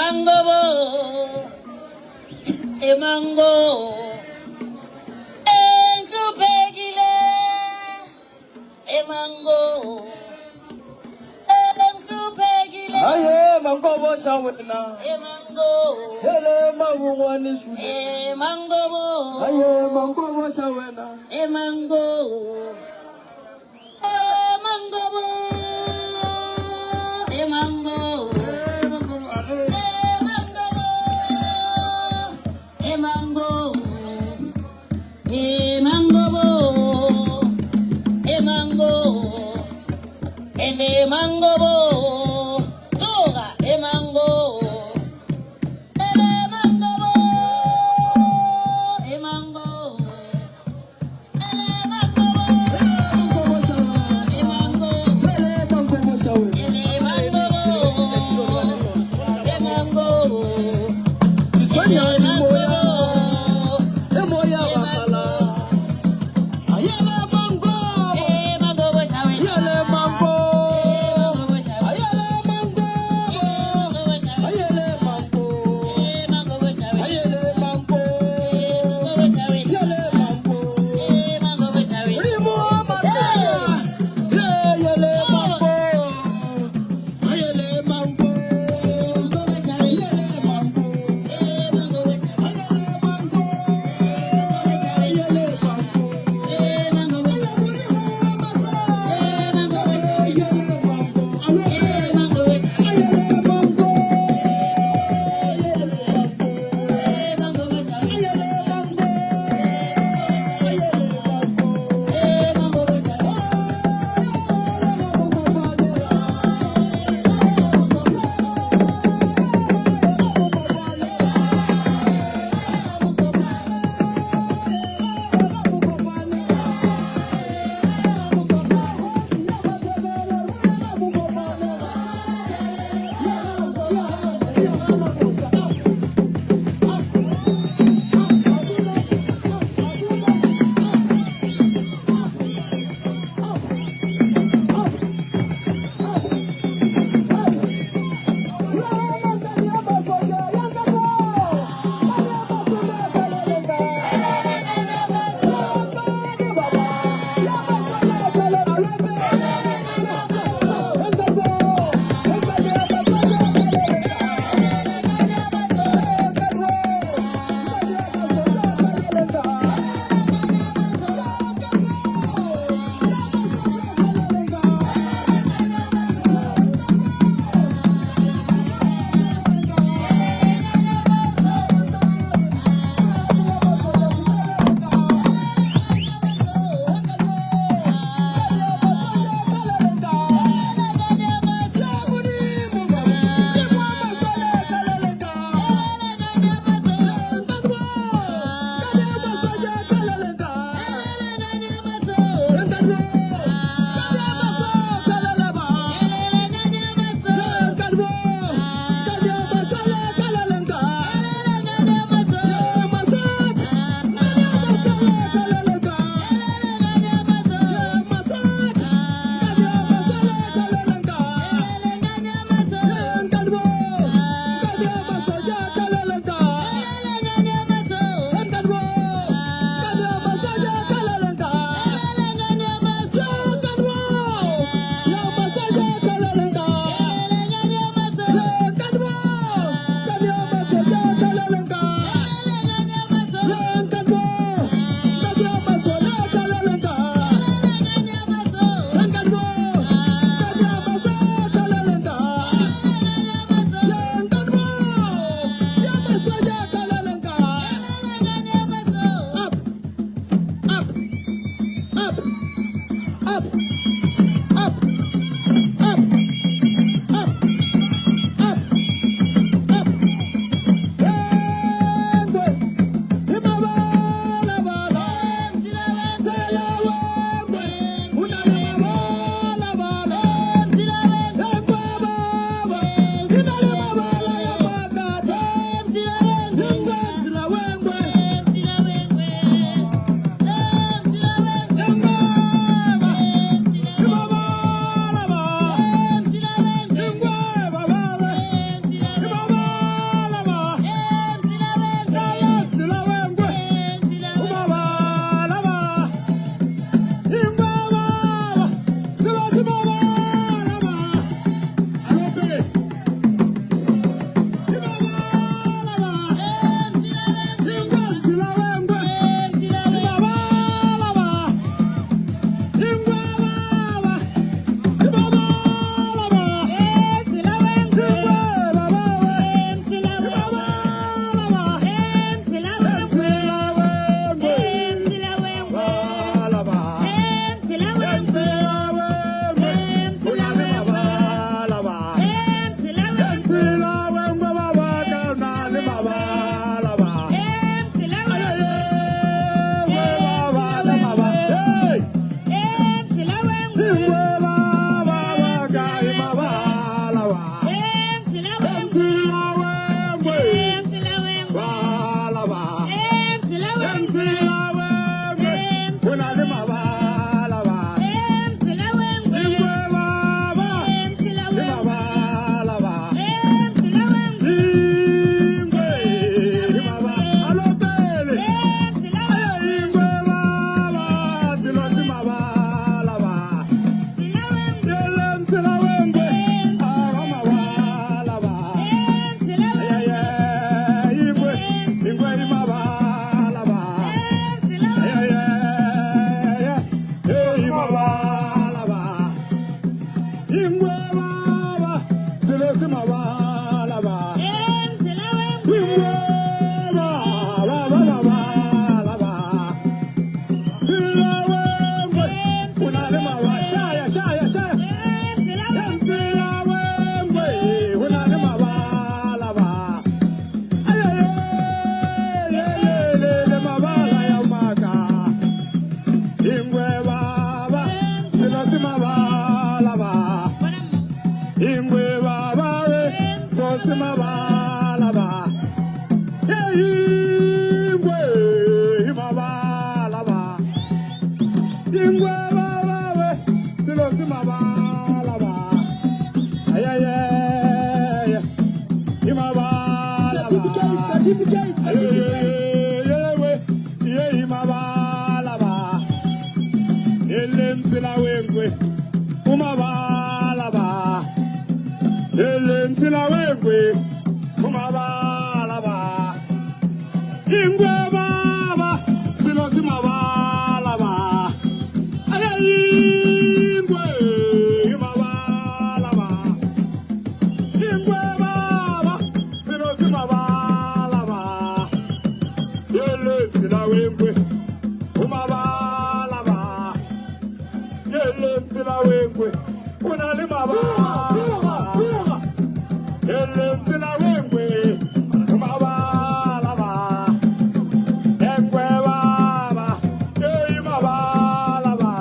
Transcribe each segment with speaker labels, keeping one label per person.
Speaker 1: Emangobo. Emango. Enhluphekile. Emango. Enhluphekile.
Speaker 2: Aye mangobo xa wena.
Speaker 1: Emango.
Speaker 2: Hele mabungwane shule.
Speaker 1: Emangobo.
Speaker 2: Aye mangobo xa wena.
Speaker 1: Emango. Emangobo. Emango. Emangobo. Emangobo. Emangobo. Emango. Emangobo. Tsoga emango. Emangobo. Emango. Emangobo.
Speaker 2: Hele mangobo xa wena.
Speaker 1: Emangobo.
Speaker 2: Ditshwenya di moya. E moya wa kala. Ayele mangobo. Ayele mango. Ayele
Speaker 3: msela wengwe o na le mabala. Ele msela wengwe mabala ba. Engwe baba, ei mabala ba.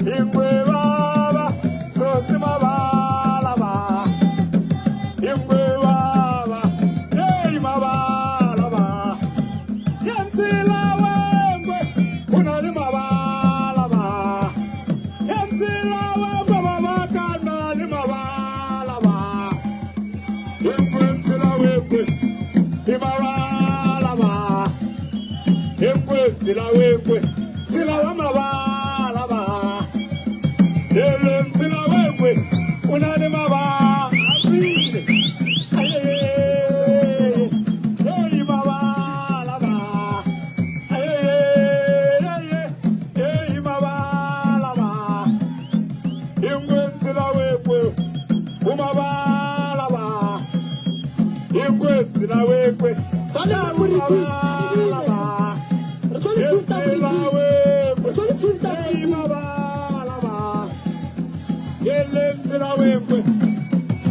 Speaker 3: Ingwe baba, sosi mabala ba. Ingwe baba, ei mabala ba. Ye msela wengwe o na le mabala ba. Ye msela wengwe baba ka na le mabala ba. Ingwe msela wengwe e mabala ba. Ingwe msela wengwe sela wa mabala ba. Ele msela wengwe o na le mabala. Aye, ei mabala ba. Aye, ei mabala ba. Ingwe msela wengwe o mabala ba. Ingwe msela wengwe
Speaker 2: Ba le mafuriti.
Speaker 3: mabala ba.
Speaker 2: Re tlo le chiefs tsa
Speaker 3: Msela
Speaker 2: British.
Speaker 3: wengwe
Speaker 2: Re tlo le chiefs tsa
Speaker 3: ei
Speaker 2: British.
Speaker 3: mabala ba. Ele msela wengwe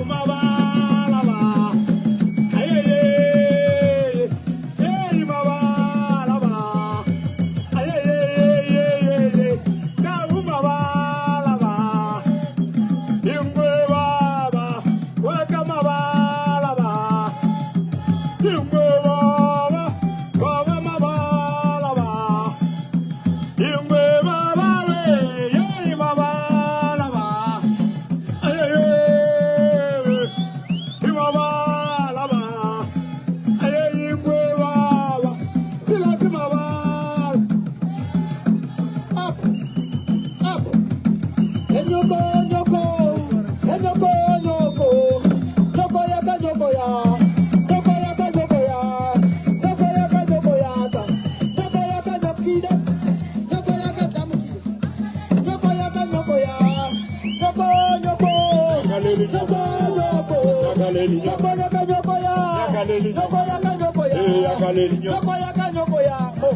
Speaker 3: o mabala ba. Aye, ei mabala ba. Aye, ka o mabala ba. Ingwe baba, wa ka mabala ba. Ingwe baba, baba mabala ba. Ingwe baba we, yey mabala ba. Aye, mabala ba. Aye, ingwe baba, sila si mabala.
Speaker 2: Up. Up. Enyoko nyoko. Enyoko nyoko. Nyoko ya ka nyoko ya. Nyoko ya ka nyoko ya. Nyoko ya ka nyoko ya ka. Nyoko ya ka nyokile. Nyoko ya ka tlamukile. Nyoko ya ka nyoko ya. Nyoko nyoko. Nyoko nyoko. Nyoko ya ka nyoko ya. Nyoko ya ka nyoko ya. Nyoko ya ka nyoko ya. Mo.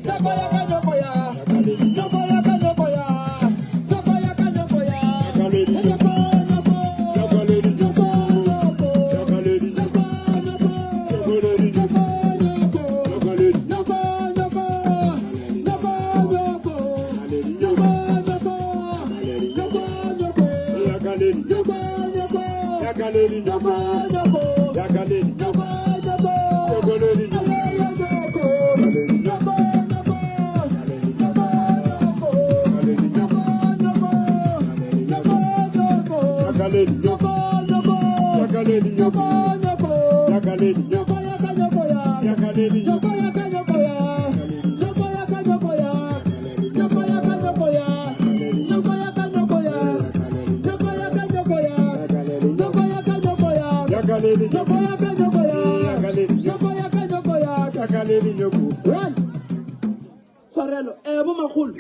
Speaker 2: Nyoko ya ka nyoko ya. Nyoko ya ka nyoko ya. Nyoko ya ka nyoko ya. Nyoko nyoko. Nyoko nyoko. Nyoko nyoko. Nyoko nyoko. Nyoko nyoko. Nyoko nyoko. Nyoko nyoko. Nyoko nyoko. Nyoko nyoko. Nyoko nyoko. Nyoko nyoko. Aye nyoko. Nyoko nyoko. Nyoko nyoko. Nyoko nyoko. Nyoko nyoko. Nyoko nyoko. Nyoko nyoko. Nyoko yaka nyoko ya. Nyoko yaka nyoko ya. Nyoko yaka nyoko ya. Nyoko yaka nyoko ya. Nyoko yaka nyoko ya. Nyoko yaka nyoko ya. Nyoko yaka nyoko ya. Nyoko yaka nyoko ya. Nyoko yaka nyoko ya. One. Tshwarelo, bo makgolo.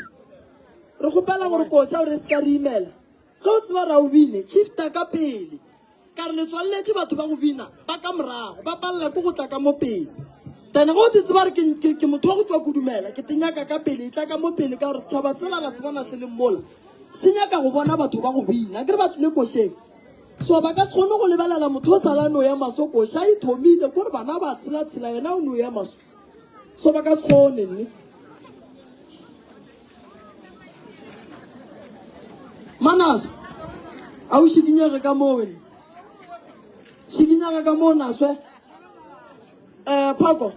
Speaker 2: Re kgopela gore koša gore se ka re imela. Ge o tseba ra o bine, shifta ka pele. Ka re le tswalletše batho ba go bina ba ka morago, ba palela ke go tla ka mo pele. Then ge o te tseba re ke motho wa go tšwa kudumela, ke te nyaka ka pele, e tla ka mo pele ka gore setšhaba sela ga se bona se le mola. Se nyaka go bona batho ba go bina. Akere ba tlile košeng. So ba ka se kgone go lebelela motho o sala no ya maso koša e thomile kore bana ba tshela-tshela yena o no ya maso. So ba ka se kgone nne. Manaso, a o šikinyege ka moo wena. Šikinyega ka moo naswe. Phoko,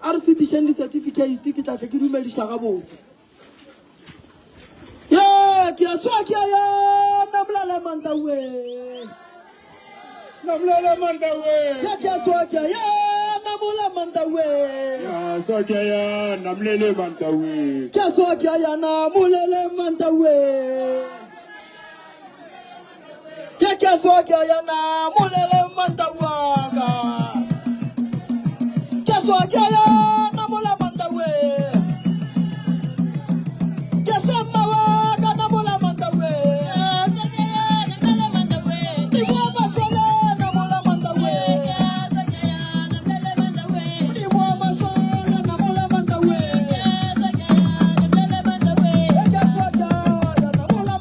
Speaker 2: a re fetišeng di-certificate ke tla tle ke dumediša gabotse. Ye, ke a swa ke a ya namolele mantawe.
Speaker 3: Namulele mantawe.
Speaker 2: Ye ke a swa ke a ya namola mantawe.
Speaker 3: Ya swa ke ya namulele mantawe.
Speaker 2: Ke a swa ke a ya namolele mantawe. Ye ke a swa ke a ya namolele mantawaka. Ke a swa ke a ya namola mantawe. Ke swa mawaka namola mantawe. Modimo wa masole namola mantawe. Modimo wa masole namola mantawe. Ke a swa ke a ya namola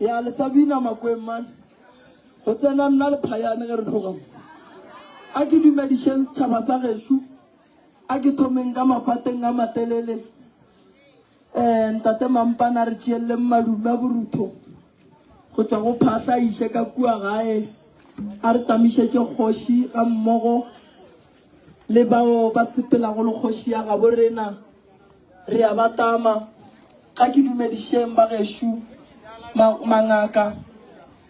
Speaker 2: Ya le sa bina makweng man. Go tsena nna le phayane ge re tloga mo. A ke dumedišeng setšhaba sa gešo. A ke thomeng ka mafateng a matelele. Um ntate Mampana re tšeeleng madume a borutho go tšwa go phahla a iše ka kua gae a re tamišetše kgoši ga mmogo le bao ba sepelago le kgoši ya gabo rena. Re a ba tama. Ga ke dumedišeng ba gešo, ma, mangaka,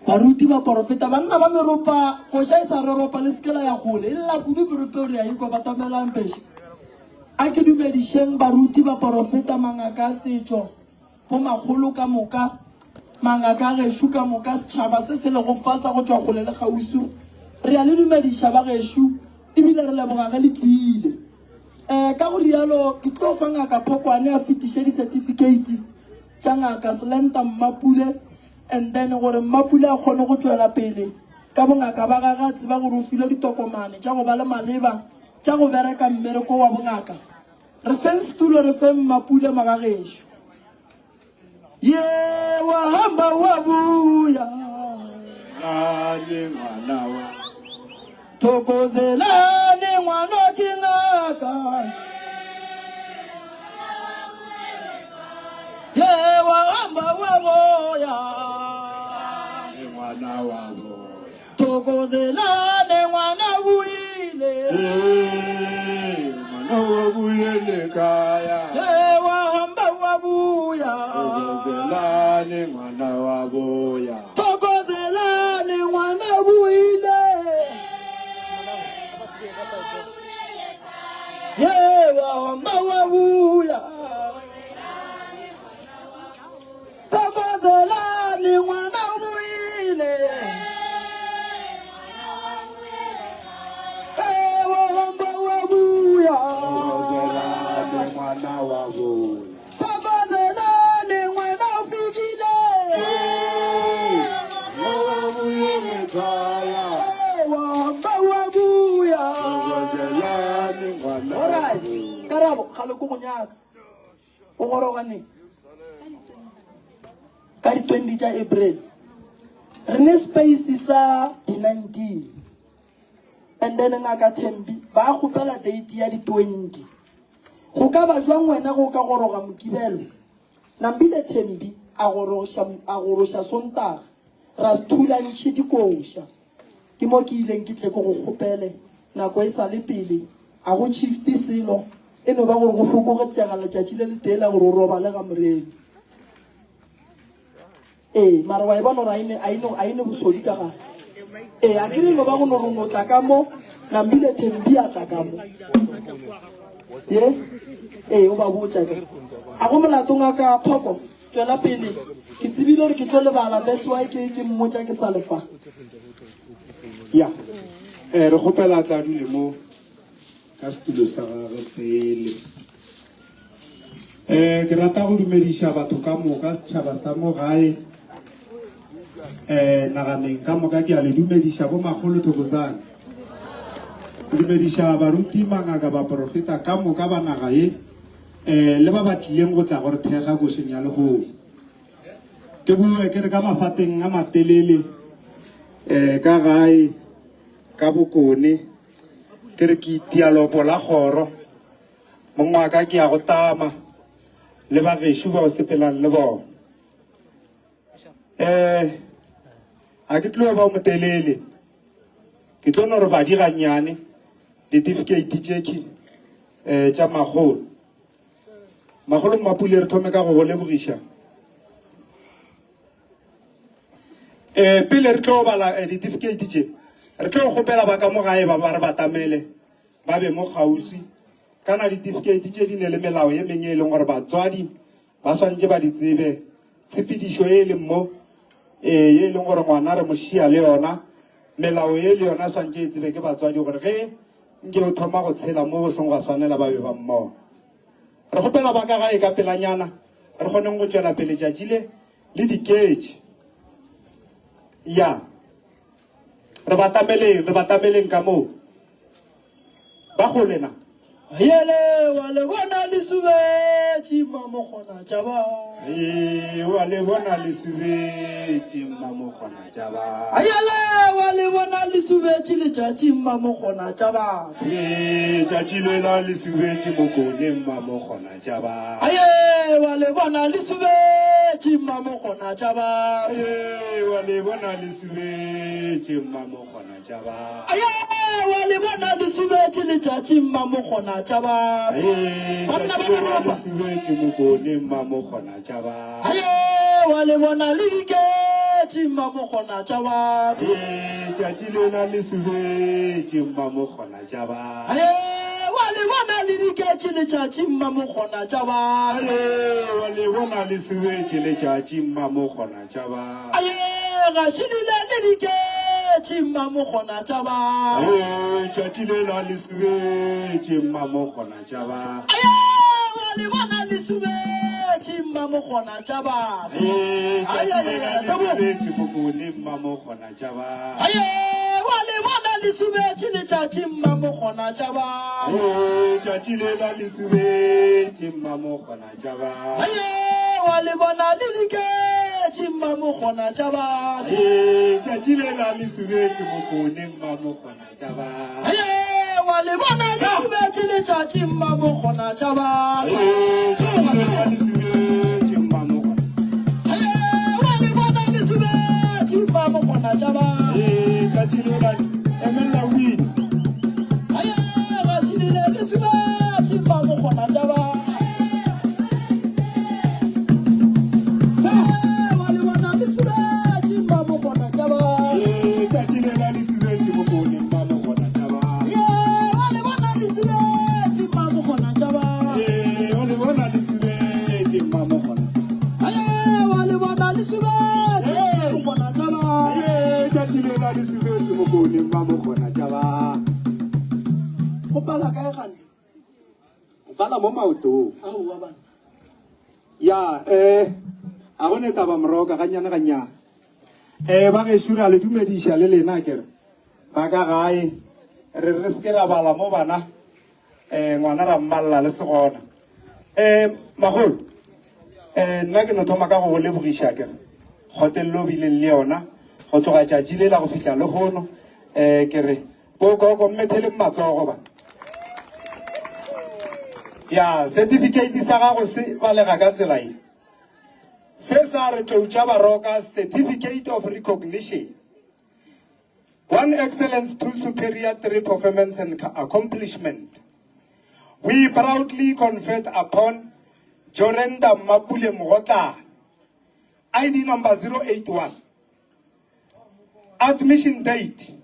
Speaker 2: baruti, baporofeta, banna ba meropa, koša e sa roropa, le se ke la ya kgole, e lla kudu meropa eo re a ikwa, batamelang pešo. A ke dumedišeng baruti, baporofeta, mangaka a setšo, bomakgolo ka moka, mangaka a gešo ka moka, setšhaba se se lego fa sa go tšwa kgole le kgauswi. Re a le dumediša ba gešo, ebile re leboga ge le tlile. Um ka go rialo ke tlo fa Ngaka Phokwane a fetiše di-certificate tša Ngaka Slenta Mmapule and then gore Mmapule a kgone go tšwela pele ka bongaka ba gage a tseba gore o filwe ditokomane tša go ba le maleba tša go bereka mmereko wa bongaka. Re feng setulo re feng Mmapule mogagešo. Ye wa hamba wa buya.
Speaker 3: Lane ngwana wa.
Speaker 2: Thokozelane ngwana ke ngaka. Ye wa hamba wa boya.
Speaker 3: Ngwana wa boya.
Speaker 2: Thokozelane ngwana buile.
Speaker 3: Ee, ngwana wa buyele kaya.
Speaker 2: Ye wa hamba wa buya.
Speaker 3: Thokozelane ngwana wa boya.
Speaker 2: Thokozelane ngwana buile. Ye wa hamba wa buya. Thokozelani ngwana o buile. Ewe hamba wa buya.
Speaker 3: Thokozelani ngwana wa buya.
Speaker 2: Thokozelani ngwana o fikile. kgale ko go nyaka. O goroga neng? Ka di-20 tša April. Re ne space sa di-19. And then ngaka Thembi ba kgopela date ya di-20. Go ka ba jwang wena go ka goroga Mokibelo? Nambile Thembi a goroša a goroša Sontaga ra se thulantšhe dikoša. Ke mo ke ileng ke tle ke go kgopele nako e sa le pele, a go shift selo, e no ba gore go fokogetšega letšatši le letee la gore o robale ga moremi. Ee, mara wa e bona gore a ine, a ine, a ine bosodi ka gare. Ee, a kere e no ba go no re no tla ka mo, Nambile Thembi a tla ka mo. Ye? Ee, o ba botša ke. A go molato ngaka Phoko, tšwela pele. Ke tsebile gore ke tlo lebala, that's why ke ke mmotša ke sa le fa.
Speaker 3: Ya. Eh, re kgopela a tla dule mo ka setulo sa gagwe pele. Eh, ke rata go dumediša batho ka moka setšhaba sa mo gae eh naganeng ka moka ke a le dumediša bo makgolo thokozane ke dumediša baruti mangaka baporofeta ka moka ba naga ye eh le ba ba tlileng go tla go re thekga košeng ya lehono ke bue ke re ka mafateng a matelele eh ka gae ka bokone ke re ke itia lopo la kgoro Mong wa ka ke ya go tama le ba gešo ba o sepelang le bona. Eh, a ke tlo ba motelele. Ke tlo no re badi gannyane ditifikeiti tše eh tša magolo. Magolo Mmapule re thome ka go go lebogiša. Eh pele re tlo bala eh, ditifikeiti tše re tlo kgopela ba ka mo gae ba ba re batamele ba be mo kgauswi. Kana ditifikeiti tše di ne le melao ye mengwe e leng gore batswadi ba swanetše ba di tsebe, tshepedišo ye e leng mo, ee, ye e leng gore ngwana re mo šia le yona. Melao ye le yona swanetše e tsebe ke batswadi gore ge nke o thoma go tshela mo go seng gwa swanela ba be ba mmona. Re kgopela ba ka gae ka pelanyana re kgoneng go tšwela pele tšatši le le diketše. Ya. Re batameleng, re batameleng ka moo. Ba kgole na?
Speaker 2: Yele wa le bona le subetše mmamokgona tša ba.
Speaker 3: Ee, wa le bona le subetše mmamokgona tša ba.
Speaker 2: Yele wa le bona le subetše letšatši mmamokgona tša ba.
Speaker 3: Ee, tšatši lela le subetše mokone mmamokgona tša ba.
Speaker 2: Aye wa le bona le subetše mmamokgona tša ba.
Speaker 3: Aye wa le bona le subetše mmamokgona tša ba.
Speaker 2: Aye wa le bona le subetše letšatši mmamokgona tša ba.
Speaker 3: Aye
Speaker 2: Banna ba
Speaker 3: tšatši lela le
Speaker 2: Meropa.
Speaker 3: subetše mokone mmamokgona tša ba.
Speaker 2: Aye wa le bona le diketše mmamokgona tša ba.
Speaker 3: Aye tšatši lela le subetše mmamokgona tša ba.
Speaker 2: Aye wa le bona le diketše letšatši mmamokgona tša ba.
Speaker 3: Aye wa le bona le subetše letšatši mmamokgona tša ba.
Speaker 2: Aye ga šidile le diketše mmamokgona tša ba.
Speaker 3: Aye tšatši lela le subetše mmamokgona tša ba.
Speaker 2: Aye wa le bona le subetše mmamokgona tša ba.
Speaker 3: Aye
Speaker 2: Aye,
Speaker 3: tšatši
Speaker 2: aye,
Speaker 3: lela
Speaker 2: aye,
Speaker 3: le
Speaker 2: Tebogo.
Speaker 3: subetše mokone mmamokgona tša ba.
Speaker 2: Aye wa le bona le subetše letšatši mmamokgona tša ba.
Speaker 3: Aye tšatši lela le subetše mmamokgona tša ba.
Speaker 2: Aye wa le bona le diketše mmamokgona tša ba.
Speaker 3: Aye tšatši lela le subetše mokone mmamokgona tša ba.
Speaker 2: Aye wa le bona le subetše letšatši mmamokgona tša ba.
Speaker 3: Aye tšatši lela le subetše mmamokgona.
Speaker 2: Aye wa le bona le subetše mmamokgona tša ba.
Speaker 3: Aye tšatši lela emella wini.
Speaker 2: Aye ga šidile le subetše mmamokgona tša ba. Aye wa le bona le subetše mmamokgona tša ba.
Speaker 3: Aye tšatši lela le subetše mokone mmamokgona tša ba.
Speaker 2: Ye wa le bona le subetše mmamokgona tša ba.
Speaker 3: Aye wa le bona le subetše mmamokgona.
Speaker 2: Aye wa le bona le subetše mmamokgona tša ba.
Speaker 3: Aye tšatši lela le subetše mokone mmamokgona tša ba.
Speaker 2: Go pala kae gane?
Speaker 3: O pala mo maotong.
Speaker 2: Aowa bana.
Speaker 3: Ya, eh, a go ne taba moroka gannyane gannyane. Eh, ba gešo re a le dumediša le lena kere. Ba ka gae, re re se ke ra bala mo bana, eh, ngwana ra mmalla le segona. Um magolo um nna ke no thoma ka go go lebogiša ke re kgotelelo o bileng le yona go tloga tšatši le la go fihla lehono um ke re bokoko mmetheleng matsogo ba ya certificate sa gago se balega ka tsela ye se sa re tloutša baroka certificate of recognition One excellence, two superior, three performance and accomplishment. We proudly conferred upon Jorenda Mapule Mgotla, ID number 081. Admission date,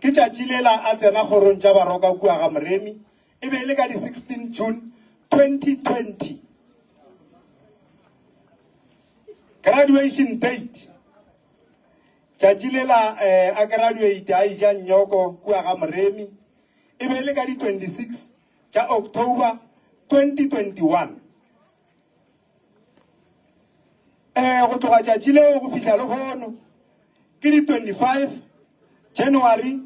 Speaker 3: ke tšatši lela a tsena kgorong tša Baroka kua ga Moremi, e be e le ka di 16 June 2020. Graduation date, Tšatši lela a graduate a eja nnyoko kua ga Moremi e be e le ka di 26 tša October 2021. Eh go tloga tšatši leo go fihla lehono ke di 25 January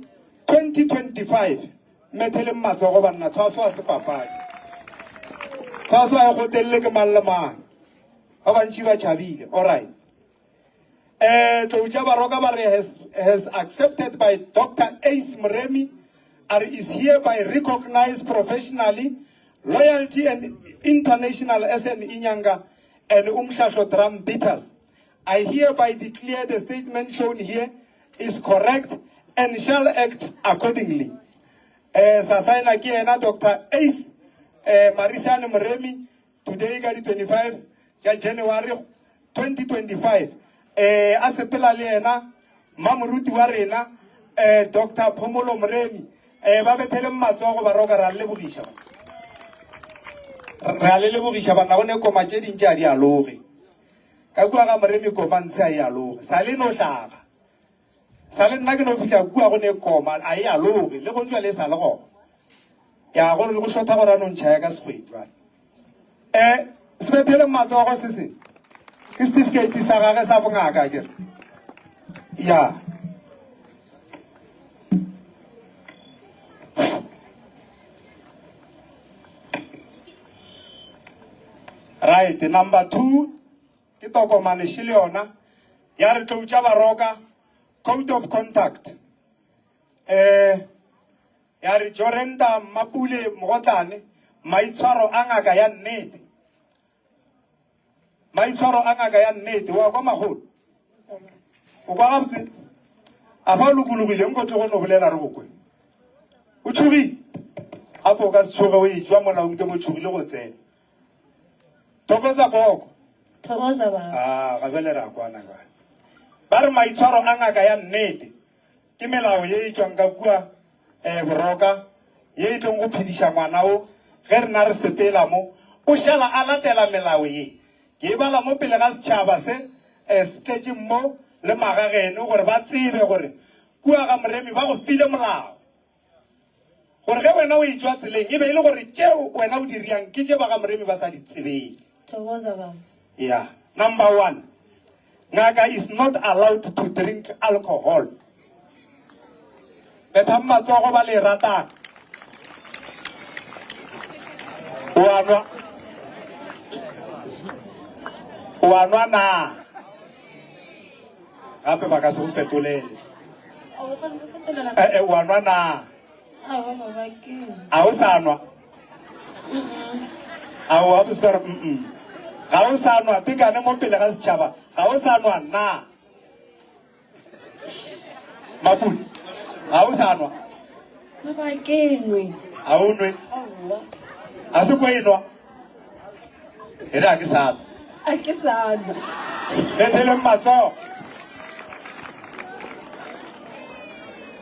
Speaker 3: 2025. Metheleng matsogo banna thwaso a se papadi. Thwaso a e gotelele ke mang le mang. Ba bantši ba tšhabile. All right. Eh, Tlou tša Baroka ba re has, has accepted by Dr. Ace Moremi are is hereby recognized professionally loyalty and international SN Inyanga and Umhlahlo drum beaters. I hereby declare the statement shown here is correct and shall act accordingly. Eh, sa saena ke yena Dr. Ace eh, Marisane Moremi Today ka di 25 tša January 2025 eh a sepela le yena mmamoruti wa rena eh Dr Phomolo Moremi eh ba betheleng matsogo ba roka ra le lebogiša re a le lebogiša banna go ne koma tše dintši a di aloge ka kua ga Moremi koma ntshe a e aloge sa le no hlaga sa le nna ke no fihla kua go ne koma a e aloge le go jwale e sa le gona Ya gore go shotha gore a no ntšha ya ka sekgwedi jwale. Eh, se bethele matsogo se se. Ke certificate sa gage sa bongaka ke re. Ya. Right, number 2 ke tokomane še le yona ya re tloutša baroka code of conduct. Eh Ya re Jorenda Mmapule Mogotlane, maitshwaro a ngaka ya nnete. Maitshwaro a ngaka ya nnete. Wa kwa magolo? O kwa gabotse? A fa o lokologile nko tlogo no bolela re go kwe. O tšhogile? Gape o ka se tšhoge o etšwa molaong ke bo tšhogile go tsena. Thokoza gogo.
Speaker 1: Thokoza baba.
Speaker 3: Ah, ga bjale re a kwana jwale. Ba re maitshwaro a ngaka ya nnete. Ke melao ye e tšwang ka kua eh, Boroka ye e tlong go phediša ngwana o ge rena re sepela mo. O šala a latela melao ye. Ke e bala mo pele ga setšhaba se eh, se tletšeng mo le magageno gore ba tsebe gore kua ga Moremi ba go file molao. Gore ge wena o etšwa tseleng e be e le gore tšeo wena o di riang ke tše ba ga Moremi ba sa di tsebeng.
Speaker 1: Thokoza baba.
Speaker 3: Yeah. Number one, ngaka is not allowed to drink alcohol. Bethang matsogo ba le ratang. O a nwa. O a nwa na? Gape ba ka se go fetolele. Eh, eh, o a nwa na? A o sa nwa? A o gape se ka re mm Ga o sa nwa tekane mo pele ga setšhaba. Ga o sa nwa na? Mapule, ga o sa nwa?
Speaker 1: Baba ke nwe.
Speaker 3: A o nwe? A se ko e nwa? E re a ke sa nwa.
Speaker 1: A ke sa nwa.
Speaker 3: Betheleng matsogo.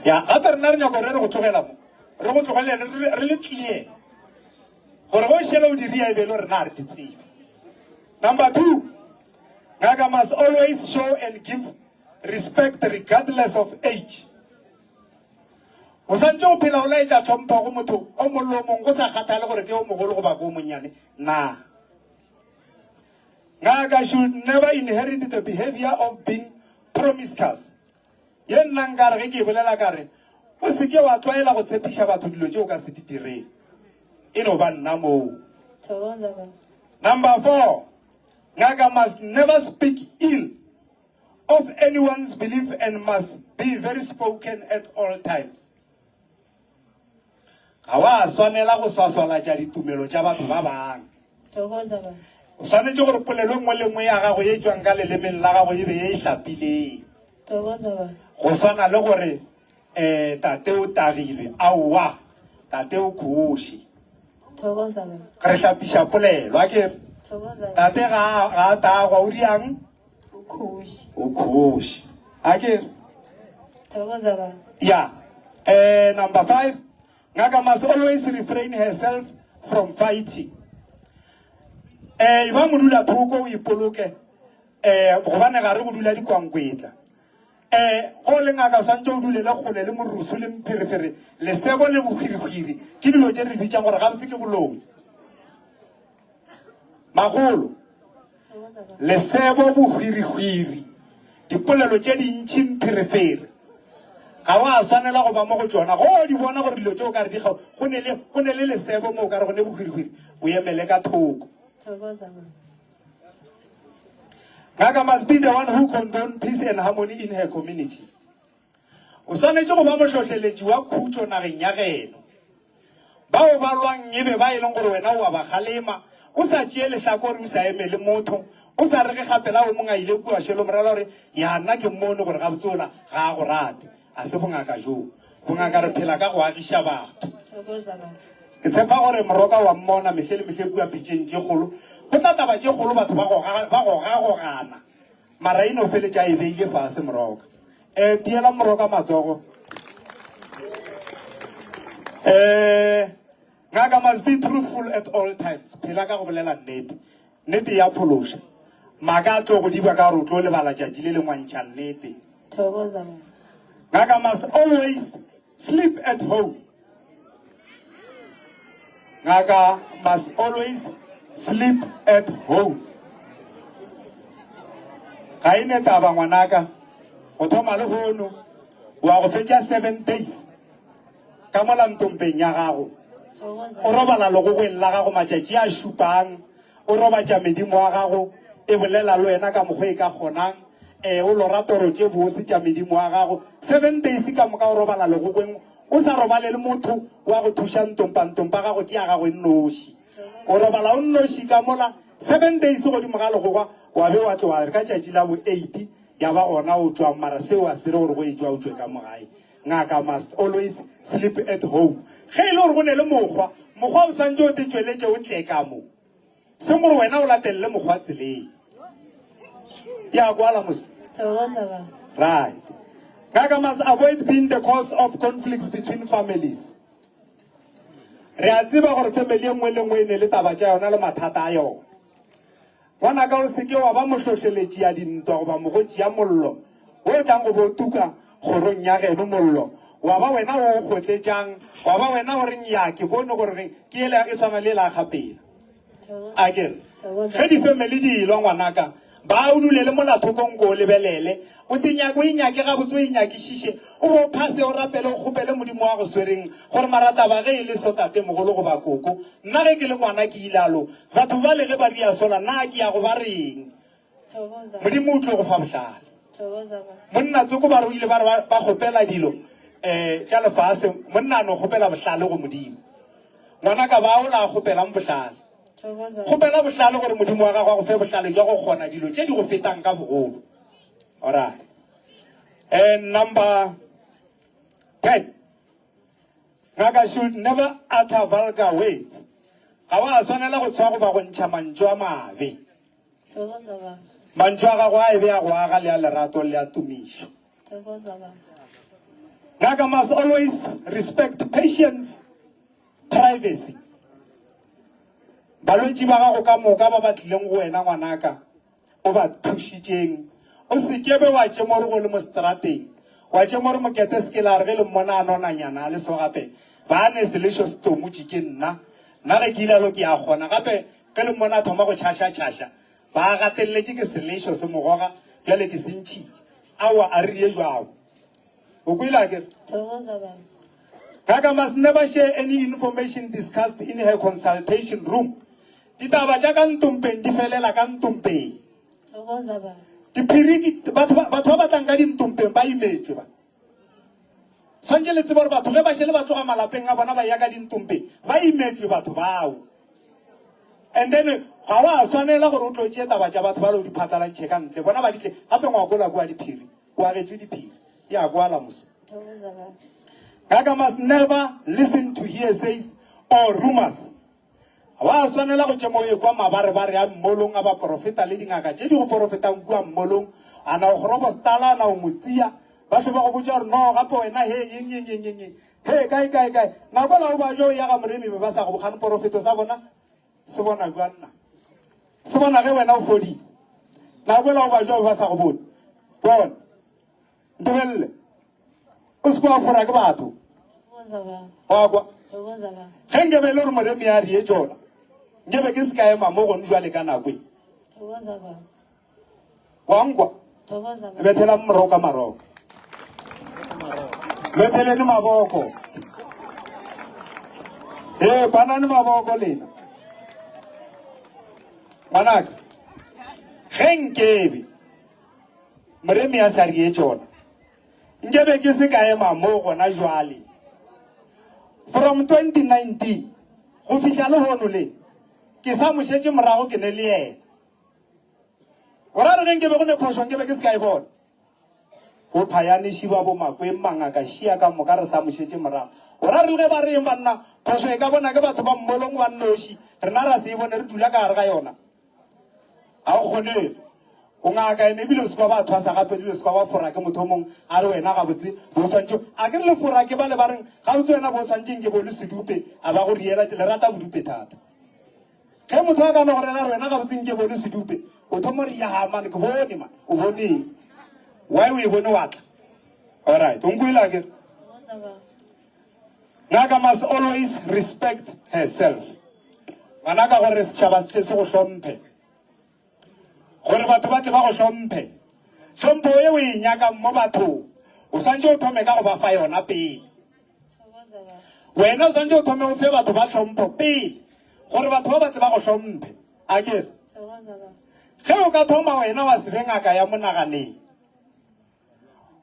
Speaker 3: Ya, gape rena re nyaka gore re go tlogela mo. Re go tlogele re le clear. Gore go šele o diria e be le gore na re di tsebe. Number 2, ngaka must always show and give respect regardless of age. O santse o phela o laetša tlhompho go motho o mong le o mong go sa kgathale gore ke o mogolo goba ke o monnyane na. Ngaka should never inherit the behavior of being promiscuous. Ye nna nkare ge ke e bolela ka re o se ke wa tlwaela go tshepiša batho dilo tše o ka se di direng. E no ba nna moo.
Speaker 1: Thokoza baba.
Speaker 3: Number 4, ngaka must never speak ill of anyone's belief and must be very spoken at all times. Ga wa swanela go swaswalatša ditumelo tša batho ba bangwe.
Speaker 1: Thokoza baba.
Speaker 3: O swanetše gore polelo e nngwe le nngwe ya gago ye tšwang ka lelemeng la gago e be ye e hlapileng.
Speaker 1: Thokoza baba.
Speaker 3: Go swana le gore um tate o tagilwe, aowa, tate o khoše.
Speaker 1: Thokoza baba.
Speaker 3: Re hlapiša polelo, a ke re?
Speaker 1: Thokoza baba.
Speaker 3: Tate ga ga a tagwa, o riang?
Speaker 1: O khoše.
Speaker 3: O khoše. A ke re?
Speaker 1: Thokoza baba.
Speaker 3: Yeah. Uh, number 5, ngaka must always refrain herself from fighting. Eh, ba modula thoko o ipoloke eh gobane ga re go dula dikwankwetla. Eh, go le ngaka swantse o dulele kgole le morusu le mpherefere, lesebo le bohwirihwiri ke dilo tše re di bitšang gore gabotse ke boloi. Magolo, lesebo, bohwirihwiri, dipolelo tše dintši, mpherefere, ga wa swanela go ba mo go tšona. Go o di bona gore dilo tše o ka re di go ne le, go ne le lesebo mo o ka re go ne bohwirihwiri, o emele ka thoko. Ngaka must be the one who condone peace and harmony in her community. O swanetše go ba mohlohleletši wa khutšo nageng ya geno. Bao ba lwang e be ba e leng gore wena o a ba kgalema, o sa tšee lehlakore, o sa emele motho, o sa re ge gape la o mongwe a ile kua šelo morela gore ya nna ke mmone gore gabotse ola ga a go rate. A se bongaka joo. Bongaka re phela ka go agiša batho. Ke tshepa gore moroka wa mmona mehle le mehle kua pitšeng tše kgolo. Go tla taba tše kgolo batho ba gogagogana. Mara e no feletša e beile fase moroka. Eh, tiela moroka matsogo. Eh, ngaka must be truthful at all times. Phela ka go bolela nnete. Nnete ya phološa. Maaka a tlo go diba ka gore o tlo lebala tšatši le lengwe wa ntšha nnete.
Speaker 1: Thokoza baba.
Speaker 3: Ngaka must always sleep at home. Ngaka must always sleep at home. Ga e ne taba ngwanaka. Go thoma le hono wa go fetša 7 days ka mola ntompeng ya gago. O robala legogweng la gago matšatši a šupang, o robatša medimo wa gago e bolela le wena ka mokgwa e ka kgonang. E, o lora toro tše bose tša medimo wa gago. 7 days ka moka o robala legogweng O sa robale le motho wa go thuša ntompa, ntompa gago ke ya gago e nnoši. O robala o nnoši ka mola 7 days godimo ga legogwa, wa be wa tloga re ka tšatši la bo 8 ya ba gona o tšwang, mara seo a se re gore go etšwa o tšwe ka mo gae. Ngaka must always sleep at home. Ge e le gore go ne le mokgwa, mokgwa o swantše o te tšweletše o tle ka mo. Seng gore wena o latelele mokgwa tseleng. Ya kwala mos.
Speaker 1: Thokoza baba.
Speaker 3: Right. Ngaka must avoid being the cause of conflicts between families. Re a tseba gore family e nngwe le nngwe e ne le taba tša yona le mathata a yona. Ngwanaka o seke wa ba mohlohleletši ya dintwa goba mogotši ya mollo o tlang go bo tuka kgorong ya geno mollo wa ba wena o kgotletšang wa ba wena o reng ya ke bone gore ke ele e swana le la gapela. A ke re ge di-family di elwa ngwanaka ba o dule le molathokong ko o lebelele o te nyake o e nyake gabotse o e nyakišiše o bo o phase o rapele o kgopele modimo wa go swereng gore marataba ge e le so tate mogolo goba koko nna ge ke le ngwana ke ilalo batho ba le ge ba ria sola nna ke ya go ba reng modimo o tlo go fa bohlale monna tsoko ba ruile ba re ba kgopela dilo um tša lefase monna a no kgopela bohlale go modimo Ngwanaka, ba o la kgopelang bohlale. Kgopela bohlale gore Modimo wa gago a go fe bohlale jwa go kgona dilo tše di go fetang ka bogolo. Alright. And number 10. Ngaka should never utter vulgar words. Ga wa swanela go tshwa goba go ntšha mantšu a mabe. Mantšu a gago a e be a go aga le a lerato le a tumišo. Ngaka must always respect patients privacy. Balwetši ba gago ka moka ba ba tlileng go wena ngwanaka o ba thušitšeng. O se ke be wa tše more go le mo strateng. Wa tše more mokete se ke la re ge le mmona a nonanyana a le so gape. Ba ne se lešo se tomotše ke nna. Nna ge ke ilalo ke a kgona gape ge le mmona a thoma go tšhaša-tšhaša. Ba gatelletše ke selešo se mo goga, bjale ke se ntšhitše. Aowa, a re die jwao. O kwele a kere?
Speaker 1: Thokoza baba.
Speaker 3: Ngaka must never share any information discussed in her consultation room. Ditaba tša ka ntompeng di felela ka ntompeng.
Speaker 1: Thokoza baba.
Speaker 3: Diphiri ke batho ba batho ba batlang ka dintompeng ba imetšwe ba. Swantše le tsebe gore batho ge ba šele ba tloga malapeng a bona ba ya ka dintompeng ba imetšwe batho bao. And then ga wa swanela gore o tlo tšee taba tša batho ba le o di phatlalantšhe ka ntle bona ba di tle gape ngwakola kua diphiri o agetšwe diphiri ya kwala mos.
Speaker 1: Thokoza baba.
Speaker 3: Ngaka must never listen to hearsays or rumors. Ga wa swanela go tšema o ekwa mabarebare a mmolong a baporofeta le dingaka tše di go porofetang kua mmolong, a na o kgorobostala, a na o motsia, ba hlwe ba go botša gore no, gape wena he, eng, eng, eng, eng, eng, he, kae, kae, kae. Nako la o ba ja o ya ga moremi be ba sa go bokgane porofeto sa bona se bona jwang na? Se bona ge wena o fodile. Nako la o ba ja be ba sa go bone. Bona. Ntebelele. O se ke wa fora ke batho. Wa kwa? Ge nkebe e le gore moremi a rie tšona, nkebe ke se ka ema mo gone jwale ka nako e. Wa nkwa? Bethela moroka maroka. Betheleni maboko. Ee, panane maboko lena. Ngwanaka, ge nkebe Moremi a sa rie tšona. Nke be ke se ka ema mo gona jwale. From 2019 go fihla lehono le, ke sa mo šetše morago ke ne le yena. Go ra re ge nke be go ne phošo nke be ke se ka e bona. Bo Phayane, Šiba, bo Makweng, Mangaka, Šia ka moka re sa mo šetše morago. Go ra re le ge ba re eng banna, phošo e ka bona ke batho ba mmolong ba nnoši, rena ra se e bone re dula ka gare ga yona. Ga go kgonege. O ngaka ene ebile o se kwa ba thwasa gape ebile o se kwa ba fora ke motho o mongwe a re wena gabotse bo swantše a ke re le fora ke ba le ba reng gabotse wena bo swantšeng ke bo le sedupe a ba go riela le rata bodupe thata ge motho a ka no go rela re wena gabotse nke bo le sedupe o thoma re ya man ke bone man o boneng why o e bone wa tla all right o nkwele a ke Ngaka must always respect herself. Ngwanaka gore setšhaba se tle se go hlomphe. Gore batho ba tle ba go hlomphe. Hlompho e o e nyakang mo bathong, o swantše o thome ka go ba fa yona pele. Wena o swantše o thome o fe batho ba hlompho pele, gore batho ba ba tle ba go hlomphe. A ke re? Ge o ka thoma wena wa se be ngaka ya monaganeng,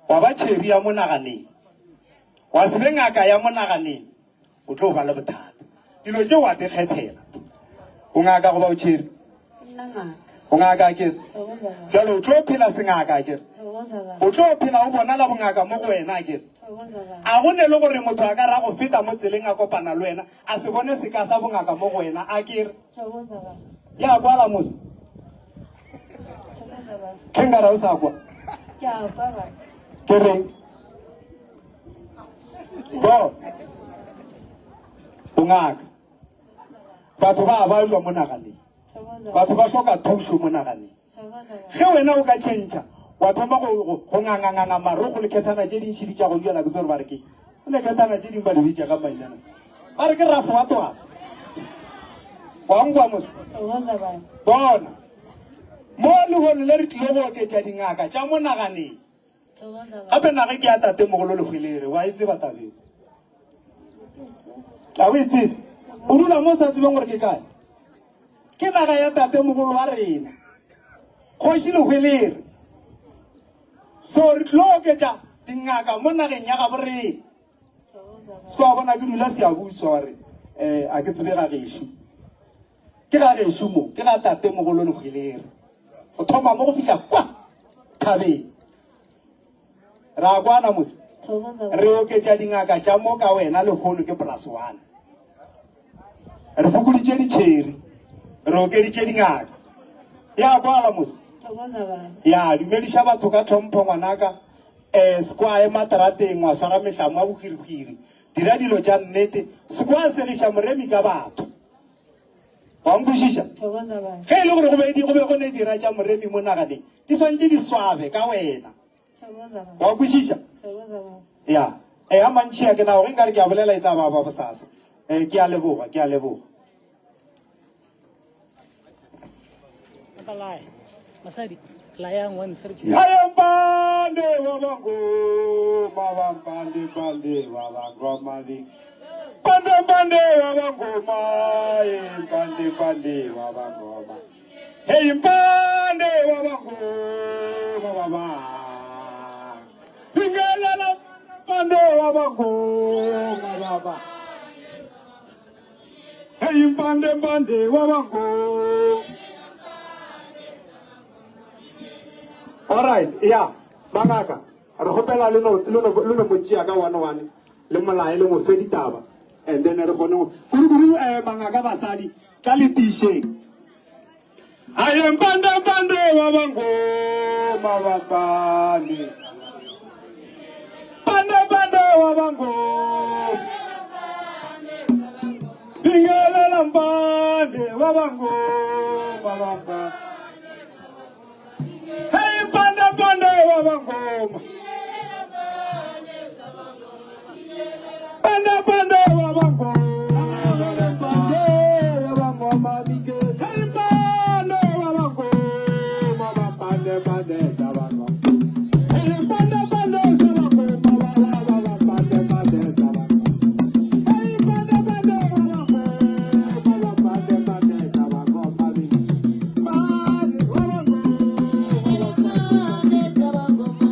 Speaker 3: Wa ba tšheri ya monaganeng, wa se be ngaka ya monaganeng, o tlo ba le bothata. Dilo tše wa di kgethela. O ngaka goba o tšheri? O ngaka ke jalo o tlo phela sengaka ke o tlo phela o bonala bongaka mo go wena ke a go ne le gore motho a ka ra go feta mo tseleng a kopana le wena a se bone seka sa bongaka mo go wena a ke re ya kwala mose Ke nkare o sa kwa.
Speaker 1: Ke a kwa ba.
Speaker 3: Ke reng? Bo. O ngaka. Batho ba ba jwa mo naganeng. Batho ba hloka thušo mo naganeng. Ge wena o ka tšhentšha wa thoma go go nganganganga marogo le khethana tše dintši di tša go jala ke tsore ba re ke le khethana tše dingwe ba di bitša ka mainana ba re ke rafo wa twata wa nkwa mose bona Mo lehono le re tlile go oketša dingaka tša mo naganeng. Gape nage ke ya tatemogolo Lehwelere, wa e tseba tabeo? A o e tsebe? O dula mo sa tsebeng gore ke kae? Ke naga ya tatemogolo wa rena, Kgoši Lehwelere. So re tlilo oketša dingaka mo nageng ya gabo rena. Se wa bona ke dula Siyabuswa wa re um a ke tsebe ga gešo. Ke ga gešo mo, ke ga tatemogolo Lehwelere. Go thoma mo go fihla kwa thabeng. Ra kwana mose. Re oketša dingaka tša mo ka wena lehono ke plus one. Re fokoditše ditšheri, re okeditše dingaka. Ya kwala mose. Ya dumediša batho ka tlhompho ngwanaka. Eh, sekwa ema terateng wa swara mehlamo wa bohwirihwiri. Dira dilo tša nnete. Sekwa segiša moremi ka batho. Wa nkwešiša? Ge e le gore go be go be go ne dira tša moremi mo naganeng, di swantše di swabe ka wena. Wa kwešiša? Ya. E a mantši a ke nago, ge nkare ke a bolela e tla ba ba bosasa. E, ke a leboga, ke a leboga.
Speaker 4: Basadi, layang wa ntshe re
Speaker 3: Ayambande wa bangoma, bambande bande wa bangoma be. Mpande mpande wa bangoma, hey mpande mpande wa bangoma. Hey mpande wa bangoma baba. Bingelela mpande wa bangoma baba. Hey mpande mpande wa bangoma. All right, yeah. Bangaka, re kgopela le no le no le no mo tšea ka one one le molae le mo fe ditaba and then re kgone go kudu-kudu eh mangaka basadi tla le tišeng. Aye mpande mpande wa bangoma bapande. Mpande mpande wa bangoma. Bingelela mpande wa bangoma bapande. Hey mpande mpande wa bangoma. Mpande mpande wa bangoma. Mpande wa bangoma binge. Hey mpande wa bangoma bapande mpande za bangoma. Hey mpande mpande za bangoma ba ba ba ba mpande mpande za bangoma. Hey mpande mpande wa bangoma bapande mpande za bangoma binge. Mpande wa bangoma mpande mpande wa bangoma.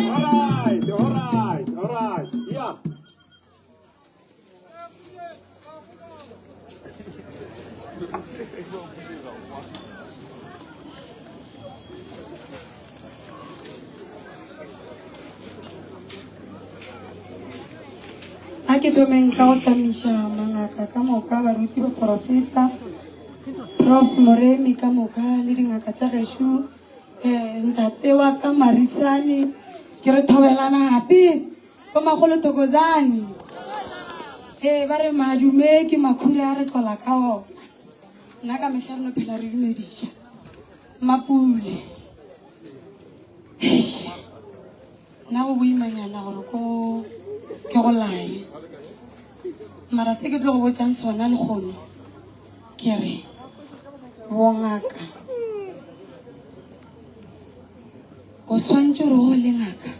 Speaker 3: Alright, alright, alright. Yeah.
Speaker 1: A ke thomeng ka go tlamiša mangaka ka moka, baruti, baporofeta, Prof Moremi ka moka le dingaka tša gešo, eh, ntate wa ka Marisane, ke re thobelana gape, bo makgolo Thokozani. Ee, ba re madume ke makhura a re tlola ka ona. Nna ka mehla re no phela re dumediša. Mapule. Eish. Nna go boimanyana gore ko ke go laye. Mara se ke tlo go botšang sona lekgono ke re bongaka o swantše gore o le ngaka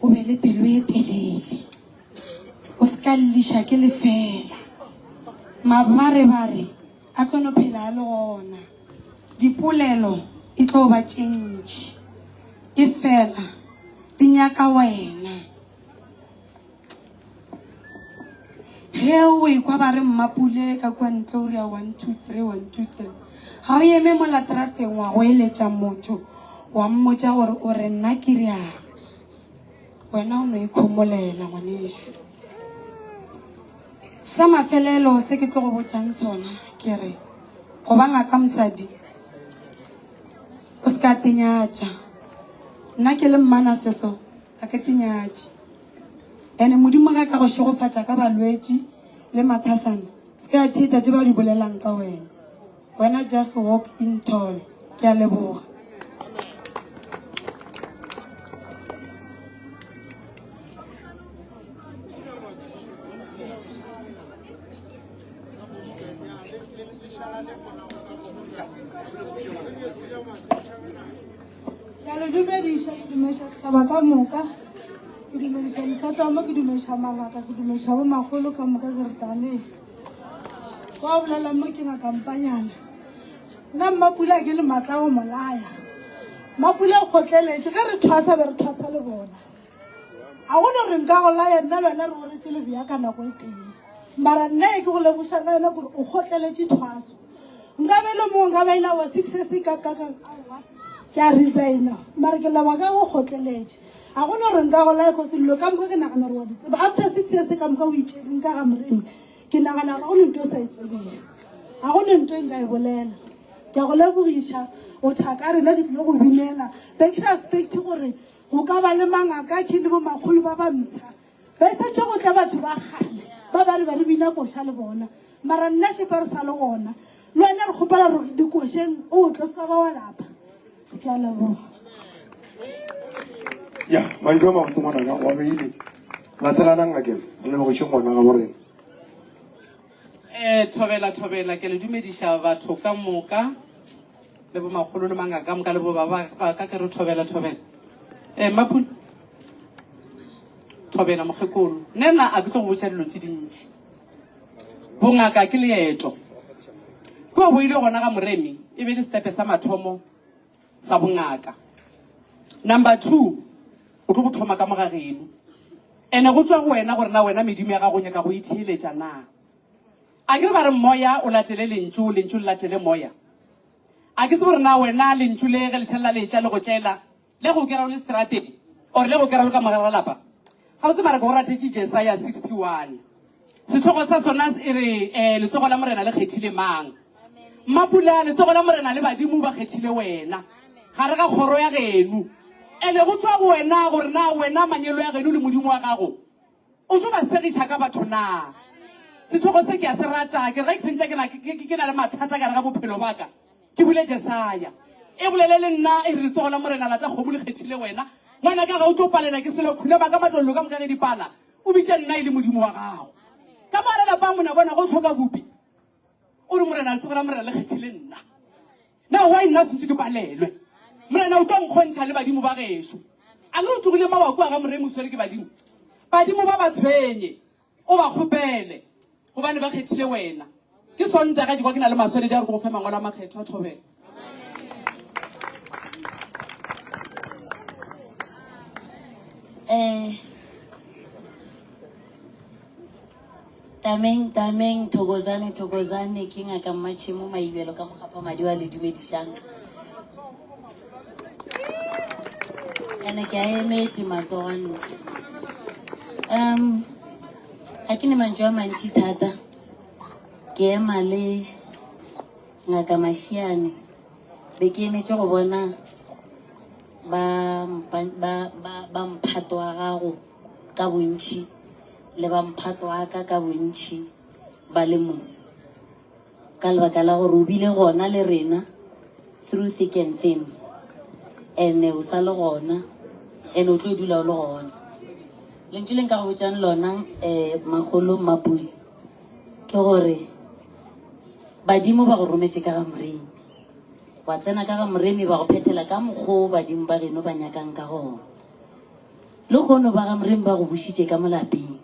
Speaker 1: o be le pelo e telele o se ka lliša ke lefela mabarebare a tlo no phela a le gona Dipolelo e tlo ba tše ntši, efela di nyaka wena. Ge o ekwa ba re Mmapule ka kua ntle o ria one two three, one two three, ga o eme mola terateng wa goeletša motho wa mmotša gore o re nna ke riang. Wena o no ikhomolela ngwanešu. Sa mafelelo se ke tlo go botšang sona ke re, go ba ngaka mosadi o se ka tenyatša. Nna ke le mmanasoso ga ke tenyatše. Ene Modimo ge a ka go šegofatša ka balwetši le mathasana, se ka theetša tše ba di bolelang ka wena. Wena just walk in tall. Ke a leboga.
Speaker 5: Ke a le dumediša, ke dumediša setšhaba ka moka, ke dumediša dišatamo, ke dumediša mangaka, ke dumediša bomakgolo ka moka ke re tame. Wa bolela mo ke ngaka Mpanyana. Nna Mmapula ke le matla go molaya. Mmapula o kgotleletše ge re thwasa be re thwasa le bona. A go no re nka go laya nna le wena re oretše lebea ka nako e tee. Mara nna e ke go lebošang ka yona kore o kgotleletše thwaso. Nka be le mongwe nka ba ile wa success ka ka ka aowa ke a resigna mara ke leboga ka go kgotleletše. A go no re nka go laya cause dilo ka moka ke nagana gore wa di tseba. After 6 years ka moka o itšereng ka ga Moremi ke nagana gore ga go ne nto o sa e tsebeng. Ga go ne nto e nka e bolela. Ke a go lebogiša o thaka rena ke tlile go binela. Be ke sa expect gore Go ka ba le mangakakhi le bomakgolo ba ba ntsha. Be setše go tla batho ba kgale ba ba re be re bina koša le bona. Mara nna šepa re sa le gona. Le wena re kgopela gore dikošeng o tle o se ka ba wa lapa. Ke a leboga.
Speaker 6: Ya, mantšu a mabotse ngwanaka wa beile. Latelanang ngakeng, re lebogiše ngwana ga borena.
Speaker 7: Eh, thobela thobela ke le dumediša batho ka moka le bomakgolo le mangaka ka moka le bo ba ba ka ke re thobela thobela. Eh, Mapule thobela mokgekolo nna nna a ke tlo go botša dilo tše dintši. Bongaka ke leeto. Kua boile gona ga Moremi e be le setepe sa mathomo sa bongaka. Number 2 o tlo go thoma ka mo ga geno. Ene go tšwa go wena gore na wena medimo ya gago o nyaka go e theeletša na. A ke re ba re moya o latele lentšu, lentšu le latele moya. A ke tsebe gore na wena lentšu le ge le šalela le etla le go tlela, le go kera o le seterateng or le go kera o le ka mogare ga lapa. Gabotse mara ke go rathetše Jesaya 61. Sehlogo sa sona e re eh, letsogo la Morena le kgethile mang? Mmapula, letsogo la Morena le badimo ba kgethile wena gare ga kgoro ya geno. Ene go tšwa go wena gore na wena manyelo ya geno le Modimo wa gago o tlo ba segiša ka batho na. Sehlogo se ke a se rata, ke re ge ke fentša ke na, ke, ke, ke na le mathata gare ga bophelo ba ka, ke bule Jesaya. E bolele le nna, e re letsogo la Morena la tša kgomo le kgethile wena. Ngwanaka ga o tlo palela ke selo, khunama ka matollo ka moka ge di pala, o bitše nna e le Modimo wa gago. Ka mo gare lapa mona bona go hloka bupi. O re Morena letsogo la Morena le kgethile nna. Na why nna sentse ke palelwe? Morena o tlo nkgontšha le badimo ba gešo. A ke o tlogile mawa kua ga Moremi o swere ke badimo. Badimo ba ba tshwenye, o ba kgopele gobane ba kgethile wena. Ke Sontaga ke kwa ke na le maswanedi a gore ke go fe mangwalo a makgethwa thobela.
Speaker 8: Eh, Tameng, tameng, thokozane, thokozane, ke ngaka Mmatšhemo Maibelo ka mogapa madi wa le dumedišang. Ene ke a emetše matsogo a ntle. Um, ga ke ne mantšu a mantši thata. Ke ema le Ngaka Mashiane, be ke emetše go bona ba, ba, ba, ba, ba mphato wa gago ka bontši le ba mphato wa ka ka bontši ba le mo. Ka lebaka la gore o bile gona le rena through thick and thin. And-e o sa le gona, and o tlo dula o le gona. Lentšu le nka go botšang lona, um makgolo Mmapule, ke gore Badimo ba go rometše ka ga Moremi. Wa tsena ka ga Moremi ba go phethela ka mokgwa o badimo ba geno ba nyakang ka gona. Lehono ba ga Moremi ba go bušitše ka mo lapeng.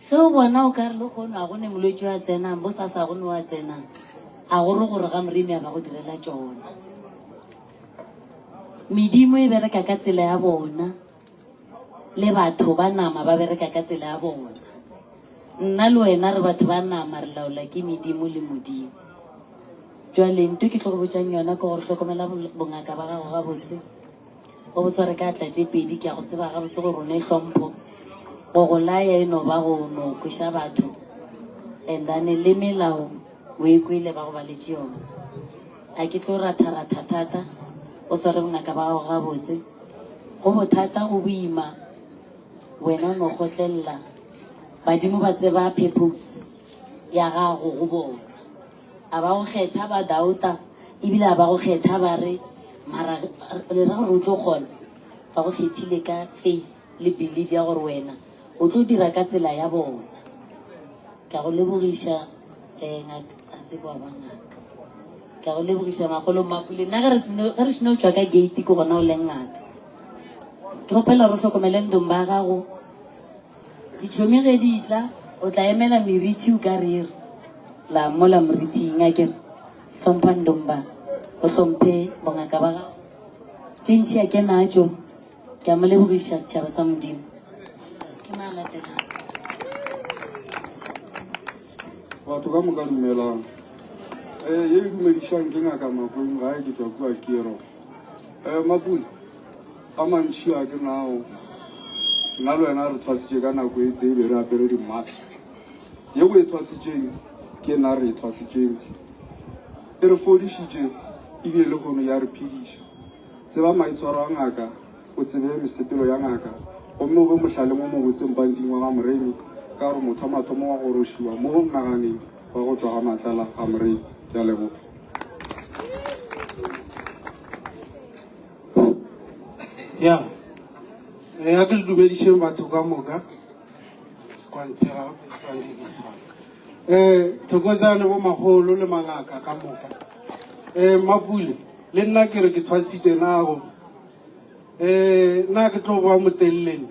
Speaker 8: Ge o bona o ka re lehono a go ne molwetši wa tsenang, bosasa a go ne wa tsenang, a go re gore ga Moremi a ba go direla tšona. Medimo e bereka ka tsela ya bona. Le batho ba nama ba bereka ka tsela ya bona. Nna le wena re batho ba nama, re laola ke medimo le Modimo. Jwale nto ke tlo go botšang yona ke gore hlokomela bongaka ba gago gabotse, o bo sware ka atla tše pedi. Ke a go tseba gabotse gore o ne hlompho, go go laya e no ba go no kweša batho, and then le melao o e kwele ba go baletše yona. A ke tlo ratha-ratha thata, o sware bongaka ba gago gabotse. Go bothata, go boima, wena o no kgotlelela. Badimo ba tseba purpose ya gago go bona. A ba go kgetha ba doubta, ebile a ba go kgetha ba re, mara le ra gore o tlo kgona. Ba go kgethile ka faith le belief ya gore wena o tlo dira ka tsela ya bona. Ke a go lebogiša eh, ngaka, a se kwa ba ngaka. Ke a go lebogiša magolo Mmapule. Nna ge re seno ge re seno tšwa ka gate ke gona o leng ngaka. Ke kgopela gore o hlokomele ndomba ya gago. Ditšhomi ge di tla, o tla emela merithi o ka re re la mola morithing a kere hlompha ndomba o hlomphe bongaka ba gago. Tše ntši a ke natšo, ke a mo lebogiša setšhaba sa Modimo. Ke mang a latelang?
Speaker 9: Batho ka moka dumelang. Eh, ye e dumedišang ke ngaka Makweng gae ke tšwa kua Kero. Eh, Mapule, a mantši a ke nao. Nna le wena re thwasitše ka nako e tee be re apere di-mask. Ye o e thwasitšeng ke nna re e thwasitšeng. E re fodišitše ebile le kgono ya re phediša. Tseba maitshwaro a ngaka, o tsebe mesepelo ya ngaka, gomme o be mohlaleng o mobotse mpanting wa ga Moremi, ka gore motho wa mathomo wa gorošiwa mo naganeng wa go tšwa ga Matlala ga Moremi. Ke a leboga.
Speaker 10: Ya, eh, a ke le dumedišeng batho ka moka sekwantshega um thokozane bo magolo le mangaka ka moka um mapule le nna ke re ke tshwasitse nago um nna ke tlo boa moteleleng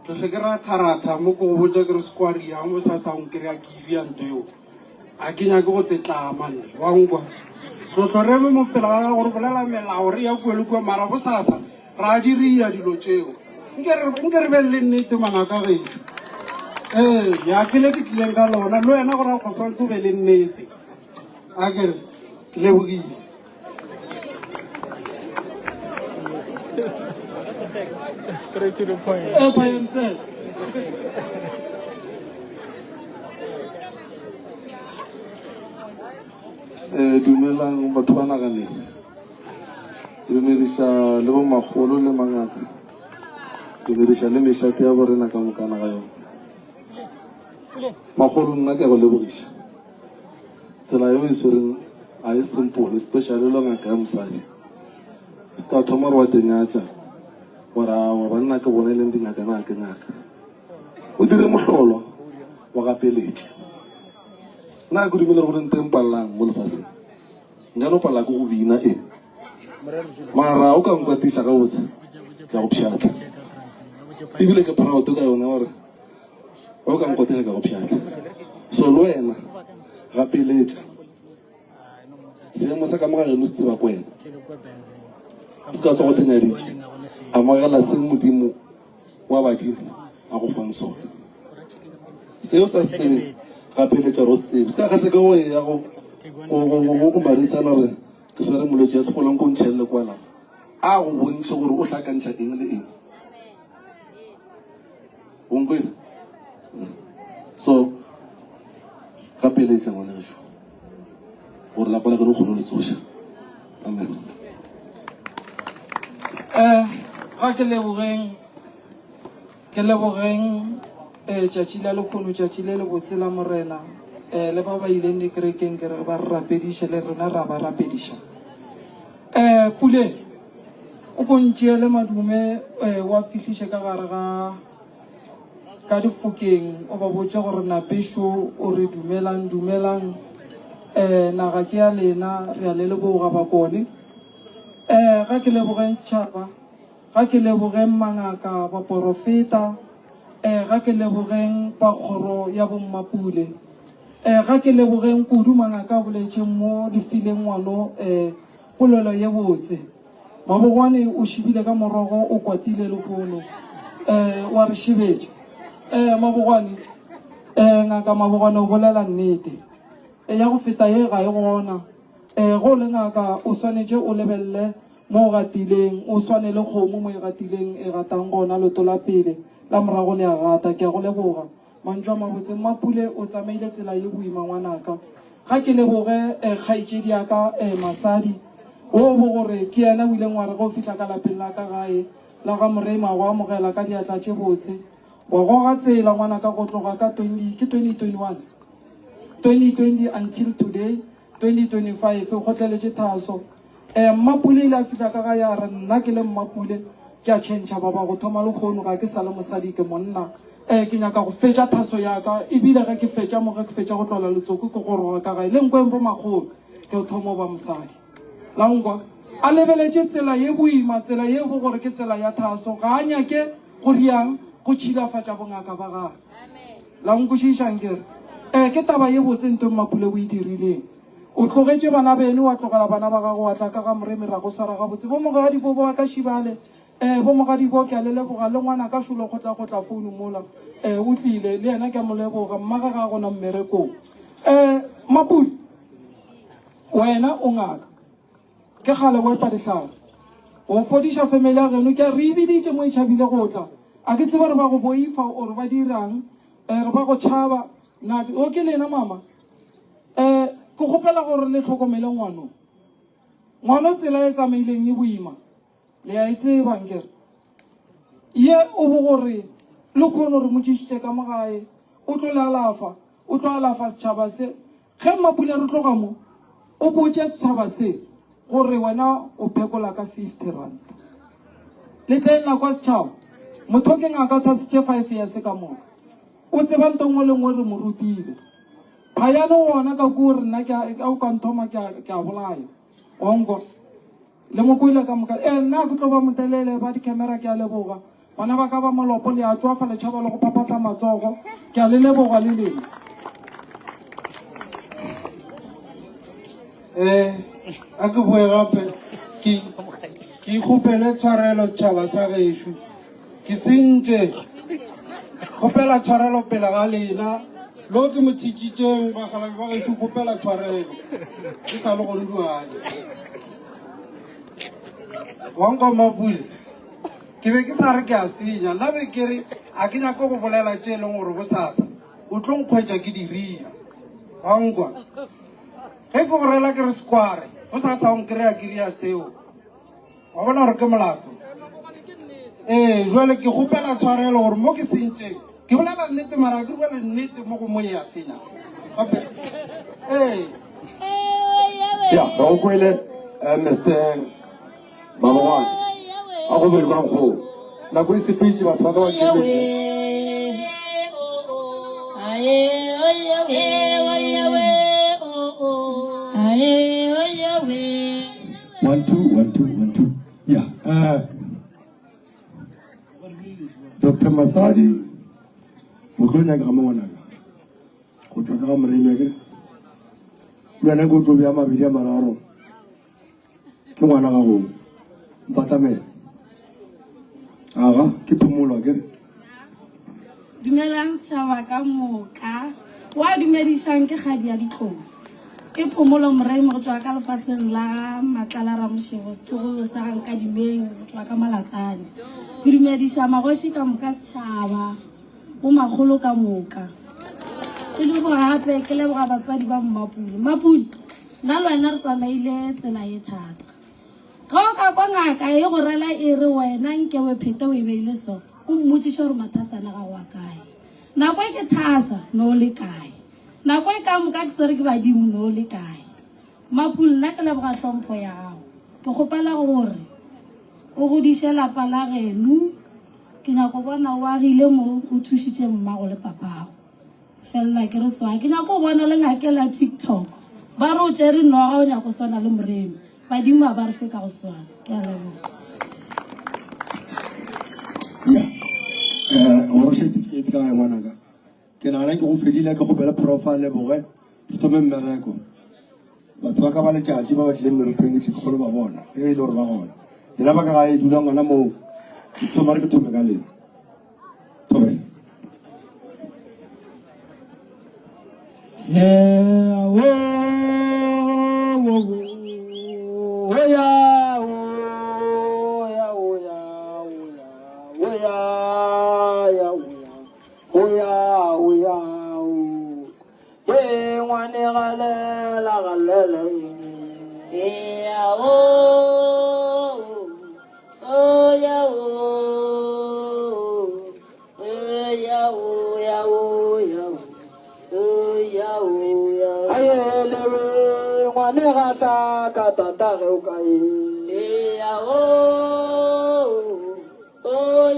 Speaker 10: tlohle ke ratharatha mo ke go botsa ke re sekwariang bo sa sa nkry-a ke iria nto eo a ke nyake go tetlama nne wa nkwa tlohlo re eme mo pela ga gore bolela melao re ya kua le kua mara bosasa ra diria dilo tšeo nke re beng le nnete mangaka gešo ee ya ke le ke tlileng ka lona le wena gore a go swanetse o be le nnete a kere ke lebogile
Speaker 4: Straight to the point.
Speaker 6: Eh, dumelang batho ba naganeng ke dumediša le bomakgolo le mangaka dumediša le mešate ya borena ka mokana ga yona makgolo nna ke a go lebogiša Tsela yeo e swereng ga e simple, especially le ngaka ya mosadi. Se ka thoma gore wa tenyatša gore awa banna ke bone e leng dingaka na ke ngaka. O dire mohlolo wa gapeletše. Nna ke dumele gore nte mpalelang mo lefaseng. Nka no palela ke go bina e. Mara o ka nkwatisa gabotse ke a go pšhatla. Ebile ke proud ka yona gore O ka nkotega ka go pšhatla. So le wena gapeletša. Seemo sa ka mo ga geno se tseba ko wena. Se ka tswa go tenyaditše. Amogela se Modimo wa badimo a go fang sona. Seo sa se tsebeng gapeletša gore o se tsebe. Se ka kgahle ke go ya go go go marisana gore ke swere molwetši ya sefolang ko ntšhelele kwa lapa. A go bontšhe gore o hlakantšha eng le eng. O nkwele? So, gapeletša ngwana gešo gore lapa la ka le kgone le tsoša. Amen.
Speaker 11: Eh, ga ke lebogeng ke lebogeng eh tšatši la lekgono tšatši le lebotse la morena eh le ba ba ileng dikerekeng ke re ba re rapediše le rena ra ba rapediša eh pule O ko ntšeele madume o a fihliše ka gare ga ka difokeng, o ba botše gore Napešo o re dumelang, dumelang, um naga ke ya lena, re a le leboga Bakone. Um ga ke lebogeng setšhaba, ga ke lebogeng mangaka, baporofeta, um ga ke lebogeng ba kgoro ya bommapule, um ga ke lebogeng kudu mangaka a boletšeng mo le fileng ngwano um polelo ye botse. Mabogwane o šibile ka morogo o kwatile lehono um wa re šebetša. Um Mabogwane, um ngaka Mabogwane o bolela nnete. E ya go feta ye ga e gona. Um ge o le ngaka o swanetše o lebelele mo o gatileng, o swane le kgomo mo e gatileng e gatang gona, leoto la pele la morago le a gata. Ke a go leboga. Mantšu a mabotse. Mmapule o tsamaile tsela ye boima ngwanaka. Ga ke leboge eh, kgaetšedi ya ka eh, Masadi wo bo gore ke yena o ileng wa re ge o fihla ka lapeng la ka gae la ga Moremi a go amogela ka diatla tše botse. Wa goga tsela ngwanaka go tloga ka 20 ke 2021 2020 until today. 2025, o kgotleletše thaso. Um Mmapule ile a fihla ka gae a re nna ke le Mmapule ke a tšhentšha baba go thoma lekgono ga ke sa le mosadi ke monna. Um ke nyaka go fetša thaso ya ka ebile ge ke fetša mo ge ke fetša go tlola letsoko ke goroga ka gae le nkweng bo makgolo ke thoma go ba mosadi. La nkwa? A lebeletše tsela ye boima, tsela ye bo gore ke tsela ya thaso, ga a nyake go riang go tšhilafatša bongaka ba gagwe. La nkwešiša nkere? Ee, ke taba ye botse nto Mmapule o e dirileng. O tlogetše bana beno, wa tlogela bana ba gago, wa tla ka ga Moremi ra go swara gabotse. Bo mogadibo ba ka Šibale, ee, bo mogadibo ke a le leboga, le ngwana ka šolo go tla go tla founu mola, ee, o tlile, le yena ke a mo leboga, mmage ga a gona mmerekong. Ee, Mmapule, wena o ngaka. Ke kgale o epa dihlare. O fodiša family ya geno. Ke a re e biditše mo e tšhabile go tla. A ke tsebe re ba go boifa or ba dirang. Eh, re ba go tšhaba. Na o ke lena mama? Eh, ke kgopela gore le hlokomele ngwano. Ngwano tsela e tsamaileng e boima. Le a e tseba nkere. Ye o bo gore le kgone re mo tšišitše ka mo gae. O tlo le alafa. O tlo alafa setšhaba se. Ge Mmapula re tloga mo, o botše setšhaba se gore wena o phekola ka 50 rand. Le tleng la kwa setšhaba, motho ke ngaka o thasitše 5 years ka moka. O tseba nto nngwe le nngwe re mo rutile. Phayane gona ka kua re nna ke a o ka nthoma ke a ke a bolaya. Wa nkwa? Le mo kwele ka moka. Eh nna ke tlo ba motelele ba di-camera ke a leboga. Bana ba ka ba molopo le a tšwafa le tšhaba le go phaphatha matsogo. Ke a le leboga le lena.
Speaker 10: Eh, a ke boe gape ke ke ikgopele tshwarelo setšhaba sa gešo ke sentše kgopela tshwarelo pele ga lena lo ke mo thitšitšeng bagalabi ba gešo kgopela tshwarelo ke sa le gonduane wanko mapule Ke be ke sa re ke a senya, nna be ke re a ke nyake go bolela tše e leng gore bosasa o tlo nkgwetša ke diria. Wa nkwa? Ge ke go rela ke re sekware, bosasa o nkreya ke ria seo. Wa bona gore ke molato? Ee, jwale ke kgopela tshwarelo gore mo ke sentšeng, ke bolela nnete mara ke bolela nnete mo go mo e a senya. Gape, ee.
Speaker 6: Ya, ba go kwele, eh, Mr. Mabogwane, a go be kwa nkgong. Nako e sepetše, batho ba ka ba nkemetše. One, two, one, two, one, two. Yeah. Uh, Dr. Masadi, o tlo nyaka mo ngwanaka. Go tšwa ka ga Moremi akere. Le wena ke o tlo bea mabedi a mararo. Ke ngwana gago. Mpatamela. Aga, ke phomolo akere.
Speaker 12: Dumelang setšhaba ka moka. Wa dumedišang ke kgadi ya ditlou. Ke Phomolo Moremi go tšwa ka lefaseng la Matlala Ramošego setlogolo sa ga Nkadimeng go tšwa ka Malatane. Ke dumediša magoši ka moka setšhaba bo makgolo ka moka. Ke leboga gape ke leboga batswadi ba Mmapule. Mmapule Nna le wena re tsamaile tsela ye thata. Ge o ka kwa ngaka e go rela e re wena nke we phete o e beile so, o mmotšiše gore mathasana gago a kae. Nako e ke thasa, no o le kae? Nako e ka moka ke swere ke badimo, no o le kae? Mapule, nna ke leboga hlompho ya gago. Ke kgopela gore o godiše lapa la geno. Ke nyako bona o agile mo o thušitše mmago le papago. Felela ke re so ga ke nyako go bona le ngakela TikTok. Ba re o tšere noga o nyako swana le Moremi. Badimo a ba re fe ka go swana. Ke a leboga.
Speaker 6: Ya. Eh, o re certificate ka ya ngwanaka. Ke nagana ke go fedile ke kgopele prof a leboge re thome mmereko. Batho ba ka ba letšatši ba ba tlileng meropeng ke tle ke ba bona ge e le gore ba gona. Lena ba ka gae dulang gona moo ke thoma re ke thome ka lena. Thobela.
Speaker 10: Yeah, oh, oh, oh, oh, yeah, oh, yeah, oh, yeah, oh, yeah, oh, yeah, oh, yeah, oh, yeah, oh, yeah, oh. Hey, ngwane galela, galela,
Speaker 8: Yeah, oh, oh, yeah, oh, oh, yeah, oh, yeah, oh, yeah, oh, yeah, oh, yeah.
Speaker 10: Aye, lewe,
Speaker 2: gahla ka tatage o kae?
Speaker 8: Eya o, o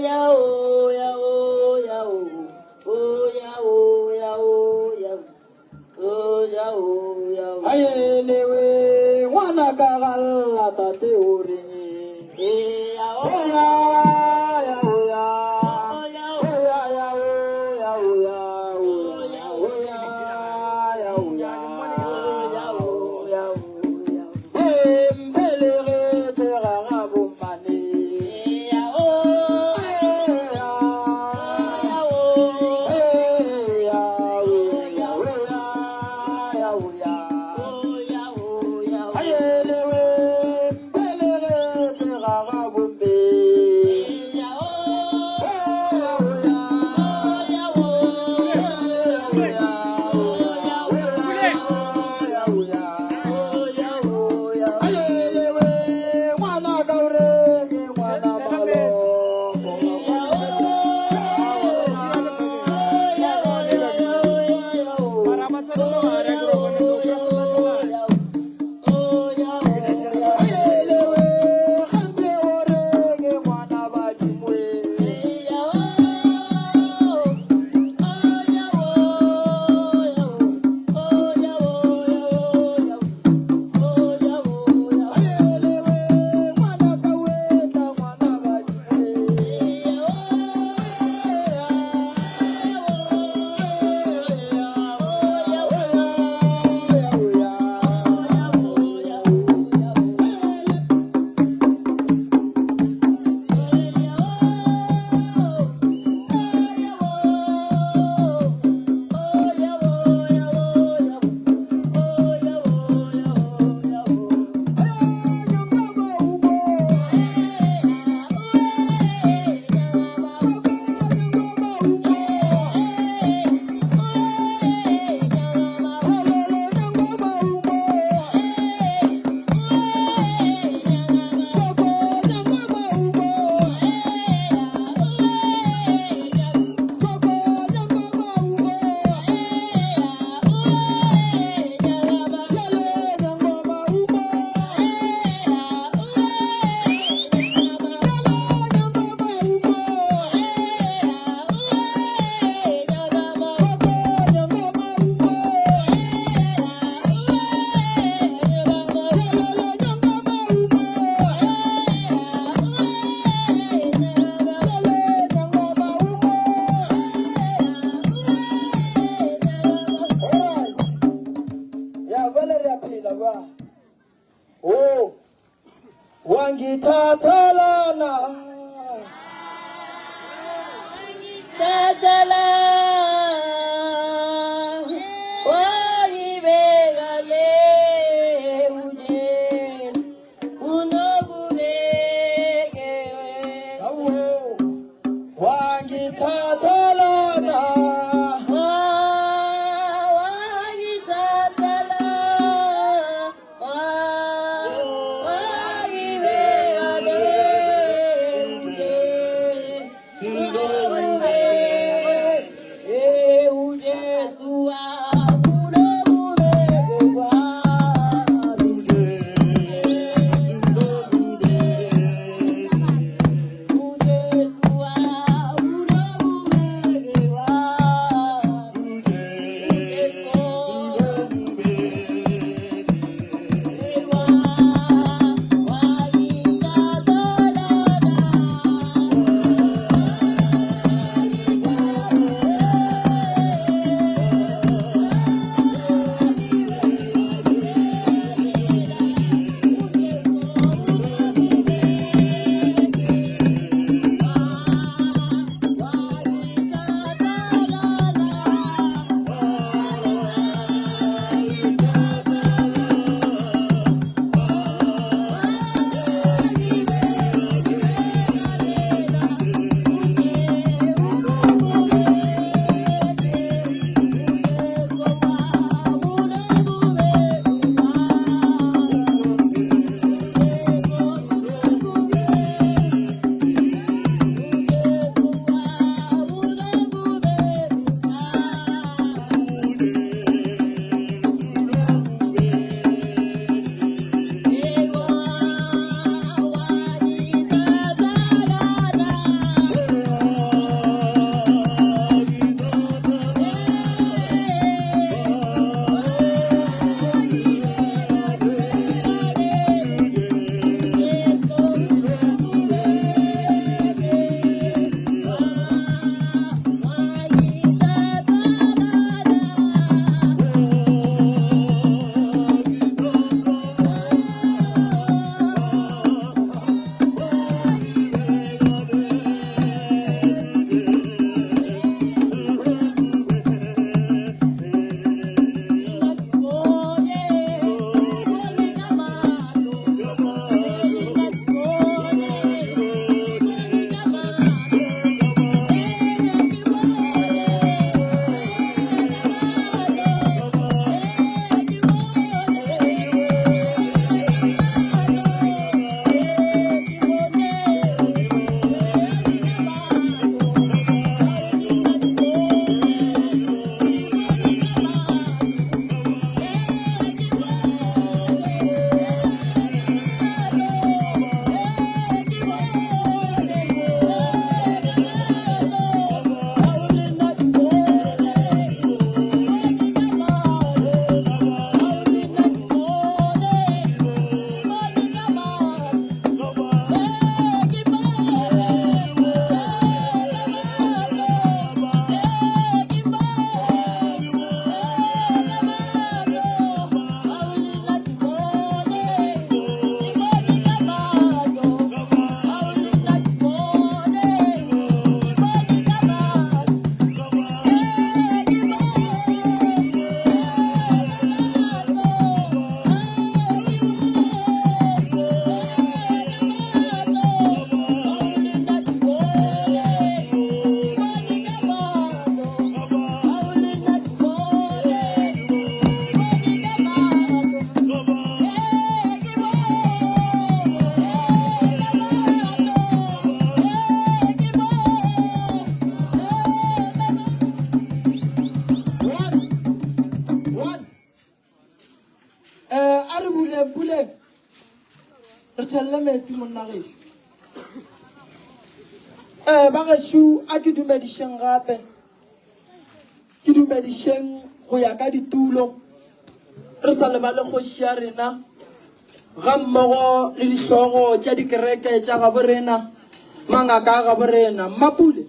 Speaker 8: ya o ya o ya o, o ya o ya o ya o, ya o ya o.
Speaker 2: Aelewe ngwana ka galla tate o reng?
Speaker 8: Eya o.
Speaker 2: Ya ya o ya. Ya ya o ya o ya o ya o ya ya o ya. Ee, mphelegetše ga ga bommane. Ya. Ya o ya o ya ya o ya. Aelewe mphelegetše ga ga bomme. Aelewe ngwana ka o reng ngwana maloko. Aelewe kganthe o reng ngwana badimo. Aelewe ngwana ka wetla ngwana badimo. Ya bale re a phela ba. Oh. Wangithathelana.
Speaker 8: Thathala wangibeka le kude unokubeke
Speaker 2: Awo. Wangithathelana.
Speaker 8: Wangithathala wangibeka le kude unokubeke.
Speaker 2: Puleng, Puleng. Re tšhelele meetse monna gešo. Eh, ba gešo a ke dumedišeng gape. Ke dumedišeng go ya ka ditulo. Re sa lebale kgoši ya rena ga mmogo le dihlogo tša dikereke tša gabo rena, mangaka a gabo rena. Mmapule,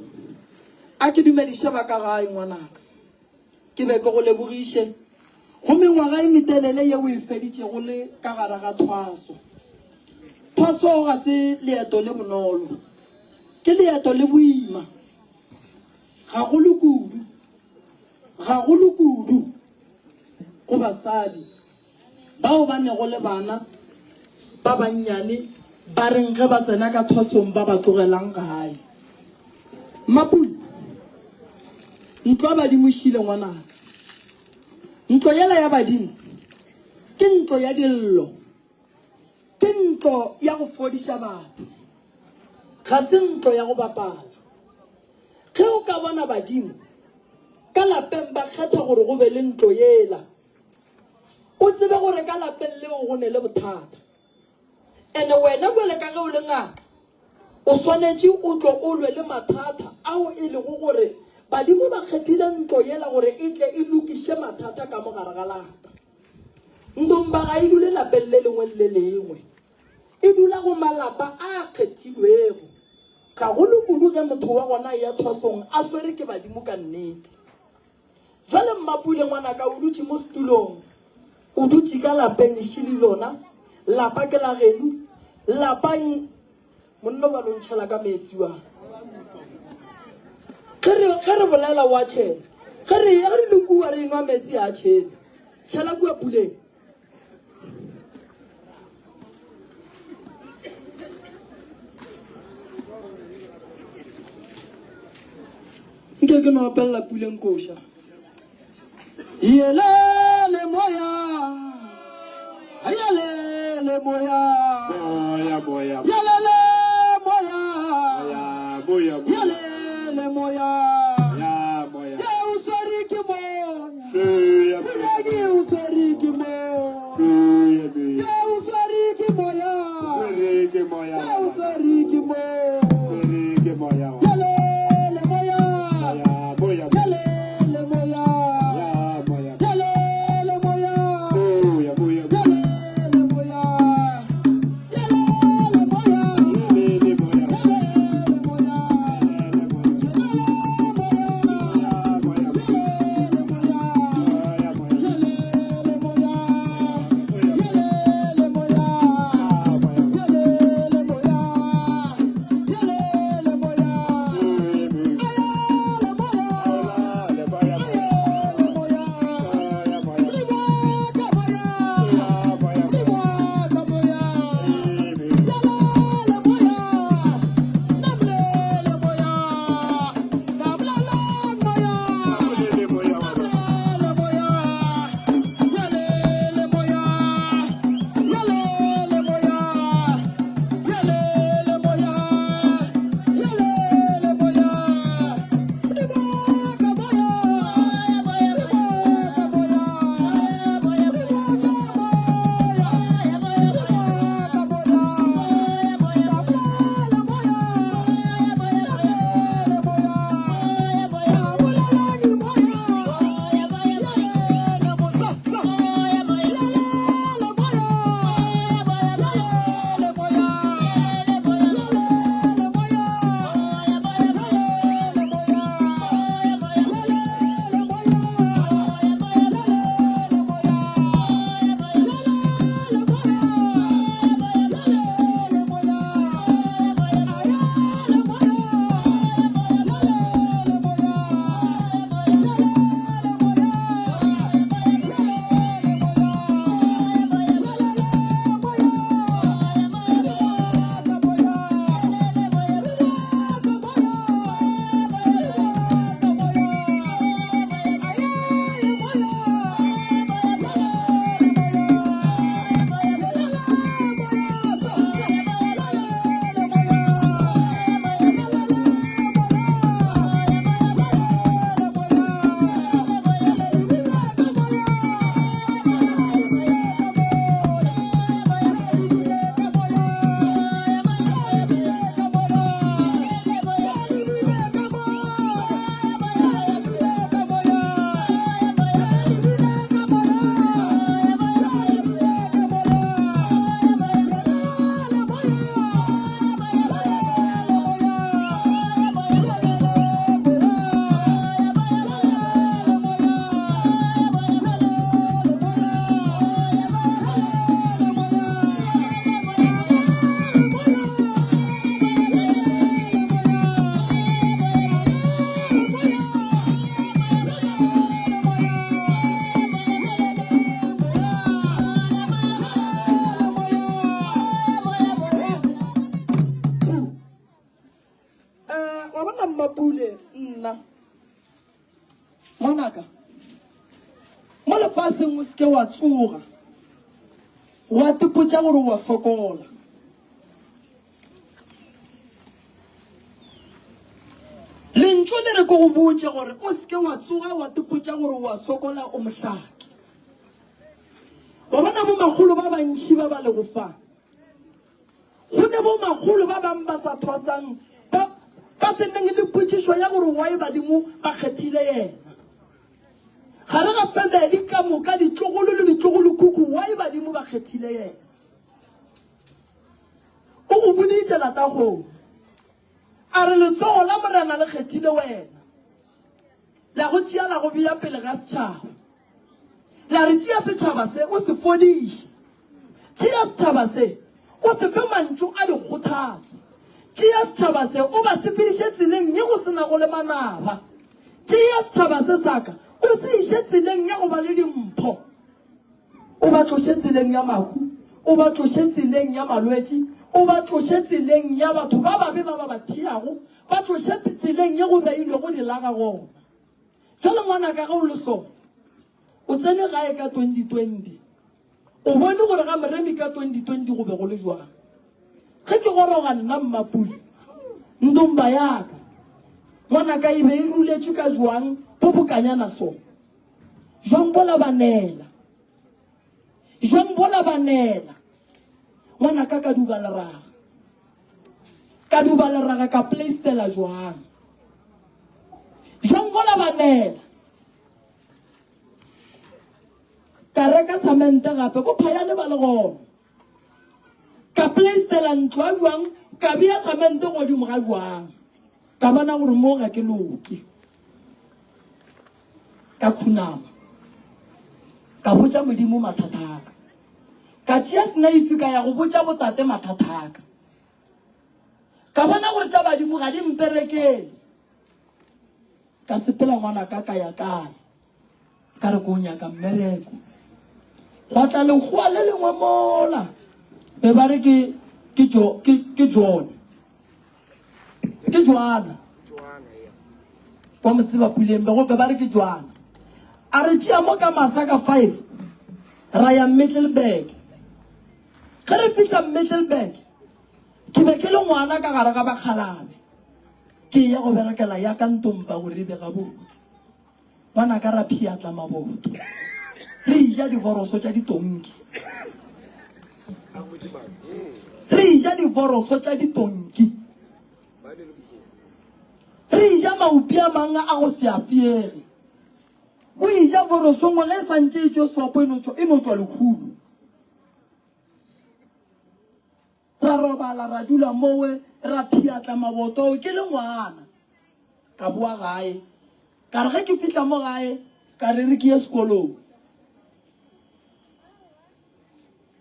Speaker 2: a ke dumediše ba ka gae ngwanaka. Ke be ke go lebogiše go mengwaga e metelele ye o e feditšego le ka gare ga thwaso. Thwaso ga se leeto le bonolo, ke leeto le boima gagolo kudu, gagolo kudu go basadi. Bao ba nego le bana ba bannyane ba reng ge ba tsena ka thwasong ba ba tlogelang gae. Mmapule, Ntlo ya badimo šile ngwanaka. Ntlo yela ya badimo ke ntlo ya dillo, ke ntlo ya go fodiša batho, ga se ntlo ya go bapala. Ge o ka bona badimo ka lapeng ba kgetha gore go be le ntlo yela, O tsebe gore ka lapeng leo go ne le bothata. Ene wena bjale ka ge o le ngaka, o swanetše o tlo o lwe le mathata ao e lego gore badimo ba kgethile ntlo yela gore e tle e lokiše mathata ka mo gare ga lapa. Ntomba ga e dule lapeng le lengwe le le lengwe. E dula go malapa a kgethilwego, gagolo kudu ge motho wa gona a eya thwasong a swere ke badimo ka nnete. Jwale Mmapule ngwanaka o dutše mo setulong, o dutše ka lapeng šili lona, lapa ke la genu, lapang monna wa lo ntšhela ka meetsi wa. Ge re ge re bolela wa tšhela, ge re ge re le kua re nwa meetsi a tšhela, tšhela kua puleng. Nke ke no opelela puleng koša. Yelele moya, yelele moya,
Speaker 3: Moya, moya,
Speaker 2: yelele moya,
Speaker 3: moya, moya,
Speaker 2: yelele moya.
Speaker 3: moya, moya.
Speaker 2: Ye o swere ke moya.
Speaker 3: Moya,
Speaker 2: Puleng o swere ke moya.
Speaker 3: moya, moya.
Speaker 2: Ye o swere ke moya.
Speaker 3: Swere ke moya.
Speaker 2: Ye o swere ke moya.
Speaker 3: Swere ke moya.
Speaker 2: Yelele moya.
Speaker 3: Moya, moya,
Speaker 2: Yelele moya.
Speaker 3: moya, moya.
Speaker 2: Yelele moya.
Speaker 3: Moya, moya,
Speaker 2: Yelele moya. Yelele moya.
Speaker 3: Yelele moya.
Speaker 2: Yelele moya.
Speaker 3: Yelele moya.
Speaker 2: Yelele moya.
Speaker 3: Moya, moya.
Speaker 2: Yelele moya.
Speaker 3: Moya, moya.
Speaker 2: Yelele moya. Yelele moya.
Speaker 3: Moya.
Speaker 2: Yelele moya. nna, Ngwanaka, mo lefaseng o se ke wa tsoga wa tipotša gore wa sokola. Lentšu le re ke go botše gore o se ke wa tsoga wa tipotša gore wa sokola o mohlaki. Wa bona bomakgolo ba bantši ba ba lego fa. Go ne bomakgolo ba bang ba sa thwasang ba ba se neng le potšišo ya gore why badimo ba kgethile yena. Gare ga family ka moka ditlogolo le ditlogolokhukhu why badimo ba kgethile yena. O go boditše Latagong a re letsogo la Morena le kgethile wena la go tšea la go bea pele ga setšhaba. La re, Tšea setšhaba se, o se fodiše. Tšea setšhaba se, o se fe mantšu a dikgothatso. Tšea setšhaba se, o ba sepediše tseleng ye go se nago le manaba. Tšea setšhaba se sa ka, o se iše tseleng ya go ba le dimpho. O ba tloše tseleng ya mahu, o ba tloše tseleng ya malwetši, o ba tloše tseleng ya batho ba babe ba ba ba thiago, ba tloše tseleng ye go beilwego dilaga gona. Jwale ngwanaka ge o le so, o tsene gae ka 2020, o bone gore ga Moremi ka 2020 go be go le jwang. Ge ke goroga nna Mmapule, ndomba yaka, ngwanaka e be e ruletšwe ka jwang bo bokanyana so. Jwang bola ba nela. Jwang bola ba nela. Ngwanaka ka duba leraga. Ka duba leraga ka plaistela jwang. Jwang bola ba nela. Ka reka samente gape bo phayane ba le gona. Ka plaistela ntlo ya jwang ka bea samente godimo ga jwang. Ka bona gore mo ga ke loke. Ka khunama. Ka botša Modimo mathata a ka. Ka tšea senaifi ka ya go botša botate mathata a ka. Ka bona gore tša badimo ga di mperekele. Ka sepela ngwanaka ka ya kae. Ka re ko nyaka mmereko. Gwa tla lekgowa le lengwe mola. Be ba re ke ke jo ke ke John. Ke Joana. Wa mo tseba puleng be go be ba re ke Joana. A re tšea mo ka masa ka 5 ra ya Middelburg. Ge re fihla Middelburg ke be ke le ngwana ka gare ga bakgalabe. Ke ya go berekela ya ka ntompa gore e be gabotse. Ngwanaka ra phiatla maboto. Re ja divoroso tša ditonki. Re ja divoroso tša ditonki. Re ja maupi a mang a go se apeege. O e ja voroso nngwe ge e sa ntše e tšwe sopo e no tšwa e no tšwa lekhulu. Ra robala ra dula mowe ra phiatla maboto ke le ngwana. Ka boa gae. Ka re ge ke fihla mo gae ka re re ke ye sekolong.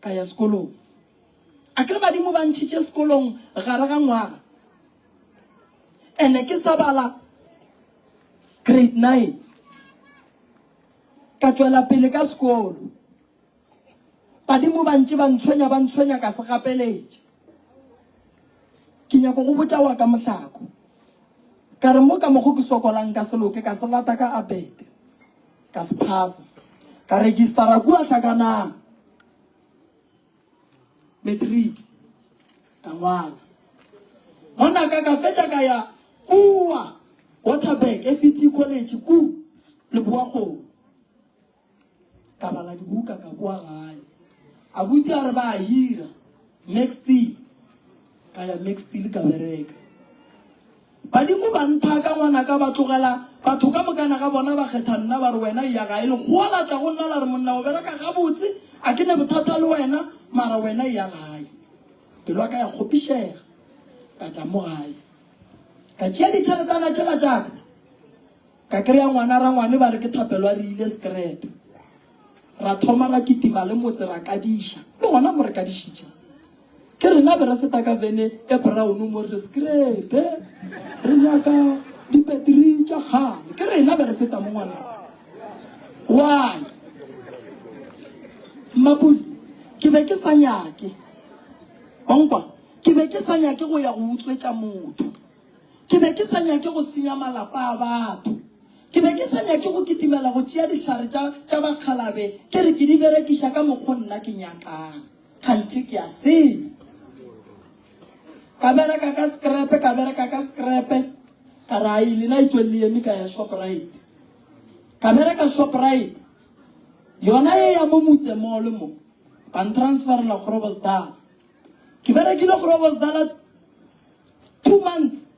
Speaker 2: Ka ya sekolong. A ke re badimo ba ntšhitše sekolong gare ga ngwaga. Ene ke sa bala grade 9. Ka tšwela pele ka sekolo. Badimo ba ntše ba ntshwenya, ba ntshwenya ka se gapeletše. Ke nyako go botša wa ka mohlako. Ka re mo ka mokgo ke sokolang ka se loke, ka se lata ka apete. Ka se phasa. Ka registera kua Hlakanang. Matric. Ka ngwala. Ngwanaka ka fetša ka ya kua Waterberg, FET College ku Leboa-Kgomo. Ka bala dibuka ka boa gae. Abuti a re ba a hira Max Steel. Ka ya Max Steel ka bereka. Badimo ba nthaka ngwanaka ba tlogela batho ka mokana ga bona ba kgetha nna ba re wena eya gae. Lekgowa la tla go nna la re monna o bereka gabotse a ke ne bothata le wena mara wena eya gae. Pelo ya ka ya kgopišega ka tla mo gae. Ka tšea ditšheletana tšela tša ka. Ka kry-a ngwana rangwane ba re ke Thapelo a re ile scrap. Ra thoma ra kitima le motse ra kadiša. Le gona mo re kadišitše. Ke rena be re feta ka vene e brown mo re scrap. Re nyaka dipetri tša kgale. Ke rena be re feta mo ngwana. Why? Mmapudi, ke be ke sa nyake. Wa nkwa? Ke be ke sa nyake go ya go utswetša motho. Ke be ke sa nyake go senya malapa a batho. Ke be ke sa nyake go kitimela go tšea dihlare tša, tša bakgalabe ke re ke di berekiša ka mokgo nna ke nyakang. Kganthe ke a senya. Ka bereka ka scrap, ka bereka ka scrap, ka re ai lena e tšweng le eme ka ya Shoprite. Ka bereka Shoprite. Yona ye ya mo motse mall mo. Ba ntransferela Groblersdal. Ke berekile Groblersdal 2 months.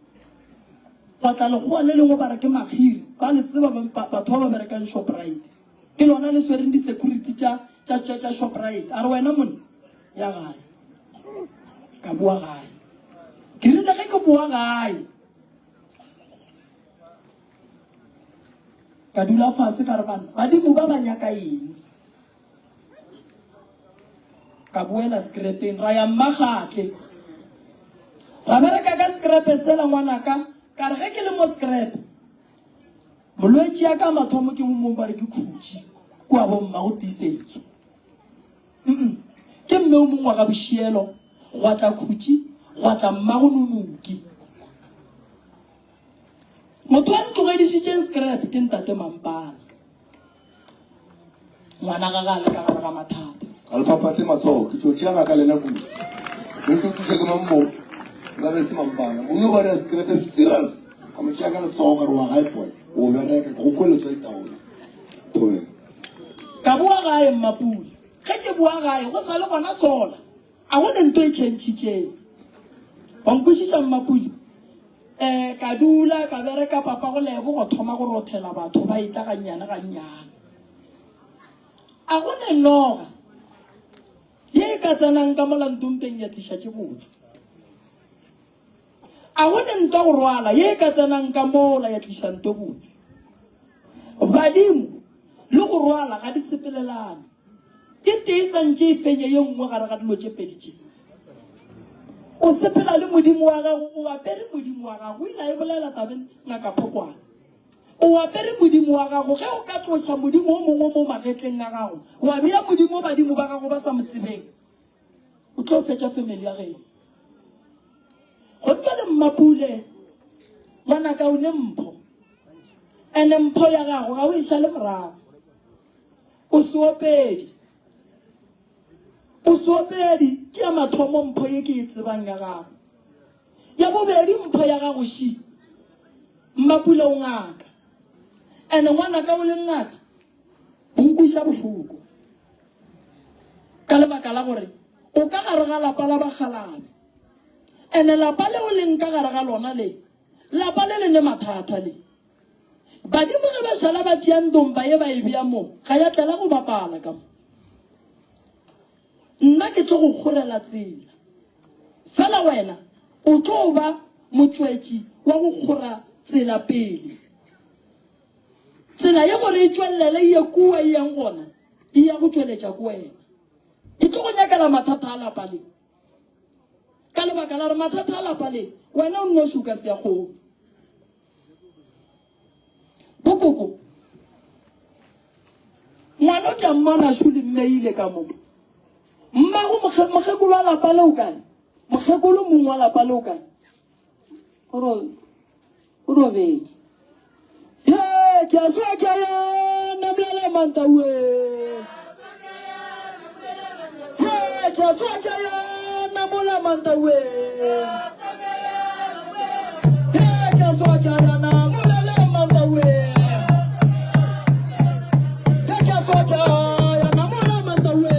Speaker 2: Gwa tla lekgowa le lengwe ba re ke Makgiri. Ba le tseba batho ba ba berekang Shoprite. Ke lona le swereng di-security tša, tša, tša, tša Shoprite. A re wena monna, ya gae. Ka boa gae. Ke rile ge ke boa gae, ka dula fase ka re banna, badimo ba ba nyaka eng? Ka boela scrapeng, ra ya Mmagatle. Ra bereka ka scrape sela ngwanaka, ka re ge ke le mo scrap, Molwetši ya ka mathomo ke mong ba re ke khutši kua bo mma go tiisetso. Mm ke mme o mongwe wa ga bošielo gwa tla khutši gwa tla mma go nonoki. Motho a ntlogedišitšeng scrap ke ntate Mampana. Ngwana ga ga le ka gare ga mathata.
Speaker 6: Ga le phaphathe matsogo, ke tlo tšea ngaka lena kudu. Le tlo thuša ke mang mo? Nka be se mampana. Mongwe ba re scrap serious. Ka mo tšea ka letsogo ka re wa gae boy. O bereka ke go kwe letswai taola. Thobela.
Speaker 2: Ka boa gae Mmapula. Ge ke boa gae go sa le gona sola. A go ne nto e tšhentšhitšeng. Wa nkwešiša Mmapula? Eh, ka dula ka bereka papa go lebo go thoma go rothela batho ba etla gannyane gannyane. A go ne noga ye e ka tsenang ka mola ntompeng ya tliša tše botse. A go ne ntwa go rwala ye e ka tsenang ka mola ya tliša nto botse. Badimo le go rwala ga di sepelelane. E tee sa ntše e fenya ye nngwe gare ga dilo tše pedi tše. O sepela le Modimo wa gago, o apere Modimo wa gago. O ile a e bolela tabeng ngaka Phokwana. O apere Modimo wa gago. Ge o ka tloša Modimo o mongwe mo magetleng a gago, wa bea Modimo badimo ba gago ba sa mo tsebeng, o tlo fetša family ya geno. Go ntle le Mmapule, ngwanaka o ne mpho. Ene mpho ya gago ga o e šale morago. O seopedi. O seopedi ke ya mathomo mpho ye ke e tsebang ya gago. Ya bobedi mpho ya gago shi. Mmapule o ngaka. Ene ngwanaka o le ngaka o nkwiša bohloko. Ka lebaka la gore o ka gare ga lapa la bakgalabe. Ene lapa le o leng ka gare ga lona le, lapa le le ne mathata le. Badimo ge ba šala ba tšea ndomba ye ba e bea mo, ga ya tlela go bapala ka mo. Nna ke tlo go kgorela tsela. Fela wena o tlo ba motšwetši wa go kgora tsela pele. Tsela ye gore e tšwelele e ye kua e yang gona, e ya go tšweletša ke wena. Ke tlo go nyakela mathata a lapa le. Ka lebaka la gore mathata a lapa le, wena o nnoši o ka se a kgone. Bokoko, ngwana o ke a mmona šo le mmeile ka mo. Mmago mokgekolo wa lapa le o kae? Mokgekolo mong wa lapa le o kae?
Speaker 8: O robetše.
Speaker 2: Ye, ke a swa ke a ya namlela mantaue. Ye, ke a swa ke a ya namola mantaue. Ye, ke a swa ke a ya namolela mantaue. Ye, ke a swa ke a ya namola mantaue.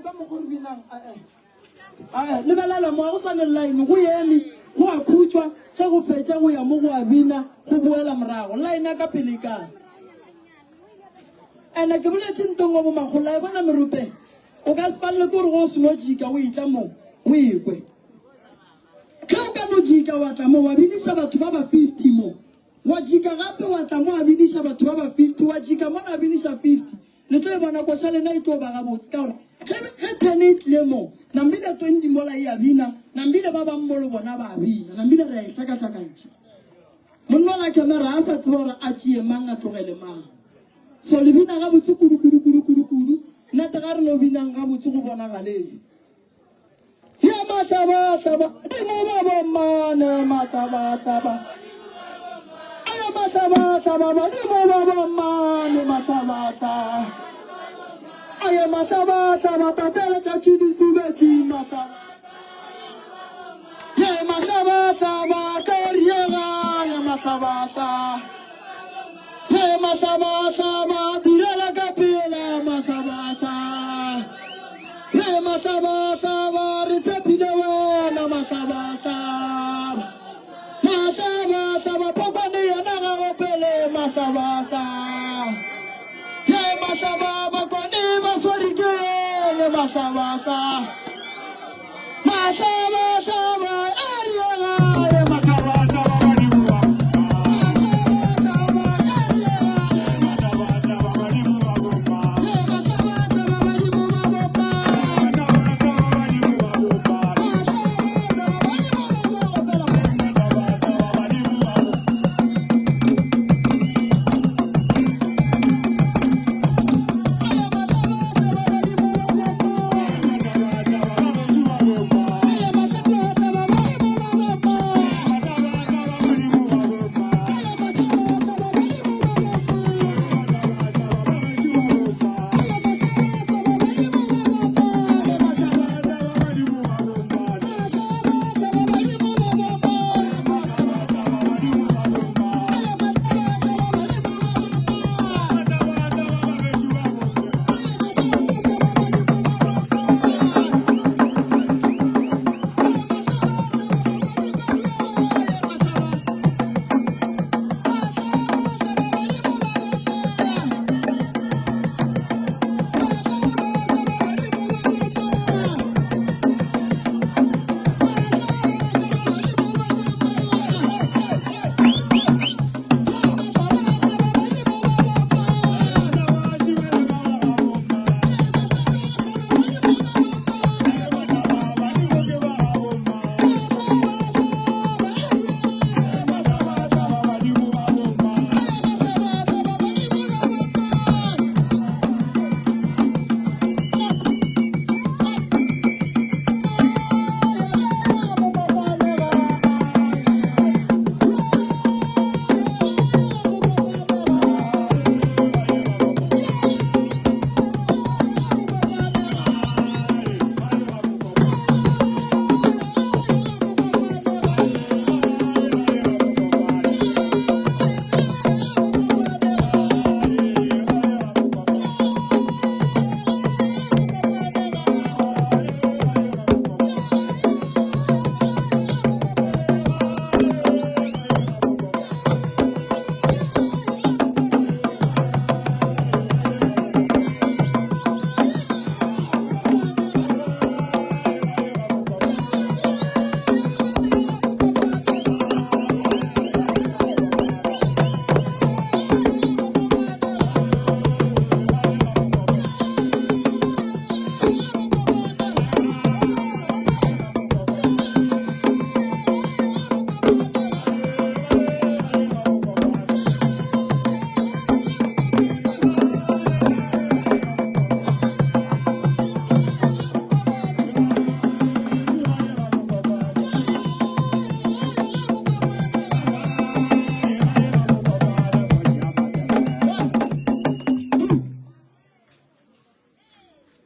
Speaker 2: ka mokgo re binang ae ae lebelela mo ga go sa ne line go eme go a khutšwa ge go fetša go ya mo go a bina go boela morago line ya ka pele e kae ene ke boletše ntong wa bomakgolo la e bona meropeng o ka se palele ke gore go o seno jika o etla mo o ekwe ge o ka no jika wa tla mo wa biniša batho ba ba 50 mo wa jika gape wa tla mo a biniša batho ba ba 50 wa jika mo la biniša 50 Le tlo e bona koša lena e tlo ba gabotse ka gore ge ge ten e tlile mo nambile 20 mola e a bina nambile ba bang mo le bona ba a bina nambile re a e hlakahlakantšha. Monna ola camera a sa tseba gore a tšee mang a tlogele mang. So le bina gabotse kudu kudu kudu kudu kudu nnete ga re no binang gabotse go bonagaleng. Ya mahlabahlaba dimo ba bommane mahlabahlaba Aya mahlabahlaba badimo ba bommane mahlabahlaba Aya mahlabahlaba tate letšatši di subetše mahlaba Ye mahlabahlaba ka riega ye mahlabahlaba Ye mahlabahlaba direla ka pela mahlabahlaba Ye mahlabahlaba re tshepile wena mahlabahlaba Mahlabahlaba pokwane yena ga opele mahlabahlaba Ye mahlaba bakwane ba swere ke eng mahlabahlaba Mahlabahlaba a re ye gae mahlabahlaba badimo ba Mahlabahlaba a re ye gae Mahlabahlaba badimo ba bomma Ye mahlabahlaba badimo ba bomma Mahlabahlaba badimo ba bomma Mahlabahlaba badimo ba bomma Mahlabahlaba badimo ba bomma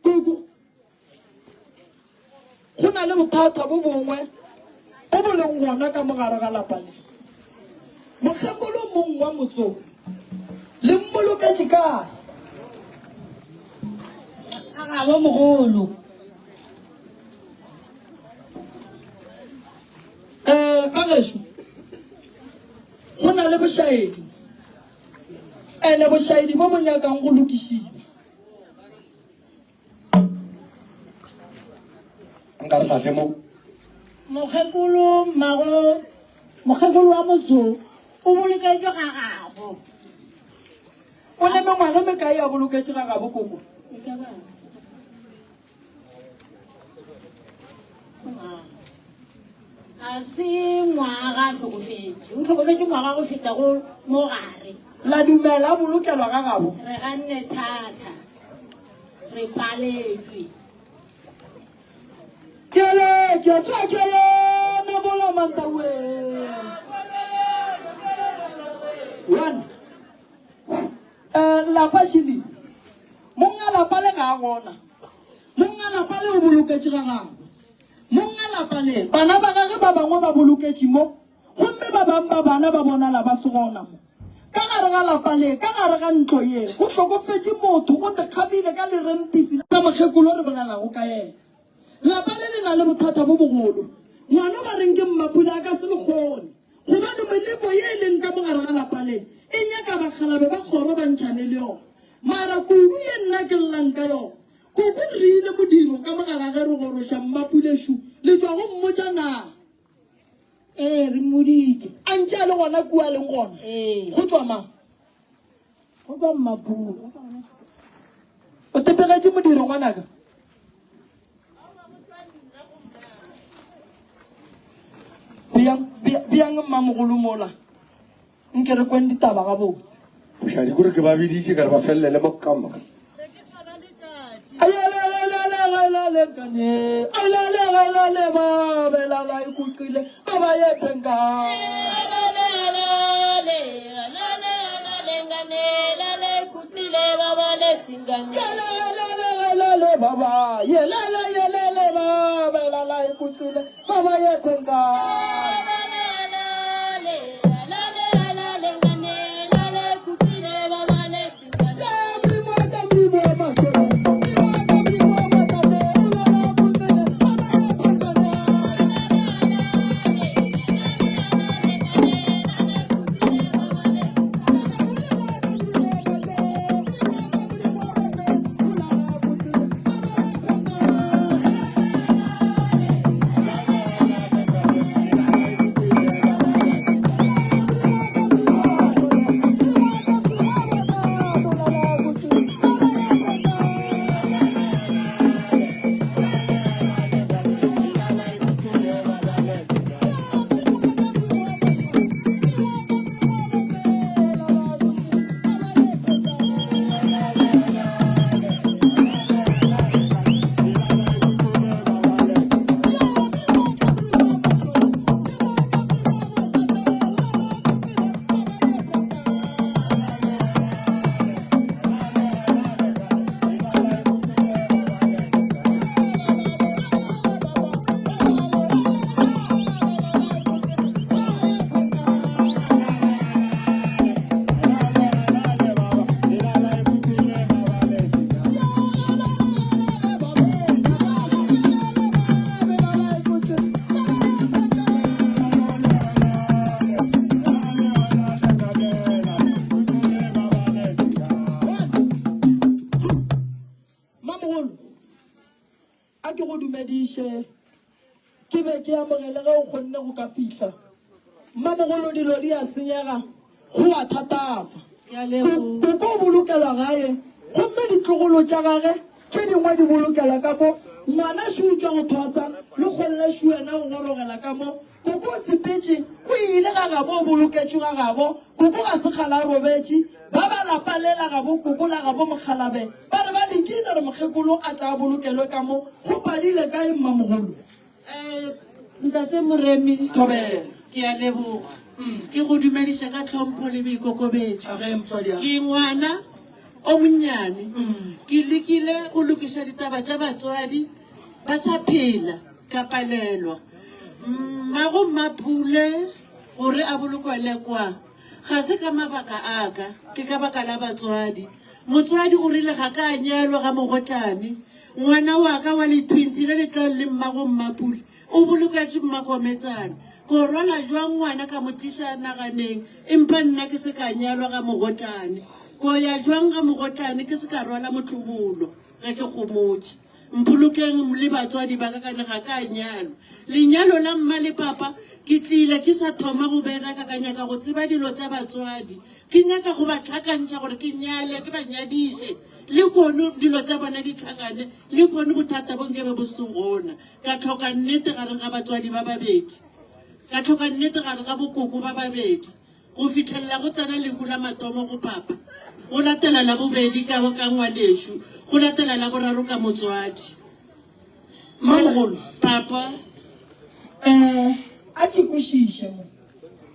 Speaker 2: Koko, go na le bothata bo bongwe bo bo leng gona ka mogare ga lapa le. Mokgekolo mong wa motso le mmoloketše kae?
Speaker 1: Gagabo mogolo.
Speaker 2: gešo go na le bošaedi ene bošaedi bo bo nyakang go lokišiwa.
Speaker 13: Nka re hlahle mo.
Speaker 14: Mokgekolo mmago mokgekolo wa motho o boloketšwe ga gabo.
Speaker 2: O ne mengwaga mekae a boloketše ga gabo koko?
Speaker 14: E ka ba A se ngwaga a hlokofetše. O hlokofetše ngwaga go feta go mo gare.
Speaker 2: La dumela a bolokelwa ga gabo?
Speaker 14: Re ganne thata. Re paletšwe.
Speaker 2: Kele ke swa ke yona bola mantawe. One. Eh, lapa šili. Monga lapa le ga a gona. Monga lapa le o boloketše ga gagwe. Monga lapa le, bana ba gage ba bangwe ba boloketše mo, gomme ba bang ba bana ba bonala ba se gona mo. Ka gare ga lapa le, ka gare ga ntlo ye, go hlokofetše motho, o tekgamile ka lerempisi la mokgekolo re bolelago ka yena. Lapa le le na le bothata bo bogolo. Ngwana ba reng ke Mmapula a ka se le kgone, gobane meleko ye e leng ka mo gare ga lapa le e nyaka bakgalabe ba kgoro ba ntšhane le yona. Mara kudu ye nna ke llang ka yona, Koko re ile modiro ka mo ga gage re goroša Mmapulešu, le tšwa go mmotša na?
Speaker 14: Ee, re mmoditše.
Speaker 2: A ntše a le gona kua a leng gona?
Speaker 14: Ee.
Speaker 2: Go tšwa mang?
Speaker 14: Go tšwa Mmapule.
Speaker 2: O tepegetše modiro ngwanaka? Beyang, beyang mmamogolo mola. Nke re kweng ditaba gabotse.
Speaker 13: Bošadi kore ke ba biditše ka re ba felelele mo ka moka.
Speaker 2: Mamogolo, a ke go dumediše. Ke be ke amogele ge o kgonne go ka fihla. Mmamogolo, dilo di a senyega, go a thatafa. Koko o bolokelwa gae, gomme ditlogolo tša gage tše dingwe di bolokelwa ka mo. Ngwana šo o tšwa go thwasa, le kgolle šo yena o gorogela ka mo. Koko o sepetše, o ile ga gabo, o boloketšwe ga gabo. Koko ga se kgale a robetše. Ba ba lapa le la gabo koko la gabo mokgalabe ba re ba lekile gore mokgekolo a tle a bolokelwe ka mo. Go padile kae mmamogolo?
Speaker 15: Eh, Ntate Moremi,
Speaker 2: Thobela.
Speaker 15: Ke a leboga. Ke go dumediša ka tlhompho le boikokobetšo.
Speaker 2: Age, motswadi wa.
Speaker 15: Ke ngwana o monnyane. Ke lekile go lokiša ditaba tša batswadi ba sa phela ka palelwa. Mmago Mmapule gore a bolokwele kwa ga se ka mabaka a ka, ke ka baka la batswadi. Motswadi o rile ga ka a nyalwa ga mogotlane. Ngwana wa ka wa lethwintshi le le tlang le mmago Mmapule o boloketšwe Mmakometsana. Ko rwala jwang ngwana ka mo tliša naganeng empa nna ke se ka nyalwa ga mogotlane? Ko ya jwang ga mogotlane ke se ka rwala motlobolo ge ke gomotše? Mpolokeng le batswadi ba ka kane ga ka nyalwa. Lenyalo la mma le papa ke tlile ke sa thoma go bereka ka nyaka go tseba dilo tša batswadi. Ke nyaka go ba hlakantšha gore ke nyale, ke ba nyadiše. Lehono dilo tša bona di hlakane, lehono bothata bo nkebe bo se gona. Ka hloka nnete gareng ga batswadi ba babedi, ka hloka nnete gare ga bokoko ba babedi, go fihlelela go tsena lehu la mathomo go papa, go latela la bobedi ka, ka ngwanešu, go latela la boraro ka motswadi.
Speaker 2: Mmamogolo.
Speaker 15: Papa.
Speaker 2: Eh, a ke kwešiše mo.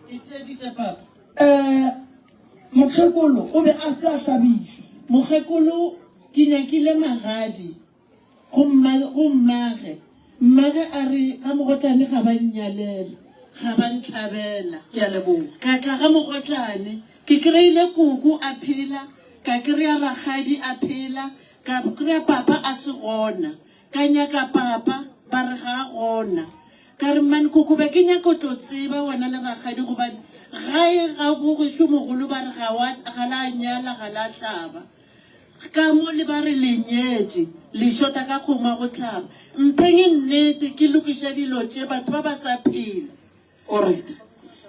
Speaker 15: Ke theeditše papa.
Speaker 2: Eh, mokgekolo o be a se a hlabišwa.
Speaker 15: Mokgekolo, ke nyakile magadi go mma, go mmage. Mmage a re, Ga mogotlane ga ba nnyalela, ga ba ntlhabela.
Speaker 2: Ke a leboga.
Speaker 15: Ka tla ga mogotlane, ke kry-ile koko a phela, ka kry-a rakgadi a phela, ka kry-a papa a se gona. Ka nyaka papa, ba re ga a gona. Ka re, Mmane Koko, be ke nyaka o tlo tseba wena le rakgadi gobane gae ga bo gešo mogolo ba re ga wa, ga la nyala, ga la hlaba. Ka mo le ba re le nyetše, le šota ka kgomo ya go hlaba. Mpheng nnete ke lokiše dilo tše, batho ba ba sa phela.
Speaker 2: Alright.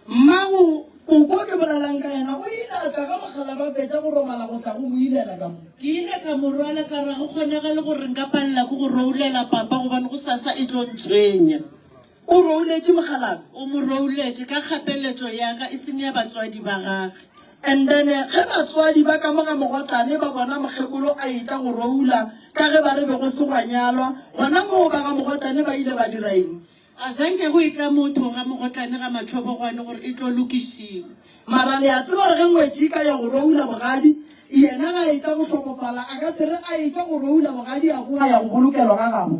Speaker 2: Mmago koko ke bolelang ka yena o ile a tla ga mogala ba fetša go robala go tla go mo ilela ka mo.
Speaker 15: Ke ile ka mo rwala ka ra go kgonagale gore nka palela ke go roulela papa gobane go sasa e tlo ntshwenya.
Speaker 2: O rouletše mokgalabje?
Speaker 15: O mo rouletše ka kgapeletšo ya ka e seng ya batswadi ba gage.
Speaker 2: And then ge batswadi ba ka mo ga mogotlane ba bona mokgekolo a etla go roula ka ge ba re be go se gwa nyalwa, gona moo ba ga mogotlane ba ile ba dira eng?
Speaker 15: A zanke go etla motho ga mogotlane ga mahlobogwane gore e tlo lokišiwa.
Speaker 2: Mara le a tseba gore ge ngwetši e ka ya go roula bogadi, yena ga a etla go hlokofala, a ka se re a etšwa go roula bogadi a boa ya go bolokelwa ga gabo.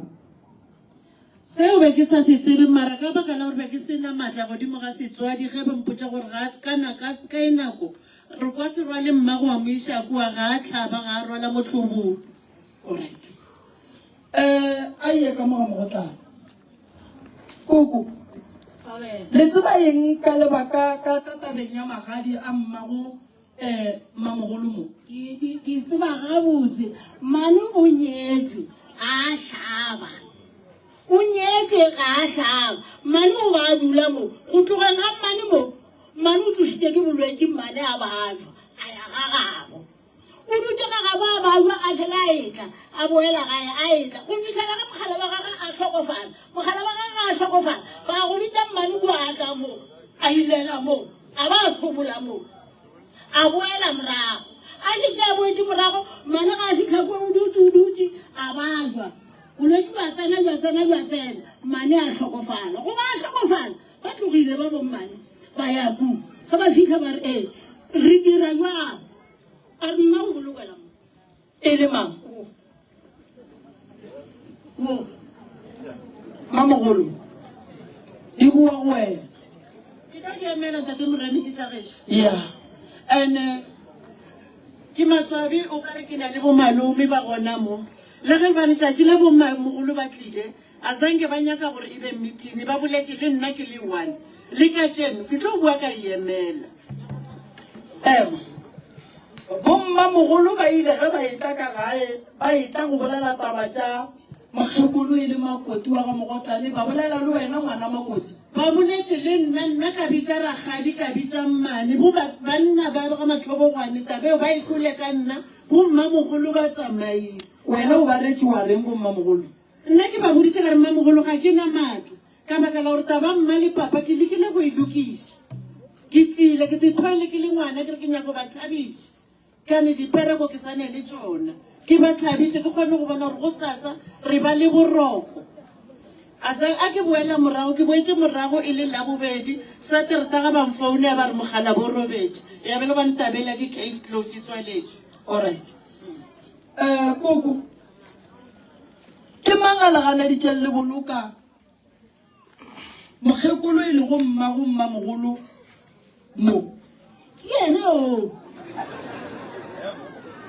Speaker 15: Seo be ke sa se tsebe, mara ka baka la gore be ke se na maatla godimo ga setswadi, ge ba mpotša gore ga ka na ka, ka e nako re kwa se rwale mmago wa mo iša kua, ga a hlaba, ga a rwala mohlobolo.
Speaker 2: Alright. Eh, a ye ka mo ga mogotlana. Koko, le tseba eng ka lebaka ka ka tabeng ya magadi a mmago eh mmamogolo mo?
Speaker 14: Ke ke- ke tseba gabotse mane o nyetšwe a hlaba o nyetšwe ga a hlaba mmane o ba a dula mo go tlogeng ga mmane mo mmane o tlošitše ke bolwetši mmane a bajwa a ya ga gabo O dutše ga gabo a babja a fela a etla, a boela gae a etla, go fihlela ge mogala wa gagwe a hlokofala. Mogala wa gagwe a hlokofala, ba go bitša mmane kua a tla mo, a ilela mo, a ba a hlobola mo, a boela morago. A šetše a boetše morago, mmane ga a fihla kua o dutše, o dutše, a babja. Bolwetši bja tsena, bja tsena, bja tsena, mmane a hlokofala. Go ba a hlokofala, ba tlogile ba bommane ba ya kua. Ge ba fihla ba re, Ee, re dira jwang? A re nna o bolokela mo.
Speaker 2: E le mang?
Speaker 14: Wo. Wo.
Speaker 2: Mamogolo, di boa go wena.
Speaker 15: Ke tla di emela ntate Moremi ke tša gešo.
Speaker 2: Yeah.
Speaker 15: And ke maswabi o ka re ke na le bomalome ba gona mo. Le ge bane tšatši le bomamogolo ba tlile, A sa nke ba nyaka gore e be meeting, ba boletše le nna ke le one. Le kaceno ke tlo bua ka e emela.
Speaker 2: Ema. Bommamogolo ba ile ge ba etla ka gae, ba etla go bolela taba tša mokgekolo e le Makoti wa ga Mogotlane, ba bolela le wena ngwana Makoti.
Speaker 15: Ba boletše le nna, nna ka bitša rakgadi, ka bitša mmane, bo ba, banna ba ga Mahlobogwane, taba eo ba e kwele ka nna, bommamogolo ba tsamaile.
Speaker 2: Wena o ba retše wa reng bommamogolo?
Speaker 15: Nna ke ba boditše ka re, Mmamogolo, ga ke na maatla, ka baka la gore taba mma le papa ke lekile go e lokiša. Ke tlile, ke tethwele ke le ngwana, ke re ke nyako ba thabiša. Kane dipereko ke sa ne le tšona. Ke ba thabiše, ke kgone go bona gore gosasa re ba le boroko. A sa, a ke boela morago, ke boetše morago e le Labobedi, Sateretaga ba mfounela ba re mogala bo robetše. Ya be le gobane taba ela ke case close, e tswaletšwe.
Speaker 2: Alright. Eh, koko. Ke mang a le ganeditšeng le boloka mokgekolo e lego mmago mmamogolo mo?
Speaker 14: Ke yena o.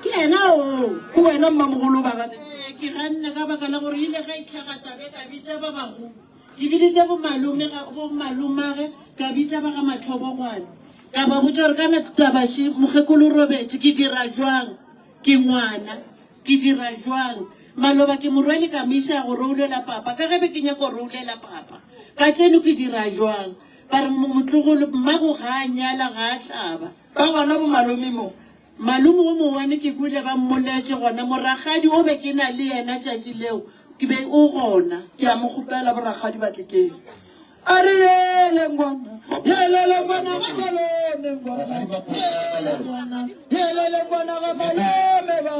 Speaker 14: Ke yena o.
Speaker 2: Ke wena mmamogolo ba gane.
Speaker 15: Ke ganne ka baka la gore ile ga itlhaga tabe ka bitša ba bagolo. Ke biditše bomalome ga bomalomage ka bitša ba ga Mathobogwane. Ka ba botša gore kana taba še mokgekolo o robetše ke dira jwang? Ke ngwana ke dira jwang? Maloba ke mo rwele ka mo iša go roulela papa ka ge be ke nyaka go roulela papa. Kajeno ke dira jwang? Ba re motlogolo mmago ga a nyala ga a hlaba.
Speaker 2: Ba gona bomalome mo?
Speaker 15: Malome wo mongwane ke kwele ba mmoletše gona, morakgadi o be ke na le yena tšatši leo, ke be o gona.
Speaker 2: Ke a mo kgopela borakgadi ba tle keng. A re yele ngwana, yelele ngwana ga malome ngwana, yele ngwana, yelele ngwana ga malome ba.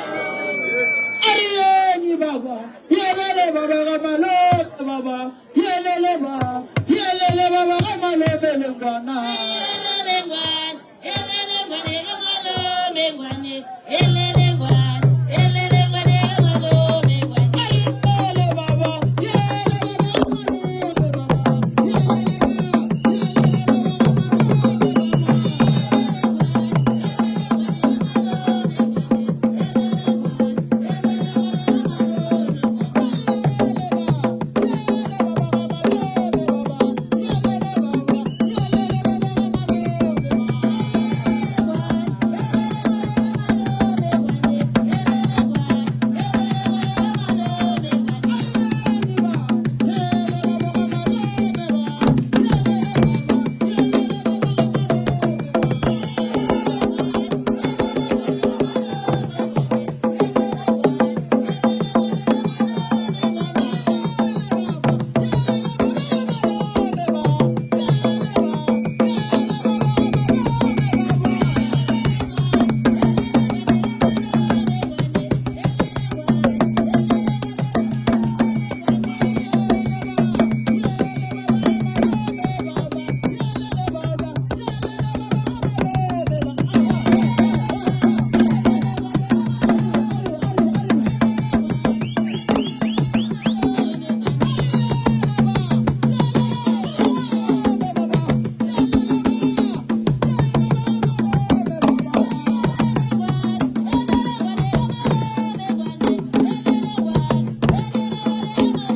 Speaker 2: A re yeng baba, yelele baba ga malome baba, yelele ba, yelele baba ga malome le ngwana.
Speaker 8: Yelele ngwana, yelele ngwana ga malome ngwane, yelele ngwana, yelele ngwana ga malome ngwane.
Speaker 2: A re yele baba, yele baba ga malome baba, yelele ba, yelele baba ga malome baba.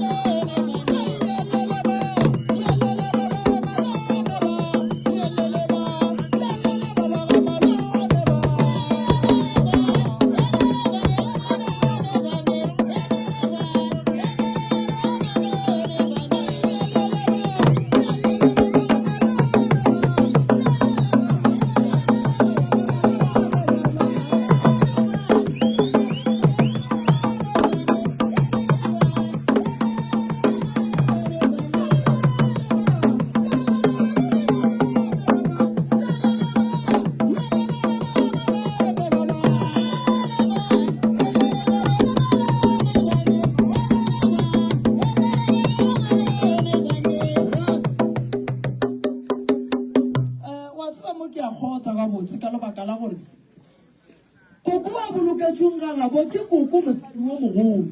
Speaker 2: Eh, wa tseba mo ke a kgotsa gabotse ka lebaka la gore koko wa boloketšweng ga gabo ke koko mosadi wo mogolo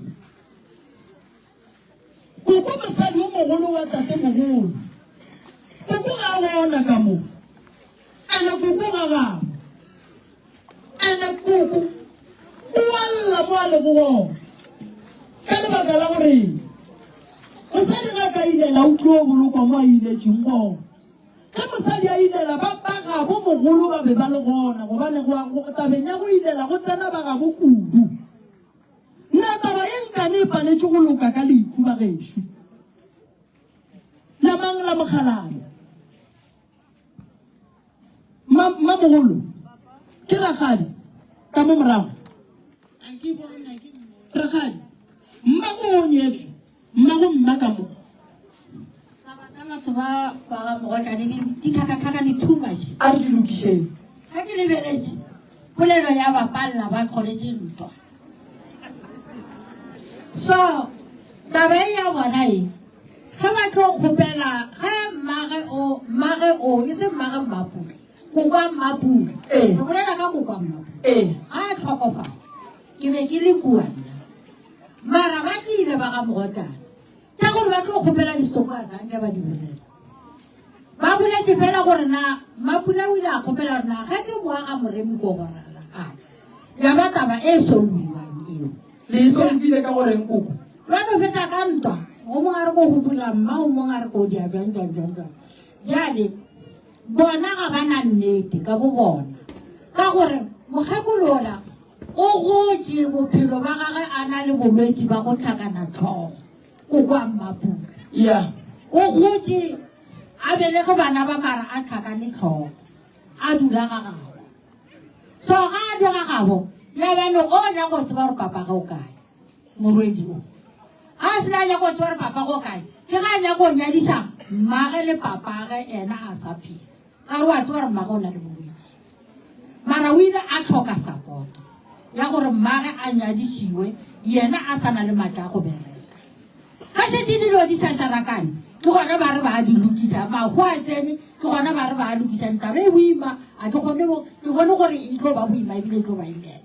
Speaker 2: koko mosadi wo mogolo wa tate mogolo koko ga a gona ka mo ene koko ga gabo ene koko o a lla mo a lego gona ka lebaka la gore mosadi ga ka ilela o tlo bolokwa mo a iletšeng gona Ge mosadi a ilela, ba ba gabo mogolo ba be ba le gona, gobane go, go, tabeng ya go ilela go tsena ba gabo kudu. Na taba ye nkane e paletše go loka ka lehu ba gešo? La mang la mokgalabje? Ma, mamogolo ke rakgadi ka mo morago. Rakgadi, mmago o nyetšwe. Mmago mma ka mo.
Speaker 14: Taba tša batho ba ba ga Mogotlane di di tlhakatlhakane too much.
Speaker 2: A re di lokišeng.
Speaker 14: Ge ke lebeletše polelo ya ba palela ba kgoletše ntwa. So taba e ya bona e ge ba tlo kgopela ge mmage o mmage o e se mmage mmapula kokwa mmapula
Speaker 2: Ee.
Speaker 14: re bolela ka kokwa mmapula
Speaker 2: Ee.
Speaker 14: ga a tlhokofala ke be ke le kua nna Mara ba tlile ba ga Mogotlane tša gore ba tlo kgopela distoko a zanke ba di bolela. Ba boletše fela gore na Mapula o ile a kgopela gore na ge ke boa ga Moremi ko gorala kae. Ya ba taba e solviwang eo.
Speaker 11: Le e solvile ka goreng koko?
Speaker 14: Ba no feta ka ntwa, o mongwe a re ko gopola mma, o mongwe a re ko dia bjang bjang bjang bjang. Bjale bona ga ba na nnete ka bo bona, ka gore mokgekolo ola o gotše bophelo ba gagwe a na le bolwetši ba go hlakana tlhogo, koko a Mmapula.
Speaker 11: Ya.
Speaker 14: O gotše a belege bana ba mara a hlakane tlhogo, a dula ga gabo. So ga a dira gabo, ya bjale o nyaka go tseba gore papa ge o kae, morwedi o. Ga a sena a nyaka go tseba gore papa go kae, ke ga a nyaka go nyadiša mmage le papage ena a sa phela. Ka gore wa tseba gore mmage o na le bolwetši. Mara o ile a hloka sapoto ya gore mmage a nyadišiwe yena a sa na le matla a go bereka. Ga šetše dilo di šašarakane, ke gona ba re ba a di lokiša. Mahu a tsene, ke gona ba re ba a lokiša. Taba e boima, a ke kgone, ke bone gore e tlo ba boima ebile e tlo ba imela.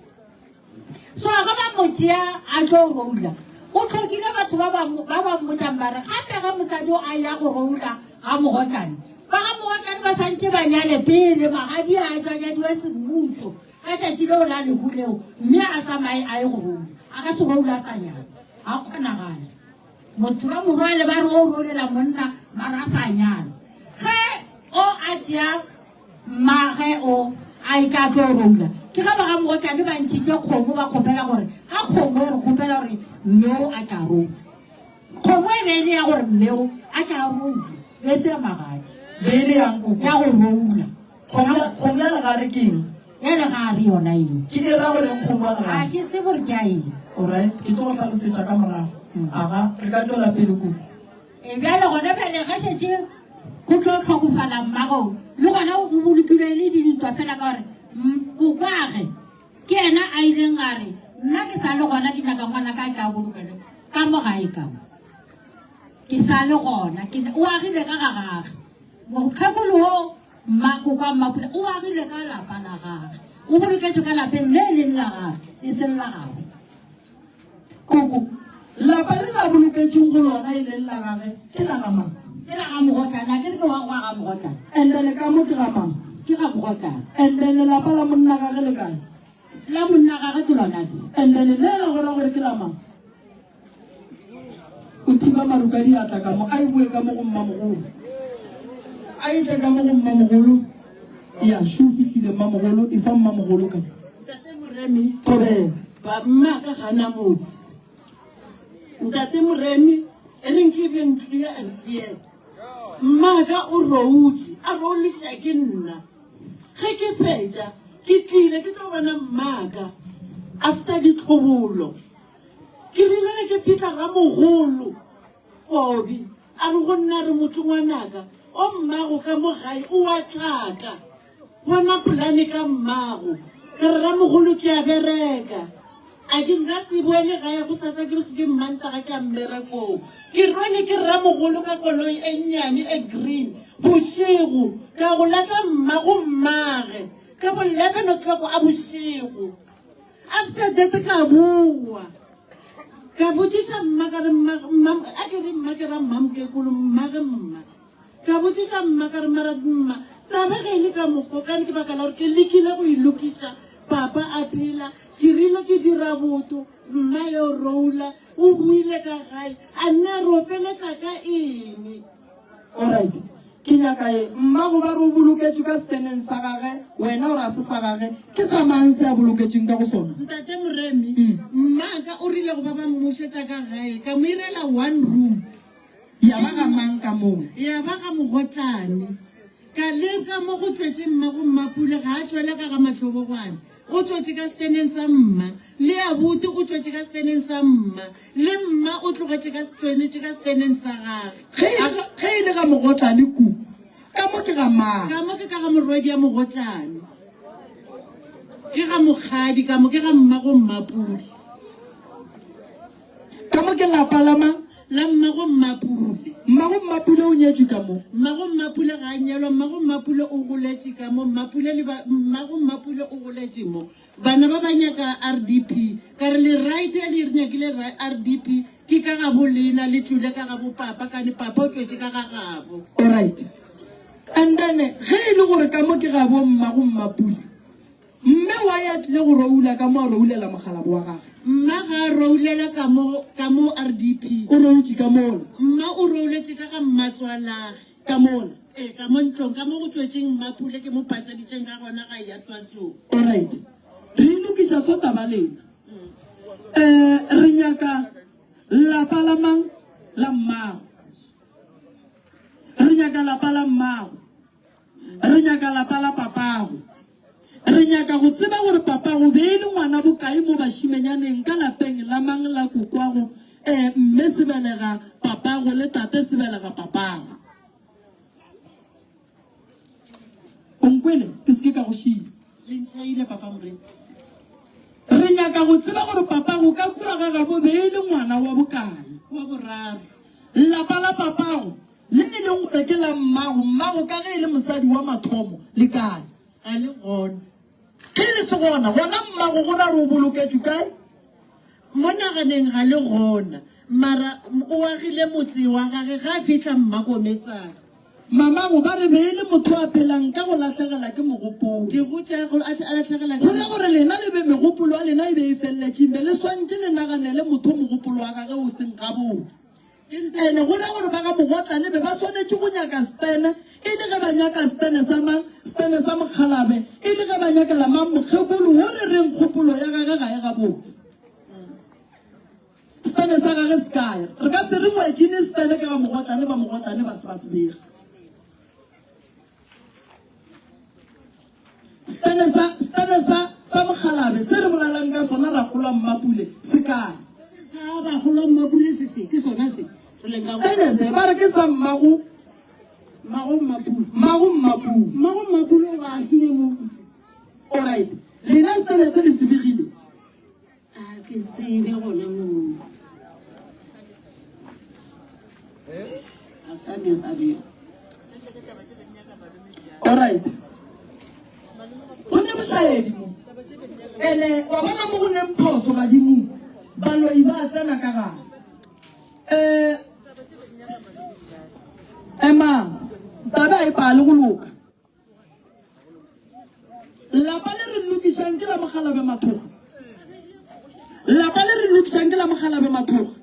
Speaker 14: So ge ba mo tšea a tlo roula, o hlokile batho ba ba ba ba mmotšang ba re gape ge mosadi o a ya go roula ga mogotlane, ba ga mogotlane ba santše ba nyale pele magadi a tšwa nyadiwa semmušo ka tšatši leo la lehu leo, mme a tsamaye a ye go roula. A ka se roula a sa nyala, ga go kgonagale. Motho ba morwale ba re o rolela monna mara a sa nyala. Ge o a tšea Mmagwe o a e tla tlo roula. Ke ge ba ga Mogotlane ba ntšhitše kgomo ba kgopela gore ka kgomo e re kgopela gore mme o a tla roula. Kgomo e be e le ya gore mme o a tla roula, e se ya magadi.
Speaker 11: Be e le yang koko?
Speaker 14: Ya go roula.
Speaker 11: Kgomo ya legare ke eng?
Speaker 14: Ya legare yona eo.
Speaker 11: Ke e ra goreng kgomo ya legare?
Speaker 14: Ga ke tsebe gore ke ya eng.
Speaker 11: Alright, ke tlo go hlalosetša ka morago. Aga, re ka tšwela pele koko.
Speaker 14: E bjale gona bjale ge šetše go tlo hlokofala mmago, le gona o bolokilwe e le dintwa fela ka gore kokwage ke yena a ileng a re nna ke sa le gona ke nyaka ngwana ka tla bolokele ka mo gae ka mo ke sa le gona ke o agile ka ga gage mokgekolo wo mma kokwa mmapula o agile ka lapa la gage o boloketswe ka lapeng le leng la gage e seng la gagwe
Speaker 11: Koko, lapa le la boloketšeng go lona e leng la gage ke la ga mang?
Speaker 14: Ke la ga Mogotlana, a ke re ke wa gwa ga Mogotlana.
Speaker 11: And then ka mo ke ga mang?
Speaker 14: Ke ga Mogotlana.
Speaker 11: And then lelapa la monna gage le kae?
Speaker 14: La monna gage ke lona le.
Speaker 11: And then le la go ra gore ke la mang? O thiba maru ka diatla ka mo, a e boe ka mo go mmamogolo. A e tle ka mo go mmamogolo. Ya, šo o fihlile mmamogolo, e fa mmamogolo ka.
Speaker 15: Ntate Moremi.
Speaker 11: Thobela.
Speaker 15: Ba mma ka gana motse. Ntate Moremi, e reng ke beng clear and fair. Mma ka o routše, a roulisa ke nna. Ge ke fetša, ke tlile ke tlo bona mma ka after ditlhobolo. Ke rile ge ke fihla ramogolo Kobi a re go nna re motho ngwanaka o mmago ka mo gae o wa tlaka bona polane ka mmago ka re ramogolo ke a bereka a ke nka se boele gae go sasa ke re se ke mmantaga ke a mmerekong ke rwele ke ramogolo ka koloi e nnyane e green bošego ka go latla mmago mmage ka bo 11 o'clock a bošego After that ka boa ka botšiša mma ka re mma mma a ke re mma ke ra mma mokekolo mma ge mma ka botšiša mma ka re mara mma taba ge e le ka mokgo kane ke baka la gore ke lekile go e lokiša papa a phela ke rile ke dira botho mma yo roula o buile ka gae a nna re o feletša ka eng
Speaker 11: Alright. Ke nyaka ye. Mmago ba re o boloketšwe ka seteneng sa gage, wena o re a se sa gage. Ke sa mang se a boloketšweng ka go sona?
Speaker 15: Ntate Moremi, mmaka o rile go ba ba mmušetša ka gae, ka mo irela one room.
Speaker 11: Ya ba ga mang ka moo?
Speaker 15: Ya ba ga Mogotlane. Ka leka mo go tšwetše mmago Mmapule, ga a tšwele ka ga Mahlobogwane. O tšwetše ka seteneng sa mma. Le abuti o tšwetše ka seteneng sa mma. Le mma o tlogetše ka tšwenetše ka seteneng sa gage.
Speaker 11: Ge e le, ge e le ga mogotlane ku, ka mo ke ga mang?
Speaker 15: Ka mo ke ka ga morwedi ya mogotlane. Ke ga mokgadi, ka mo ke ga mmago Mmapule.
Speaker 11: Ka mo ke lapa la mang?
Speaker 15: La mmago Mmapule.
Speaker 11: Mmago Mmapule o nyetšwe ka mo?
Speaker 15: Mmago Mmapule ga a nyalwa, mmago Mmapule o goletše ka mo, Mmapule le ba, mmago Mmapule o goletše mo. Bana ba ba nyaka RDP, ka re le right ya le re nyakile RDP ke ka gabo lena, le tšwele ka gabo papa, kane papa o tšwetše ka ga gabo.
Speaker 11: Alright.
Speaker 2: And then ge e le gore ka mo ke ga bo mmago Mmapule, mme why a tlile go roula ka mo a roulela mokgalabo wa gagwe?
Speaker 15: Mma ga a roulela ka mo, ka mo RDP.
Speaker 2: O routše ka mola.
Speaker 15: Mma o rouletše ka ga mmatswalage.
Speaker 2: Ka mola.
Speaker 15: Ee, ka mo ntlong, ka mo go tšwetšeng Mmapule ke mo paseditšeng ka gona ga eya twasong.
Speaker 2: Alright. Re e lokiša so taba lena. Eh, re nyaka lapa la mang? La mmago. Re nyaka lapa la mmago. Re nyaka lapa la papago. Re nyaka go tseba gore papago be e le ngwana bokae mo bašimenyaneng ka lapeng la mang la kokwago, eh, mme sebelega papago le tate sebelega papago. O nkwele? Ke se ke ka go šia.
Speaker 15: Le ntlhaile, Papa Moremi.
Speaker 2: Re nyaka go tseba gore papago ka kua ga gabo be e le ngwana wa bokae.
Speaker 15: Wa boraro.
Speaker 2: Lapa la papago, le e leng gore ke la mmago, mmago ka ge e le mosadi wa mathomo, le kae?
Speaker 15: Ga le gona.
Speaker 2: Ge le se gona, gona mmago go ra re o boloketšwe kae?
Speaker 15: Mo naganeng ga le gona. Mara o agile motse wa gage ga a fihla Mmakometsana.
Speaker 2: Mamago ba re be e le motho a phelang ka go lahlegela ke mogopolo.
Speaker 15: Ke go tša go a lahlegela
Speaker 2: Go ra gore lena le be megopolo ya lena e be e feleletšeng be le swantše le naganele motho mogopolo wa gage o seng gabotse. Ene go ra gore ba ga Mogotlane be ba swanetše go nyaka Stene e le ge ba nyaka Stene sa mang, Stene sa mokgalabe e le ge ba nyakela mang mokgekolo wo re reng kgopolo ya gage ga e gabotse. Stene sa gage se kae? Re ka se re ngwetšine Stene ka ga Mogotlane ba Mogotlane ba se ba se bega. Stene sa, stene sa, sa mokgalabe se re bolelang ka sona Rakgolo Mmapule se kae?
Speaker 14: Sa Rakgolo Mmapule se se, ke sona se. Re leng ka go.
Speaker 2: Stene se ba re ke sa mmago.
Speaker 14: Mmago Mmapule.
Speaker 2: Mmago Mmapule.
Speaker 14: Mmago Mmapule o ba a sene motse.
Speaker 2: Alright. Lena stene se le se begile?
Speaker 14: A ke tsebe gona moo. A sa bega bega.
Speaker 2: Alright. Go ne bošaedi mo. Ene wa bona mo go neng phoso badimong. Baloi ba tsena ka gare. Eh Emang. Taba e pale go loka. Lapa le re lokišang ke la Mokgalabje Mathoga. Lapa le re lokišang ke la Mokgalabje Mathoga.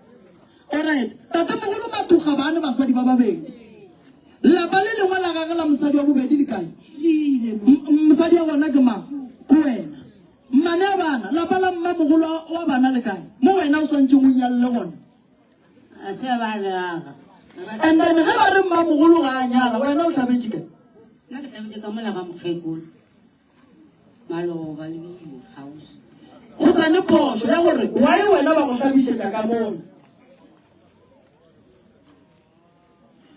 Speaker 2: Alright, tatemogolo Mathoga ba ne basadi ba babedi. Lapa le lengwe la gage la mosadi wa bobedi le kae? Mosadi wa gona ke mang? Ke wena. Mmane a bana, lapa la mmamogolo wa bana le kae? Mo wena o swantšeng o nyalele gona.
Speaker 14: A se ba leaga.
Speaker 2: And then ge ba re mmamogolo ga a nyala, wena o hlabetše kae?
Speaker 14: Nna ke hlabetše ka mola ga mokgekolo. Maloba le bile kgauswi.
Speaker 2: Go sa ne phošo ya gore why wena ba go hlabišetša ka mola.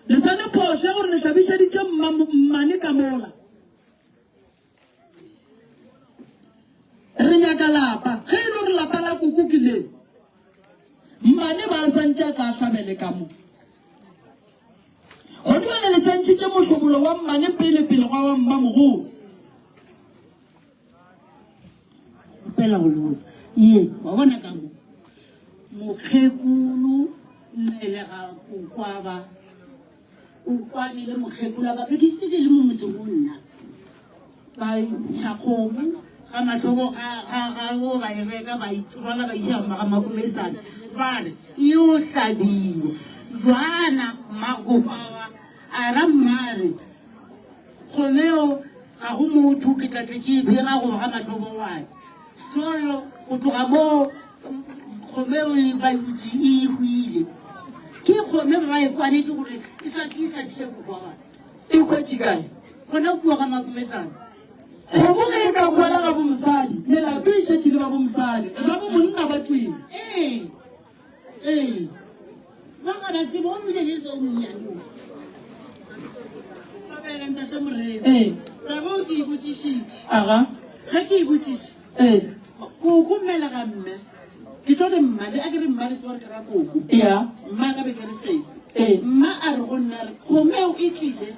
Speaker 2: Le sa ne phošo ya gore le hlabišeditše mmane ka mola. Re nyaka lapa. Ge e le gore lapa la koko ke le, mmane ba a santše a tla a hlabele ka mo. Gone bjale le tsentšhitše mohlobolo wa mmane pele pele gwa wa mmamogolo.
Speaker 14: Kgopela go le botsa. Ye, wa bona ka mo. Mokgekolo mmelega kokwaba. O kwane le mokgekolo wa ka be ke šetše ke le mo motseng wo nna. Ba ntšha kgomo ga mahlobo ga ga ga o ba e reka ba rwala ba iša ga makometsana ba re e yo hlabiwa. Jwana magopawa a ra mmare kgomo eo ga go motho ke tla tle ke e bega goba ga mahlobo wa ka. Solo go tloga moo kgomo eo e ba utse e hwile. Ke kgomo e ba e kwanetše gore e sa e hlabiše kokwa wa.
Speaker 2: E hwetše kae?
Speaker 14: Gona kua ga Makometsana.
Speaker 2: Kgomo ge e ka hwela ga bomosadi, melato e šetše le ba bomosadi, ba bo monna ba tšwele.
Speaker 14: Ee, ee. Ba ga ba tsebe, o bile le se o monnyane o.
Speaker 15: Thobela ntate Morena.
Speaker 2: Ee.
Speaker 15: Taba o ke e botšišitše.
Speaker 2: Aga.
Speaker 15: Ge ke e botšiša.
Speaker 2: Ee.
Speaker 15: Koko mmelega mme. Ke tlo re mma, le a ke re mma le tseba gore ke ra koko.
Speaker 2: Ya.
Speaker 15: Mma ka be ke re sesi.
Speaker 2: Ee.
Speaker 15: Mma a re go nna re kgomo eo e tlile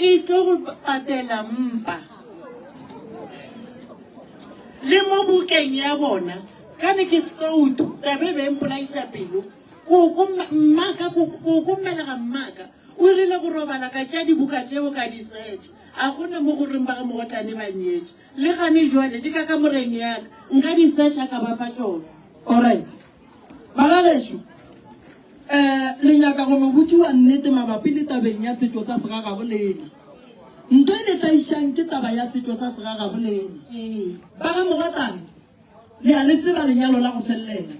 Speaker 15: e tlo go patela mpa. Le mo bukeng ya bona ka ne ke stoutu taba e be e mpolaiša pelo. Koko mmaka koko mmelega mmaka. O rile go robala ka tšea dibuka tšeo ka di search. A go na mo go reng ba ga Mogotlane ba nyetše. Le gane jwale di ka kamoreng ya ka. Nka di searcha ka ba fa tšona.
Speaker 2: Alright. Bagagešo, eh, le nyaka go no botšiwa nnete mabapi le tabeng ya setšo sa segagabo lena. Nto e le tlaišang ke taba ya setšo sa segagabo lena. Ba ga Mogotlane, le a le tseba lenyalo la go felelela.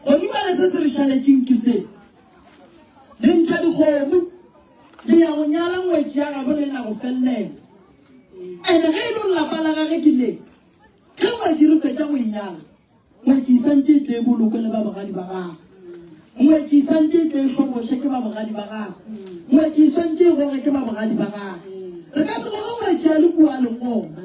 Speaker 2: Gone bjale se se re šaletšeng ke se. Le ntšha dikgomo, le ya go nyala ngwetši ya gabo lena go felelela. Ene ge e le gore lapa la gage ke le, ge ngwetši re fetša go e nyala, Ngwetši e santše e tle e bolokwe le ba bogadi ba gagwe. Ngwetši e santše e tle e hloboše ke ba bogadi ba gagwe. Ngwetši e swantše e goge ke ba bogadi ba gagwe. Re ka se goge ngwetši a le kua a leng gona.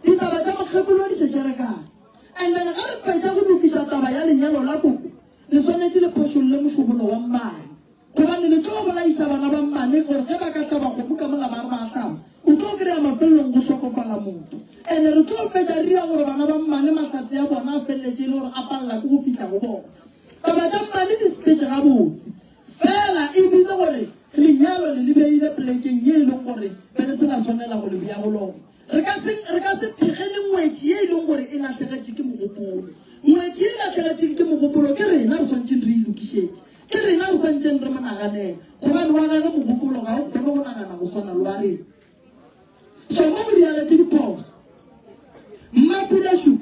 Speaker 2: Ditaba tša mokgekolo di šešerekane. And then ge re fetša go lokiša taba ya lenyalo la koko, le swanetše le phošolle mohlobolo wa mmane. Gobane le tlo bolaiša bana ba mmane gore ge ba ka hlaba kgomo ka mola ba re ba a hlaba, o tlo kry-a mafelelong go hlokofala motho. And-e re tlo fetša re dira gore bana ba mmane mahlatse a bona a feleletše e le gore a palela ke go fihla go bona. Taba tša mmane di sepetše gabotse, fela e bile gore lenyalo le le beile polekeng ye e leng gore be le se la swanela go le bea go lona. Re ka se, re ka se phegele ngwetši ye e leng gore e lahlegetše ke mogopolo. Ngwetši ye e lahlegetšeng ke mogopolo ke rena re swanetšeng re e lokišetše. Ke rena re santšeng re mo naganela, gobane wa gagwe mogopolo ga o kgone go nagana go swana le wa rena. So mo o riagetše diphoso. Mmapuleshu,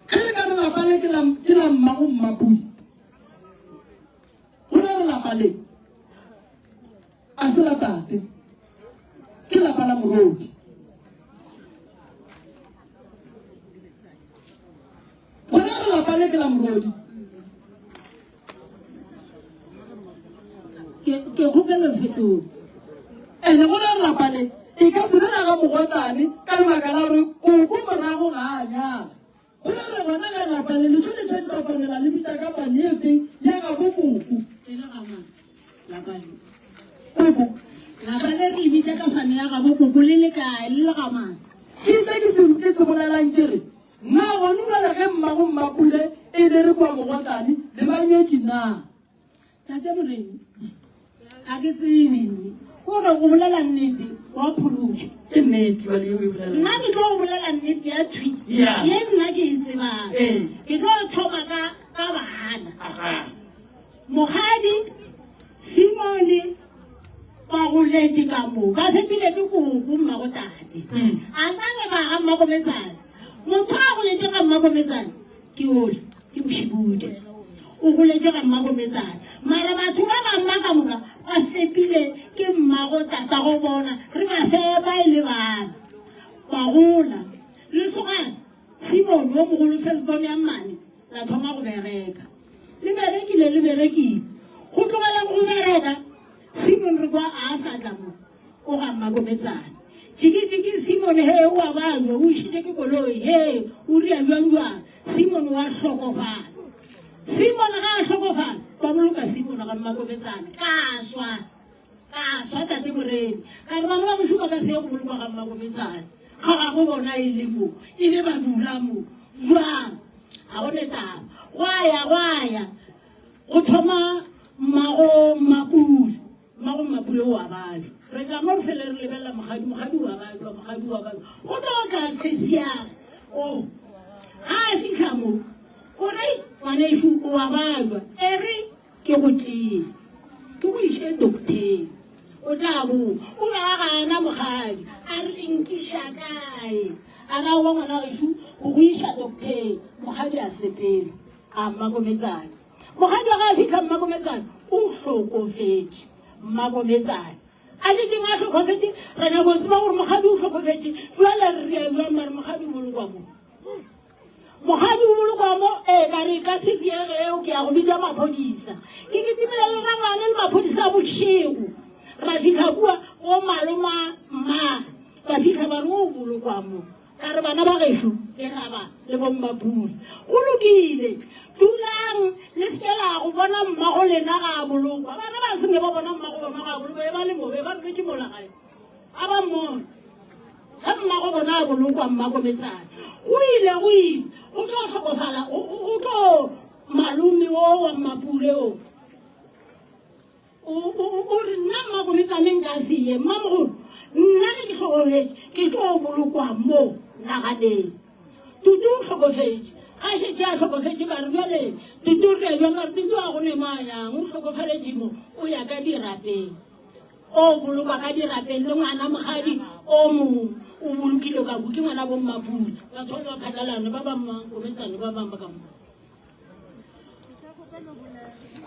Speaker 2: ge re ka re lapa le ke la, ke la mmago Mmapule, go ra re lapa le a se la tate, ke lapa la morodi. Gona re lapa le ke la morodi.
Speaker 14: Ke ke kgopela fetola.
Speaker 2: Ene gona re lapa le e ka se be la ga mogwatlane ka lebaka la gore koko morago ga a nyala. Gona re gona ge lapa le le tlo le tšhentšha fane la le bitša ka fane e feng ya gabo koko.
Speaker 14: E le ga mang lapa le?
Speaker 2: Koko.
Speaker 14: Lapa le re le bitša ka fane ya gabo koko le le kae le le ga mang?
Speaker 2: Ke se ke se ke se bolelang ke re Na gona bjale ge mmago Mmapule e le re kua Mogotlane le ba nyetše na?
Speaker 14: Tate Moremi, ga ke tsebe nne. Ko re go bolela nnete wa phološwa.
Speaker 2: Ke nnete bjale yeo e bolela.
Speaker 14: Nna ke tlo go bolela nnete ya thwi.
Speaker 2: Yeah.
Speaker 14: Ye nna ke e tsebang.
Speaker 2: Ee.
Speaker 14: Ke tlo thoma ka ka bana.
Speaker 2: Aha.
Speaker 14: Mokgadi Simone ba goletše ka moo ba fepile ke koko mmago tate. A sa le ba ga mmakometsane. Motho a goletše ga mmakometsane ke ole ke mošibudi. O goletše ga mmakometsane. Mara batho ba bangwe ba ka moka ba fepile ke mmago tata go bona re ba fepa e le bana. Ba gola. Lesogana Simone yo mogolo firstborn ya mmane la thoma go bereka. Le berekile, le berekile. Go tlogeleng go bereka, Simon re kwa a sa tla mo, o ga mmakometsane. Jiki-jiki Simon he o a bajwa, o išitše ke koloi, he o ria jwang jwang. Simon wa hlokofala. Simon ga a hlokofala, ba boloka Simon ga mmakometsane. Ka swa. Ka swa tate Moremi. Ka re bana ba gešo ba ka se ye go bolokwa ga mmakometsane. Ga gabo bona e le mo, e be ba dula mo. Jwang? Ga go ne taba. Gwa ya, gwa ya. Go thoma mmago Mmapule. Mmago Mmapule o a bajwa. Re tla mo re fele re lebelela mokgadi, mokgadi o a bajwa, mokgadi o a bajwa. Go tlo tla sesiage. O, ga a fihla mo, o re, ngwanešu o a bajwa. E re Ke go tšee, ke go iše doktheng. O tla boa. O be a gana mokgadi. A re, Le nkiša kae? A re, Aowa ngwana gešo, go go iša doktheng. Mokgadi a sepela. A Mmakometsane. Mokgadi wa ge a fihla Mmakometsane, o hlokofetše. Mmakometsane. A le keng a hlokofetše? Re nyaka go tseba gore mokgadi o hlokofetše. Bjale re ria bjang ba re mokgadi o bolokwa mo? Mokgadi o bolokwa mo, ee, ka re ka se diege eo ke ya go bitša maphodisa. Ke kitimile le rangwane le maphodisa a bošego. Ra fihla kua go maloma mmage, ba fihla ba re o bolokwa mo. Ka re bana ba gešo ke raba le bommapule. Go lokile, dulang le se ke la go bona mmago lena ga a bolokwa. Bana ba se ne ba bona mmago bona ga a bolokwa, e ba le mo, be ba robetše mola gae. A ba mmone. Ge mmago bona a bolokwa mmakometsane, go ile go ile go tlo hlokofala, go tlo malome o wa mmapule o. O re nna mmakometsane nka se ye mmamogolo nna ge ke hlokofetše ke tlo bolokwa mo naganeng. Tutu o hlokofetše ga šetše a hlokofetše ba re bjale Tutu re bjang ba re Tutu a go ne mo a yang o hlokofaletše mo o ya ka dirapeng. O bolokwa ka dirapeng le ngwana mogadi o mongwe o bolokilwe ka ko ke ngwana bommapula batho ba ba phatlalane ba ba mmakometsane ba bangwe ba ka mo.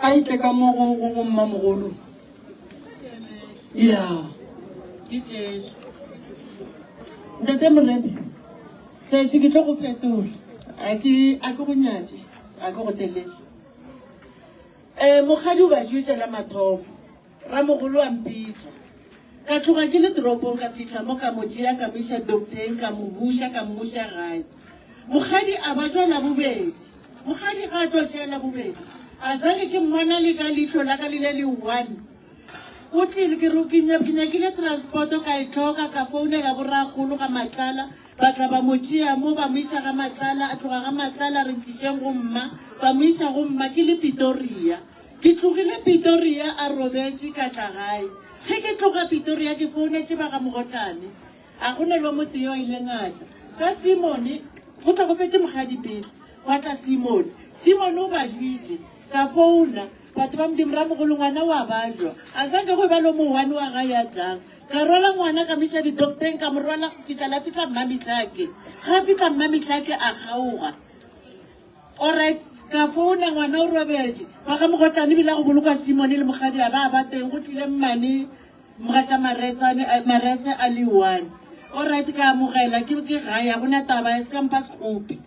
Speaker 11: A itle ka mo go go go mmamogolo. Ya.
Speaker 15: Ke Jesu. Ntate Moremi, se se ke tlo go fetola. A ke a ke go nyatše, a ke go telele. Eh mokgadi o ba jwetša la mathomo. Ramogolo a mpitša. Ka tloga ke le toropong ka fihla mo ka mo tšea ka mo iša docteng ka mo buša ka mmuša gae. Mokgadi a ba tšwa labobedi. Mokgadi ga a tlo tšea labobedi a zange ke mmona le ka leihlo la ka le le le one. O tlile ke re ke nyakile transport ka e hloka ka founela borakgolo ga Matlala ba tla ba mo tšea mo ba mo iša ga Matlala a tloga ga Matlala re ntlišeng go mma ba mo iša go mma ke le Pitoria. Ke tlogile Pitoria a robetše ka tla gae. Ge ke tloga Pitoria ke founetše ba ga Mogotlane. A go ne lo motee yo a ileng a tla. Ka Simone, go hlokofetše mokgadi pele, gwa tla Simone. Simone o baditše. Ka founa, batho ba Modimo, ramogolo ngwana o a bajwa. A sa nke go eba lo mo one wa gae a tlang. Ka rwala ngwana ka mo iša didokteng, ka mo rwala go fihla la fihla Mmamitlake. Ga fihla Mmamitlake a kgaoga. Alright, ka founa ngwana o robetše. Ba ga Mogotlane ebile a go bolokwa Simone le mokgadi a ba ba teng go tlile mmane mogatša Maretsane Marese a le one. Alright, ka amogela ke ke gae a gona taba e se ka mpha sekgopi.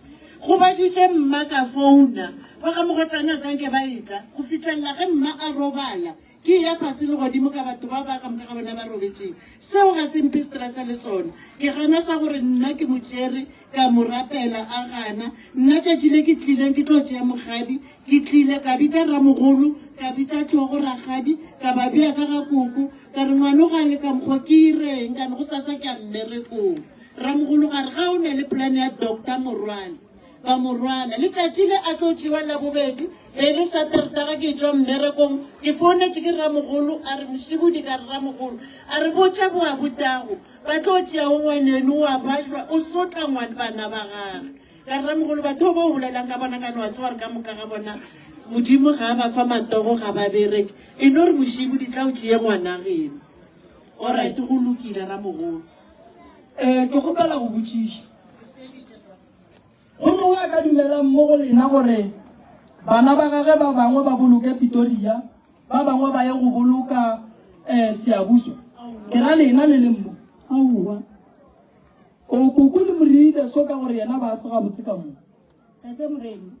Speaker 15: Go baditše mma ka founa. Ba ga Mogotlane a sanke ba etla go fihlelela ge mma a robala. Ke eya fase le godimo ka batho ba ba ka moka ga bona ba robetšeng. Seo ga se mphe stress le sona. Ke gana sa gore nna ke mo tšere ka mo rapela a gana. Nna tšatši le ke tlileng ke tlo tšea mokgadi, ke tlile ka bitša ramogolo, ka bitša hlogo rakgadi, ka ba bea ka ga koko, ka re ngwano ga le ka mokgwa ke ireng kane go sasa ke ya mmerekong. Ramogolo ga re ga o na le plan ya Doctor Morwale. Ba mo rwala. Letšatši le a tlo tšewa Labobedi, be e le Satertaga ke etšwa mmerekong, ke founetše ke ramogolo, a re Mošibudi, ka re ramogolo, a re botša boabutago, ba tlo tšea o ngwaneno wa bajwa, o sotla ngwan bana ba gage. Ka re ramogolo, batho ba o bolelang ka bona ka no wa tseba gore ka moka ga bona Modimo ga a ba fa matogo ga ba bereke, e no re Mošibudi tla o tšee ngwana geno. Alright, go lokile ramogolo.
Speaker 11: Eh, ke kgopela go botšiša. Go mongwe a ka dumelang mo go lena gore bana ba gage ba bangwe ba boloke Pitoria, ba bangwe ba ye go boloka um Seabuswa? Ke ra lena le leng mo.
Speaker 1: Aowa.
Speaker 11: O koko le Moriile so ka gore yena ba se gabotse ka mo.
Speaker 14: Tate Moremi,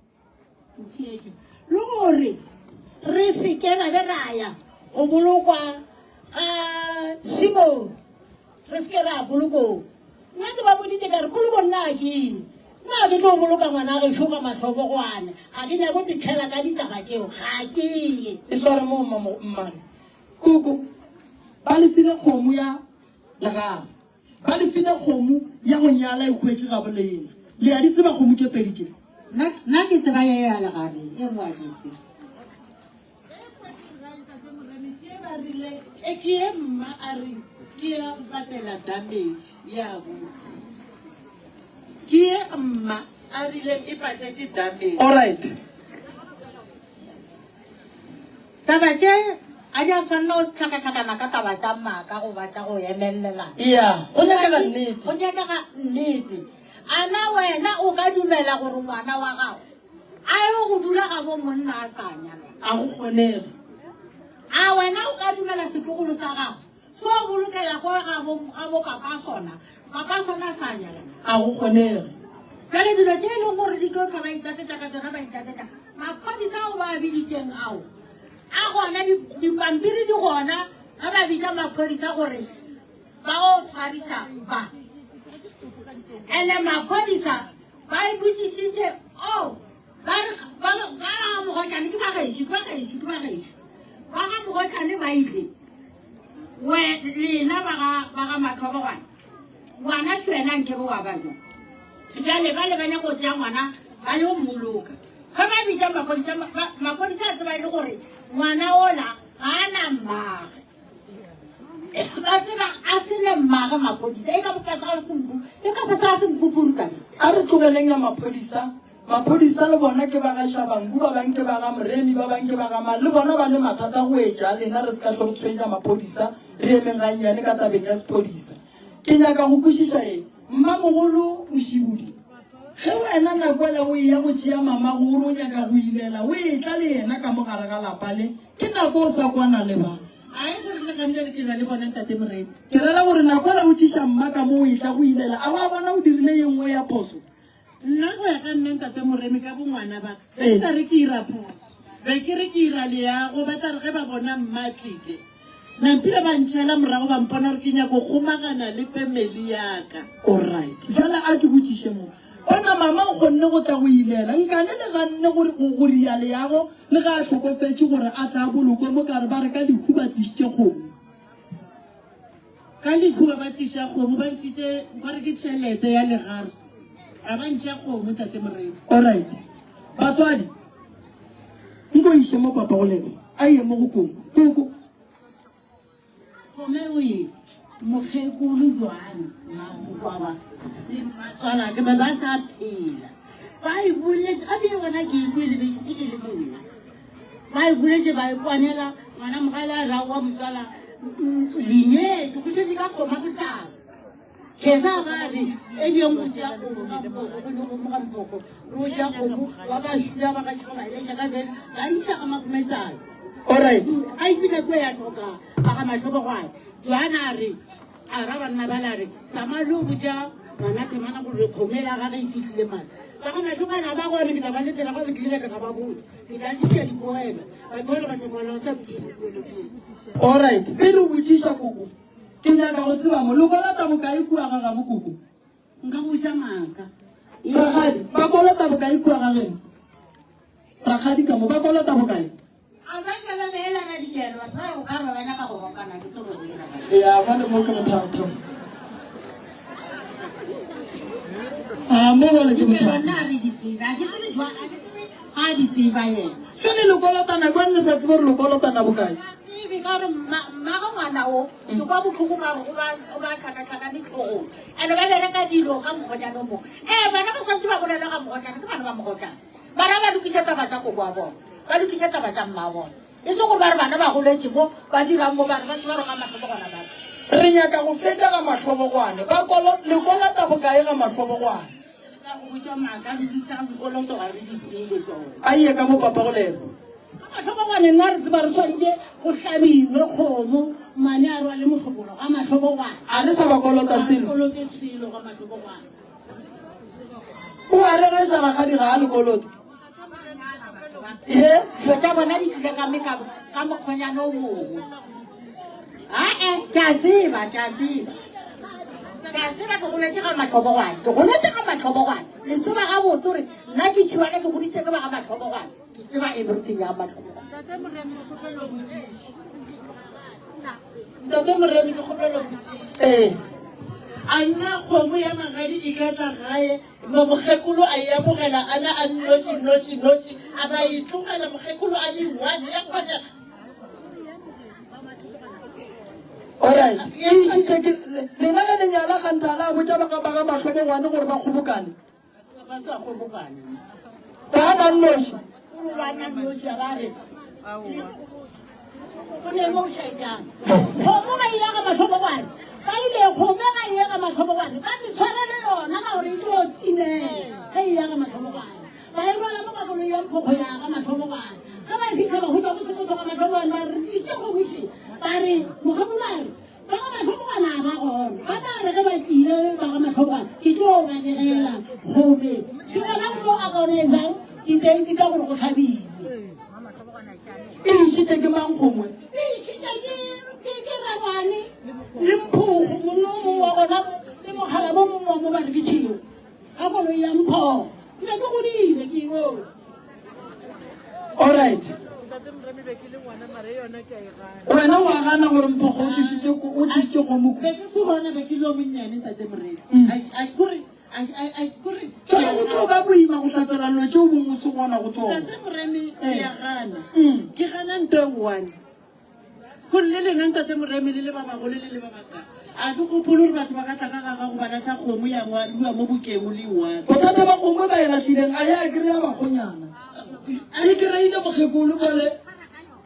Speaker 14: ntheetše. Le gore re se ke ra be ra ya go bolokwa ga Simone. Re se ke ra polokong. Nna ke ba boditše ka re, Poloko nna ga ke ye. Nna ga ke tlo boloka ngwana gešo ka mahlobogwane. Ga ke nyake go te tšhela ka ditaba tšeo. Ga ke ye.
Speaker 11: E sware moo mmane. Koko, ba le file kgomo ya legare. Ba le file kgomo ya go nyala e hwetše gabo lena. Le a di tseba kgomo tše pedi tše?
Speaker 16: Nna ke tseba ye ya legare, e nngwe ga ke e tsebe.
Speaker 15: E ke ye mma a re ke ya go patela damage ya botse. Ke ye mma a rileng e patetše damage.
Speaker 11: Alright.
Speaker 16: Taba tše a di a swanela go hlakahlakana ka taba tša maaka goba tša go emelelana.
Speaker 11: Yeah, go nyakega nnete.
Speaker 16: Go nyakega nnete. A na wena o ka dumela gore ngwana wa gago a ye go dula gabo monna a sa nyalwa?
Speaker 11: A go kgonege.
Speaker 16: A wena o ka dumela setlogolo sa gago se o bolokela ko gabo gabo papa sona, papa sona a sa nyalwa?
Speaker 11: A go kgonege.
Speaker 16: Bjale dilo tše e leng gore di tlo hlwa ba itlatsetša ka tšona ba itlatsetša, maphodisa ao ba a biditšeng ao a gona, dipampiri di gona ge ba bitša maphodisa gore ba o tshwariša ba. Ene maphodisa ba e botšišitše, oh, ba re ba ba ga Mogotlane ke ba gešo, ke ba gešo, ke ba gešo. Ba ga Mogotlane ba ile, we lena ba ga ba ga Mathobogwane, ngwana ke wena nkebe wa ba jwa. Bjale ba le ba nyaka go tšea ngwana ba yo mmoloka. Ge ba bitša maphodisa, maphodisa a tseba e le gore ngwana ola. Ga a na mmage. Ba tseba a se ne mmage maphodisa. E ka bopasa ga sempu, e ka fasa ga sempupuru ka.
Speaker 2: A re tlogeleng ya maphodisa. Maphodisa le bona ke ba ga Shabangu, ba bang ke ba ga Moremi, ba bang ke ba ga mang. Le bona ba ne mathata go etša a lena. Re se ka hlo re tshwenya maphodisa. Re emeng gannyane ka tabeng ya sephodisa. Ke nyaka go kwešiša eng? Mmamogolo Mošibudi, ge wena nakwela o eya go tšea mamago o re o nyaka go ilela, o etla le yena ka mo gare ga lapa le, ke nako o sa kwana le ba.
Speaker 15: Ai gore le gantšale ke lwa le bona ntate Moremi.
Speaker 2: Ke rera gore nakwela o tšiša mma ka mo o etla go ilela, a wa bona o dirile ye nngwe ya phoso?
Speaker 15: Nna go ya ka nna ntate Moremi ka bongwana ba ka, be ke sa re ke ira phoso, be ke re ke ira leago, ba tla re ge ba bona mma a tlile, nampile ba ntšhela morago ba mpona gore ke nyako kgomagana le family ya ka.
Speaker 2: Alright, jwale a ke botšiše mo, bona mama o kgonne go tla go ilela, nkane le ganne gore go go ria leago le ge a hlokofetše gore a tla bolokwe mo ka re ba re ka lehu ba tlišitše kgomo.
Speaker 15: Ka lehu ba ba tliša kgomo, ba ntšhitše nkare ke tšhelete ya legare, a ba ntšha kgomo tate Moremi.
Speaker 2: Alright, batswadi nko iše mo papa go lena a ye mo go koko koko.
Speaker 14: Kgome o e mokgekolo jwang mmamokwaba le mmatswalake ba ba sa phela ba e boletse gape yona ke e kwele bešo ke le mona Ba e boletše ba e kwanela ngwana mogale a ra wa motswala lenyetše go šetše ka kgoma bohlaba kgesa ba re e diyong go tšea kgomo ga mpogo go le kgomo ga mpogo go tšea kgomo ba ba šula ba ga tšhoga ba eleša ka fela ba iša ga makumetsana
Speaker 2: Alright.
Speaker 14: a e fitlha kua ya tlhoka ba ga mahlobogwane joana a re A ra banna bale a re, Tsamaya le yo botša ngwana Temana gore kgomo ela ya gage e fihlile matla. Ba ga Mahlokana ba gone ke tla ba letela ga ba tlile ka tla ba botša. Ke tla tliša dipoelo. Batho bale ba hlokofala ba sa botšiše dipoelo tšeo.
Speaker 2: Alright, pele o botšiša koko, ke nyaka go tseba mo, le kolota bokae kua ga gabo koko?
Speaker 14: Nka go botša maaka.
Speaker 2: Rakgadi, ba kolota bokae kua ga geno? Rakgadi ka mo, ba kolota bokae?
Speaker 16: A ba nke ba beelana dikelo, batho ba go ka re ba nyaka go ropana, ke tsebe go ira.
Speaker 2: Ya, ba le mo ke bothata. A mo bale ke bothata.
Speaker 16: Nna re di tsebe, a ke tsebe jwang, a ke tsebe ga di tseba yena.
Speaker 2: Jwale le kolotana jwang le sa tsebe gore le kolotana bokae?
Speaker 16: Tsebe ka gore mmago ngwana o, ke kwa botlhoko ka gore o ba tlhakatlhakane tlhogong. And-e ba bereka dilo ka mokgotlane o mongwe. Ee, bana ba tshwanetse ba bolele ka mogotlane, ke bana ba mogotlane. Bana ba lokiša taba tša koko wa bona, ba lokiša taba tša mma bona. E se gore ba re bana ba goletše mo, ba dirang mo, ba re ba tseba gore ga mahlobogwana ba re.
Speaker 2: Re nyaka go fetša ga mahlobogwane. Ba kolo, le kolota bokae ga mahlobogwane?
Speaker 14: Re ka go botša maaka, re di tsa sekoloto ga re di tsebe tsona.
Speaker 2: A ye ka mo papa go lena.
Speaker 14: Ga mahlobogwane nna re tseba re swanetše go hlabiwe kgomo, mane a rwale mohlobolo ga mahlobogwane.
Speaker 2: A le sa ba kolota selo?
Speaker 14: Ga re kolote selo ga mahlobogwane.
Speaker 2: O a rereša rakgadi ga a le kolote. He?
Speaker 16: Dilo tša bona di tlile ka meka ka mokgonyana o mongwe. Ae, ke a tseba, ke a tseba. Ke a tseba ke goletse ga matlhobogwane. Ke goletse ga matlhobogwane. Le tseba gabotse gore nna ke tšhiwana ke goditše ke ba ga matlhobogwane. Ke tseba everything ya matlhobogwane.
Speaker 15: Ntate Moremi ke kgopela o botšiše. Ntate Moremi ke kgopela o botšiše.
Speaker 2: Ee.
Speaker 15: A nna kgomo ya magadi e ka tla gae ma mokgekolo a e amogela a na a nnoši noši noši a ba e tlogela mokgekolo a le one ya kgonega.
Speaker 2: Alright, e išitše ke lena ge le nyala ganthe a la botša ba ga ba ga mahlobogwane gore ba kgobokane.
Speaker 14: Ba sa kgobokane.
Speaker 2: Ba na nnoši.
Speaker 14: O ba na nnoši a ba re. O ne mo shaitang. Kgomo ba ile ga mahlobogwane. Ba ile kgomo ga ile ga mahlobogwane. Ba di tshwarele yona ka gore e tlo timela. Ge e ya ga mahlobogwane. Ba e rwala mo ka koloi ya mphokgo ya ga mahlobogwane. Ge ba fitlha ba hutwa go sekotso ga mahlobogwane ba re tliše kgomo še. Ba re mokgekolo a re Ba ga Mahlobogwana a ba gona. Ba tla re ge ba tlile ba ga Mahlobogwana, ke tlo ba begela gobe. Ke gona go tlo organizang diteiti tša gore go hlabiwe.
Speaker 2: E išitše ke mang gongwe?
Speaker 14: E išitše ke ke ke Rangwane le Mphogo mongwe o mongwe wa gona le mokgalabo o mongwe wa mo ba re ke tšhego ka koloi ya Mphogo. Ke be ke godile ke e bone.
Speaker 2: Alright. Wena wa gana gore Mphokgo o tlišitše o tlišitše kgomo
Speaker 15: Be ke se gona be ke le o monnyane ntate Moremi.
Speaker 2: Mm.
Speaker 15: A kore a kore
Speaker 2: Jwale go tlo ba boima go hlatsela dilo tšeo bong o se gona go tšona.
Speaker 15: Ntate Moremi ke
Speaker 2: Eh.
Speaker 15: a gana.
Speaker 2: Mm.
Speaker 15: Ke gana nto e one. Gore le lena Ntate Moremi le le ba bagolo le le ba baka, a ke gopole gore batho ba ka tla ka ga gago ba lahla kgomo ya ngwadiwa mo bokeng o le one.
Speaker 2: Bothata ba kgomo e ba e lahlileng a ya kry-a bakgonyana. E kry-ile mokgekolo bjale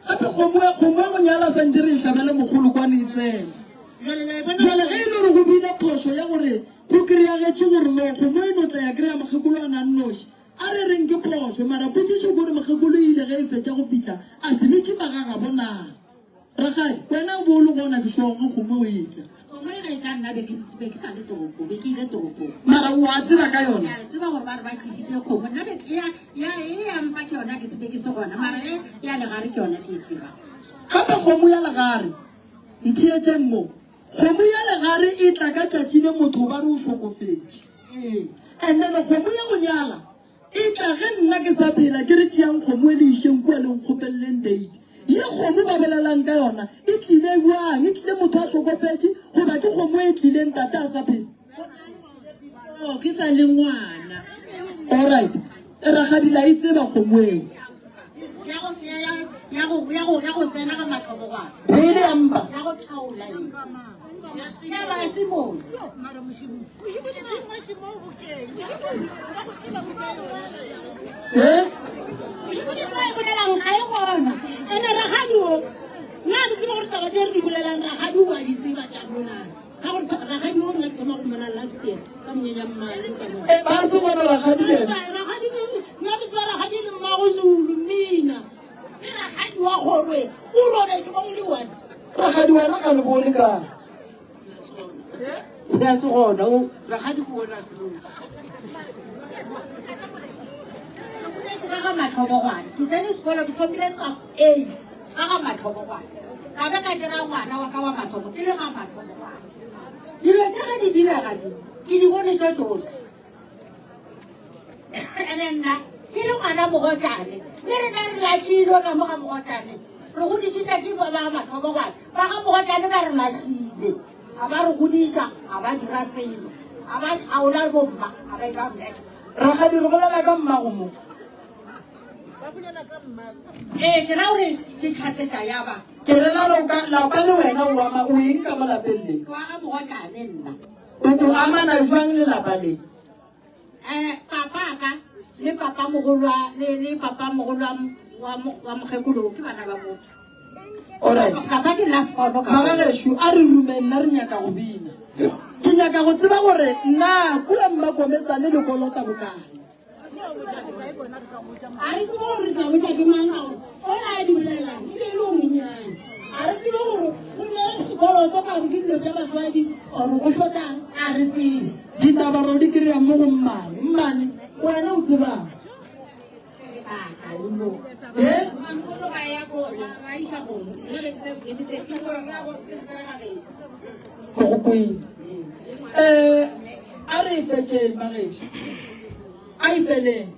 Speaker 2: gape kgomo ya kgomo ya go nyala santse re e hlabele mogolo kwane e tsene.
Speaker 15: Jwale la e bona
Speaker 2: Jwale ge e le gore go bile phošo ya gore go kry-agetše gore no kgomo e no tla ya kry-a mokgekolo a na nnoši, a re reng ke phošo. Mara potšišo ke gore mokgekolo e ile ge e fetša go fihla a se bitše magagabo na? Rakgadi, wena o bo o le gona ke sure ge kgomo e etla.
Speaker 16: Kgomo e ge e tla nna be ke be ke sa le toropong, be ke ile toropong.
Speaker 2: Mara o a tseba ka yona?
Speaker 16: Ke a tseba gore ba re ba tlišitše kgomo. Nna be ya ya e ya mpa ke yona ke se be ke se gona, mara e ya legare ke yona ke e tsebang.
Speaker 2: Gape kgomo ya legare, ntheetšeng mo, kgomo ya legare e tla ka tšatši le motho ba re o hlokofetše. And then kgomo ya go nyala E tla ge nna ke sa phela, ke re tšeang kgomo e le išeng kua le nkgopeleleng date. Ye kgomo ba bolelang ka yona e tlile bjang? E tlile motho a hlokofetše goba ke kgomo e tlileng tate a sa phela?
Speaker 15: Oh, ke sa le ngwana.
Speaker 2: Alright, rakgadi la e tseba kgomo eo.
Speaker 16: Ya go ya ya go ya go ya go tsena ga matlhobogwana.
Speaker 2: Be e le ya mpa.
Speaker 16: Ya go tlhaola e. Ya ba Simone.
Speaker 2: Eh?
Speaker 14: bolelang ga e gona ene ragadi o nna ke tsebe gore taba di re di bolelang ragadi o a di tseba tša monana ka gore ragadi o nna ke thoma go mmona last year ka monyenya mmadi
Speaker 2: Eh, ba se gona rakgadi le ena.
Speaker 14: ragadi ke nna ke tseba ragadi le mmago zulu mmina ke ragadi wa kgorwe o robetse ka mo le one
Speaker 2: Rakgadi wena ga le bone kae?
Speaker 15: Ya se gona, o rakgadi ke ona se.
Speaker 16: Ke ka ga matlhobogwane. Ke tsene sekolo ke thomile sa A ka ga matlhobogwane. Ka be ka dira ngwana wa ka wa mathomo ke le ga matlhobogwane. Dilo tse ge di direga di ke di bone tso tsotlhe. Ene nna ke le ngwana mogotlane le rena re latlhilwe ka mo ga mogotlane re godišitša ke ba ga matlhobogwane ba ga mogotlane ba re latlhile ga ba re godiša ga ba dira selo ga ba tlhaola bomma ga ba ira mnek
Speaker 2: Rakgadi re bolela ka mmago mo.
Speaker 16: Ee ke ra gore ke tlhatsetša ya ba
Speaker 2: Ke rela loka lapa le wena o ama o eng ka mo lapeng le?
Speaker 16: ke wa ga mogotlane nna
Speaker 2: O o amana jwang le lapa le?
Speaker 16: um papa ka le papa mogolo wa- le le papa mogolo wa m- wa mo- wa mokgekolo ke bana ba motho
Speaker 2: Alright.
Speaker 16: papa ke last born ka
Speaker 2: Magagešo a re rume nna re nyaka go bina. Ke nyaka go tseba gore na kua Mmakometsane le kolota bokae.
Speaker 14: A re tsebe gore re tla botša ke mang ka gore ola a di bolelang e be e le o monnyane. A re tsebe gore go ne sekoloto ka gore ke dilo tša batswadi or go šotang a re tsebe.
Speaker 2: Ditaba ro di kry-a mo go mmane. Mmane, wena o tsebang? Eh? Ke go kwele. Eh, a re e fetšeng bagešo. A e feleng.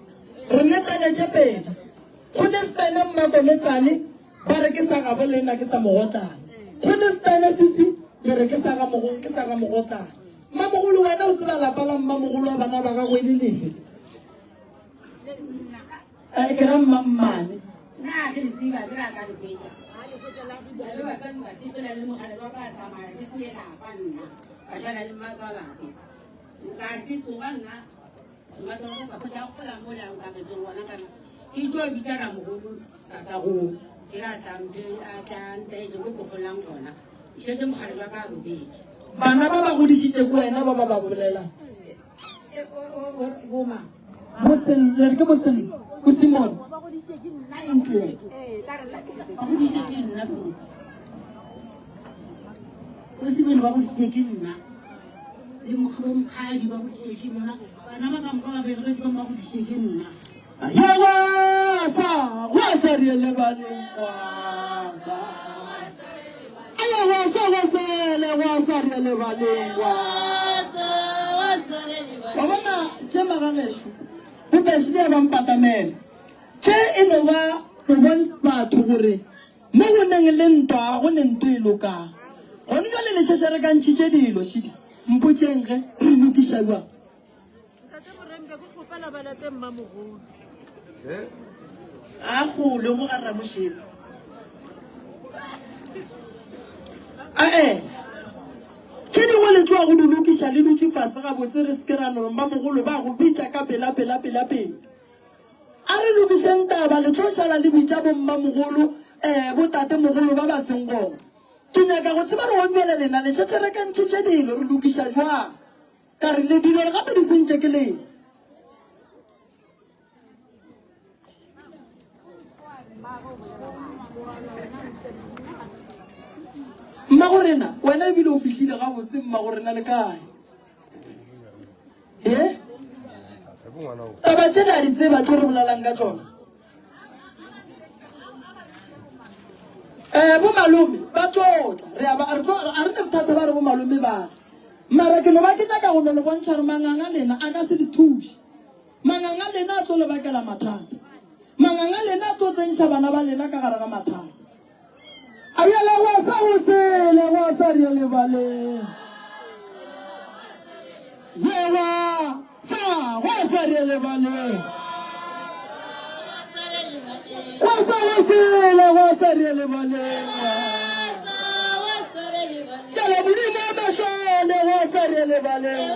Speaker 2: Re netane tše pedi. Go ne setene mmakometsane ba re ke sa gabo le nna ke sa mogotlane. Go ne setene sisi le re ke sa ga mogo ke sa ga mogotlane. Mmamogolo wena o tseba lapa la mmamogolo wa bana ba gago e le lefe? Eh, ke ra mma mmane.
Speaker 16: Nna ke le tseba ke ra ka le hwetša. Ba batswadi ba sepela le mogala wa ka tsamaya ke sene lapa nna. Ba jala le mmatswalake. Nka ke tsoga nna mmatswalake ka hwetša gola mo le ka re gona kana. Ke tlo bitsa ramogolo tata go ke ra tla mpe a tla ntaetse mo ke golang gona. Šetše mogala wa ka robetše.
Speaker 2: Bana ba ba godišitše ke wena ba ba ba bolelang. Bosel, le re ke Bosel, Bosimone. Ntle.
Speaker 14: Bosimone ba goditše ke nna le mokgadi ba goditše ke nna bana ba ka moka ba belegetše ba goditše ke nna.
Speaker 2: Ya gwasa, gwasa re lebaleng gwasa. Aya gwasa gwasele gwasa re lebaleng gwasa. Wa bona tše magagešo, bobešile ya ba mpatamela. Tše e no ba go bon batho gore mo go neng le ntwa ga go ne ntwa e lokang. Gone jwale le šeše re ka ntšhitše dilo šidi. Mpotšeng ge re lokiša bjang.
Speaker 15: Ntate Morembe ke kgopela ba late mmamogolo. A gole mo ga Ramošebo.
Speaker 2: Ae, tše dingwe le tloga go di lokiša le dutše fase gabotse, re se ke ra no mmamogolo ba go bitša ka pela pela pela pela. A re lokišeng taba, le tlo šala le bitša bommamogolo, um botatemogolo ba ba seng gona. Ke nyaka go tseba re gong bjale lena le šetše re kentšhitše dilo, re lokiša jwang? Ka re le dilo gape di sentše ke lena. Mmagorena, wena ebile o fihlile gabotse, mmagorena le kae? E? Taba tše le a di tseba tše re bolelang ka tšona? Eh, bo malome ba tlo tla, re a ba, re tlo, a re ne bothata ba re bo malome ba tla. Mara ke no ba ke nyaka go no le bontšha gore manganga lena a ka se le thuše. Manganga lena a tlo le bakela mathata. Manganga lena a tlo tsentšha bana ba lena ka gare ga mathata. A yela gwa sa go sele gwa sa re lebaleng. Ye gwa sa gwa sa re lebaleng. Gwa sa go sele gwa sa re lebaleng. Kela modimo wa mašole gwa sa re lebaleng.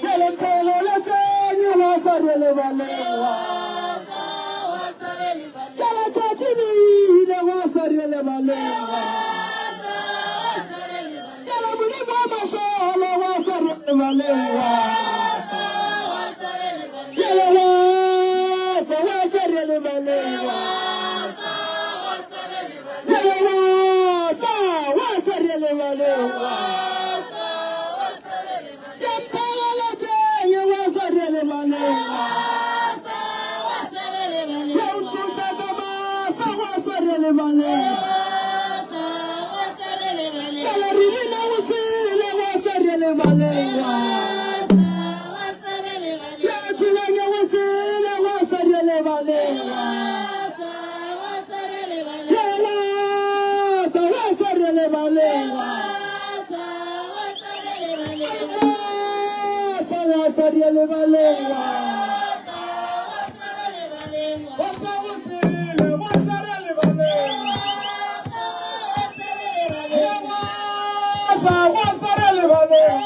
Speaker 2: Kela mpholo la tšenye gwa sa re lebaleng. Kela tšatši le ile gwa sa re lebaleng. Kela modimo wa mašole gwa sa re lebaleng. Kela gwa sa gwa sa re lebaleng. Kela gwa sa gwa sa re lebaleng. Ke mphegeletšeng gwa sa re lebaleng. Ya o tsoša ka masa gwa sa re lebaleng. Kela re bile go sele gwa sa re lebaleng. Ya tseleng ya go sele gwa sa re lebaleng. Ya gwa sa gwa sa re lebaleng. Sa gwa sa re lebaleng. Gwa sa go sele gwa sa re lebaleng. Ya gwa sa gwa sa re lebaleng.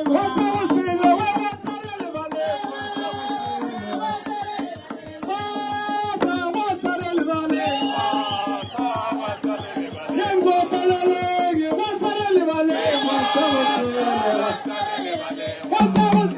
Speaker 2: Gwa sa go sele gwa gwa sa re lebaleng. Gwa sa gwa sa re lebaleng. Ye ngopeleleng gwa sa re lebaleng. Gwa sa go sele gwa sa go.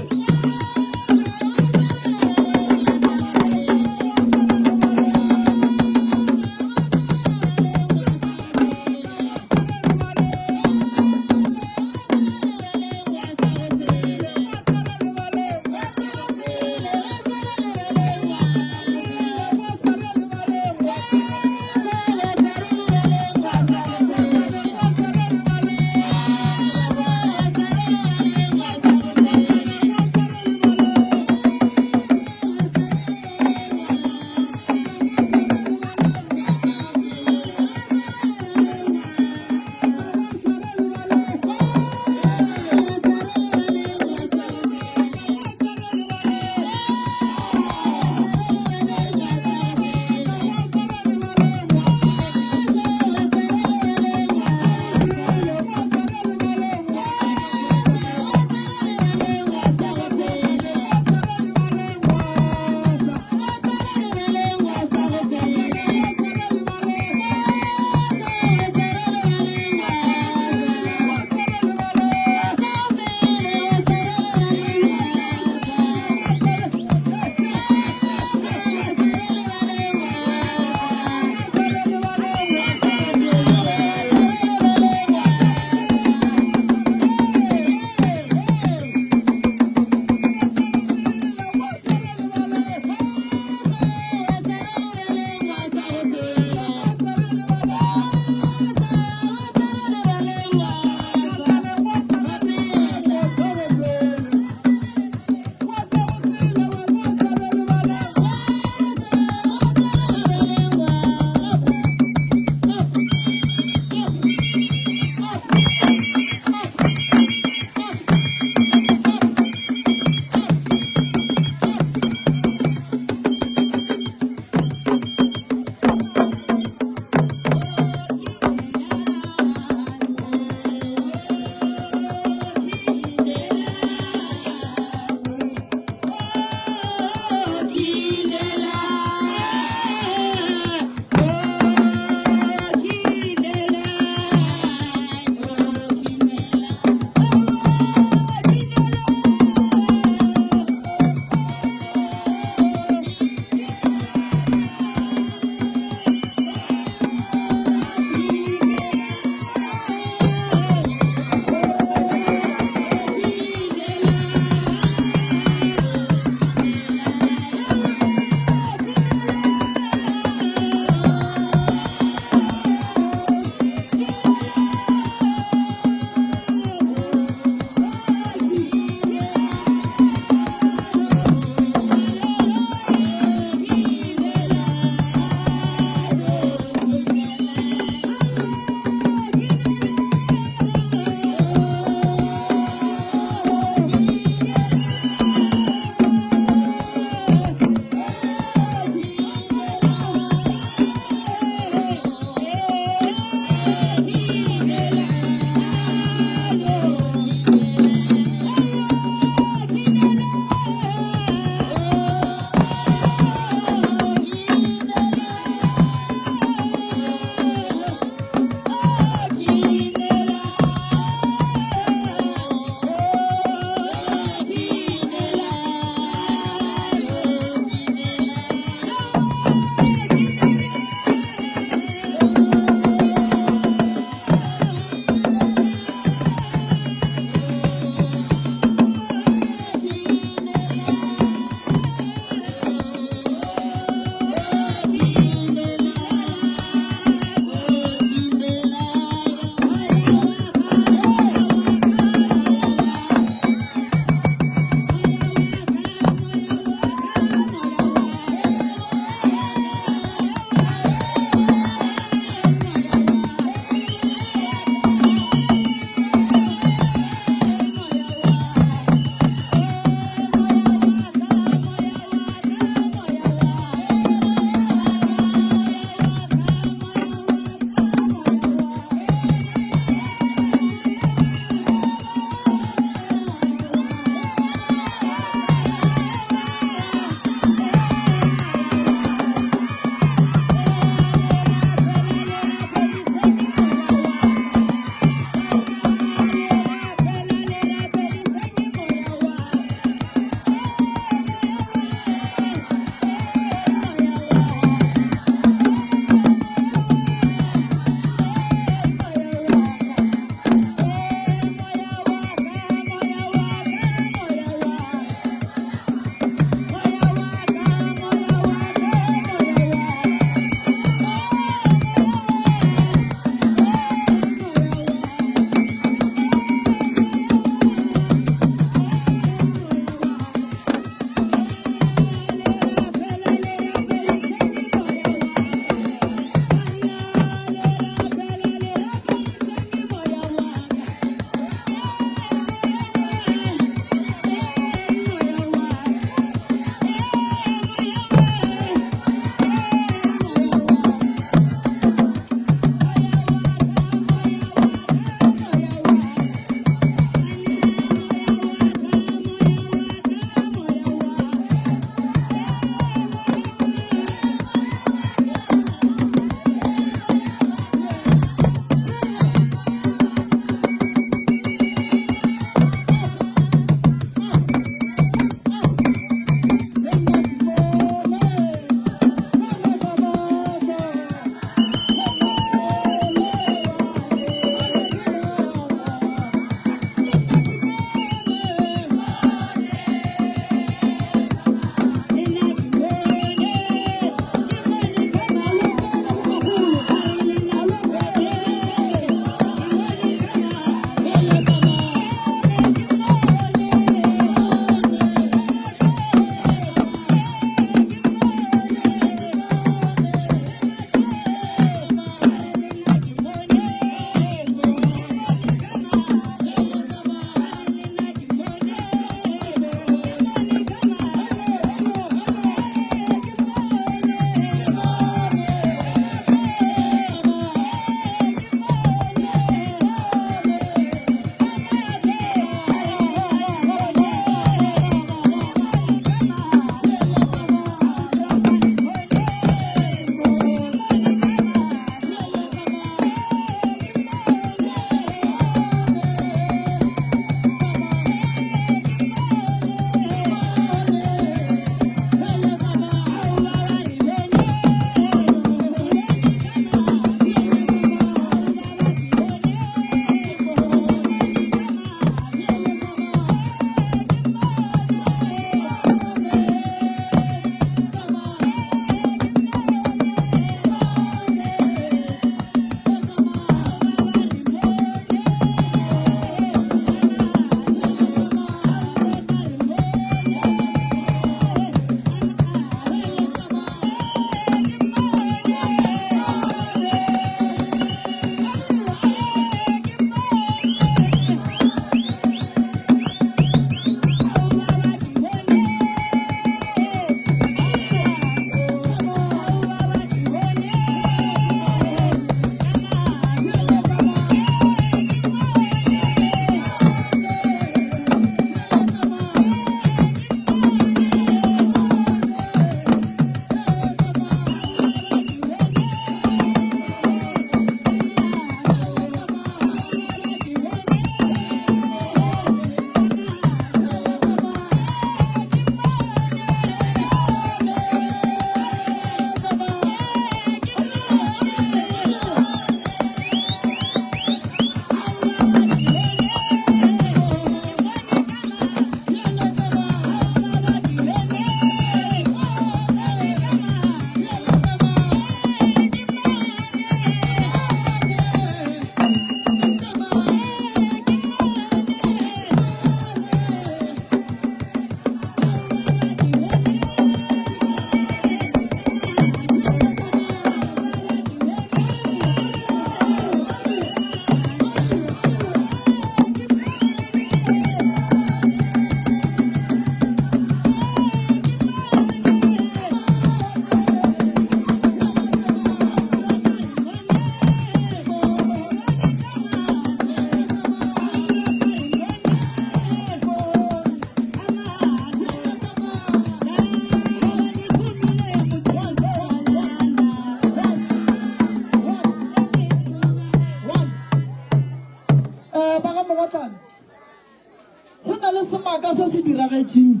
Speaker 2: ka se se diragetšeng.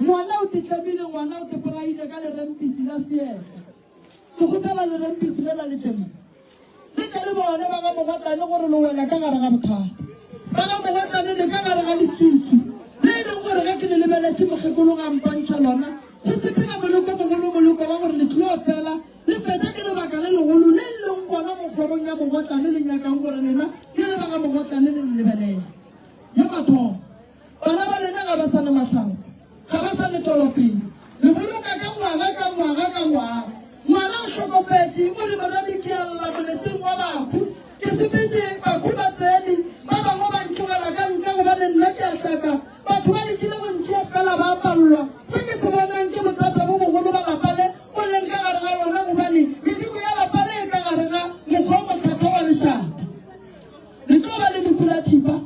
Speaker 2: Ngwana o tetlemile, ngwana o tepolaile ka lerempisi la seeta. Ke kgopela lerempisi lela le tle mo. Le tle le bone ba ga Mogotlane gore le wela ka gare ga bothata. Ba ga Mogotlane le ka gare ga leswiswi le e leng gore ge ke le lebeletše mokgekolo ga mpontšha lona go sepela moleko mogolo moleko wa gore le tlio fela le fetša ke lebaka le legolo le leng gona mo kgorong ya Mogotlane le nyakang gore lena le le ba ga Mogotlane le le lebelele. Ya mathomo. Bana ba lena ga ba sa na mahlatse, ga ba sa le tšwelopele. Le boloka ka ngwaga ka ngwaga ka ngwaga. Ngwana o hlokofetše, o re moremi ke a lla moleteng wa bahu. Ke sepetše, bahu ba tsene, ba bangwe ba ntlogela ka ntle gobane nna ke a hlaka. Batho ba lekile go ntšea fela ba palelwa. Se ke se bonang ke bothata bo bogolo ba lapa le o leng ka gare ga lona gobane medimo ya lapa le e ka gare ga mokgwa o mothata wa lešata. Le tlo ba le lehu la thipa,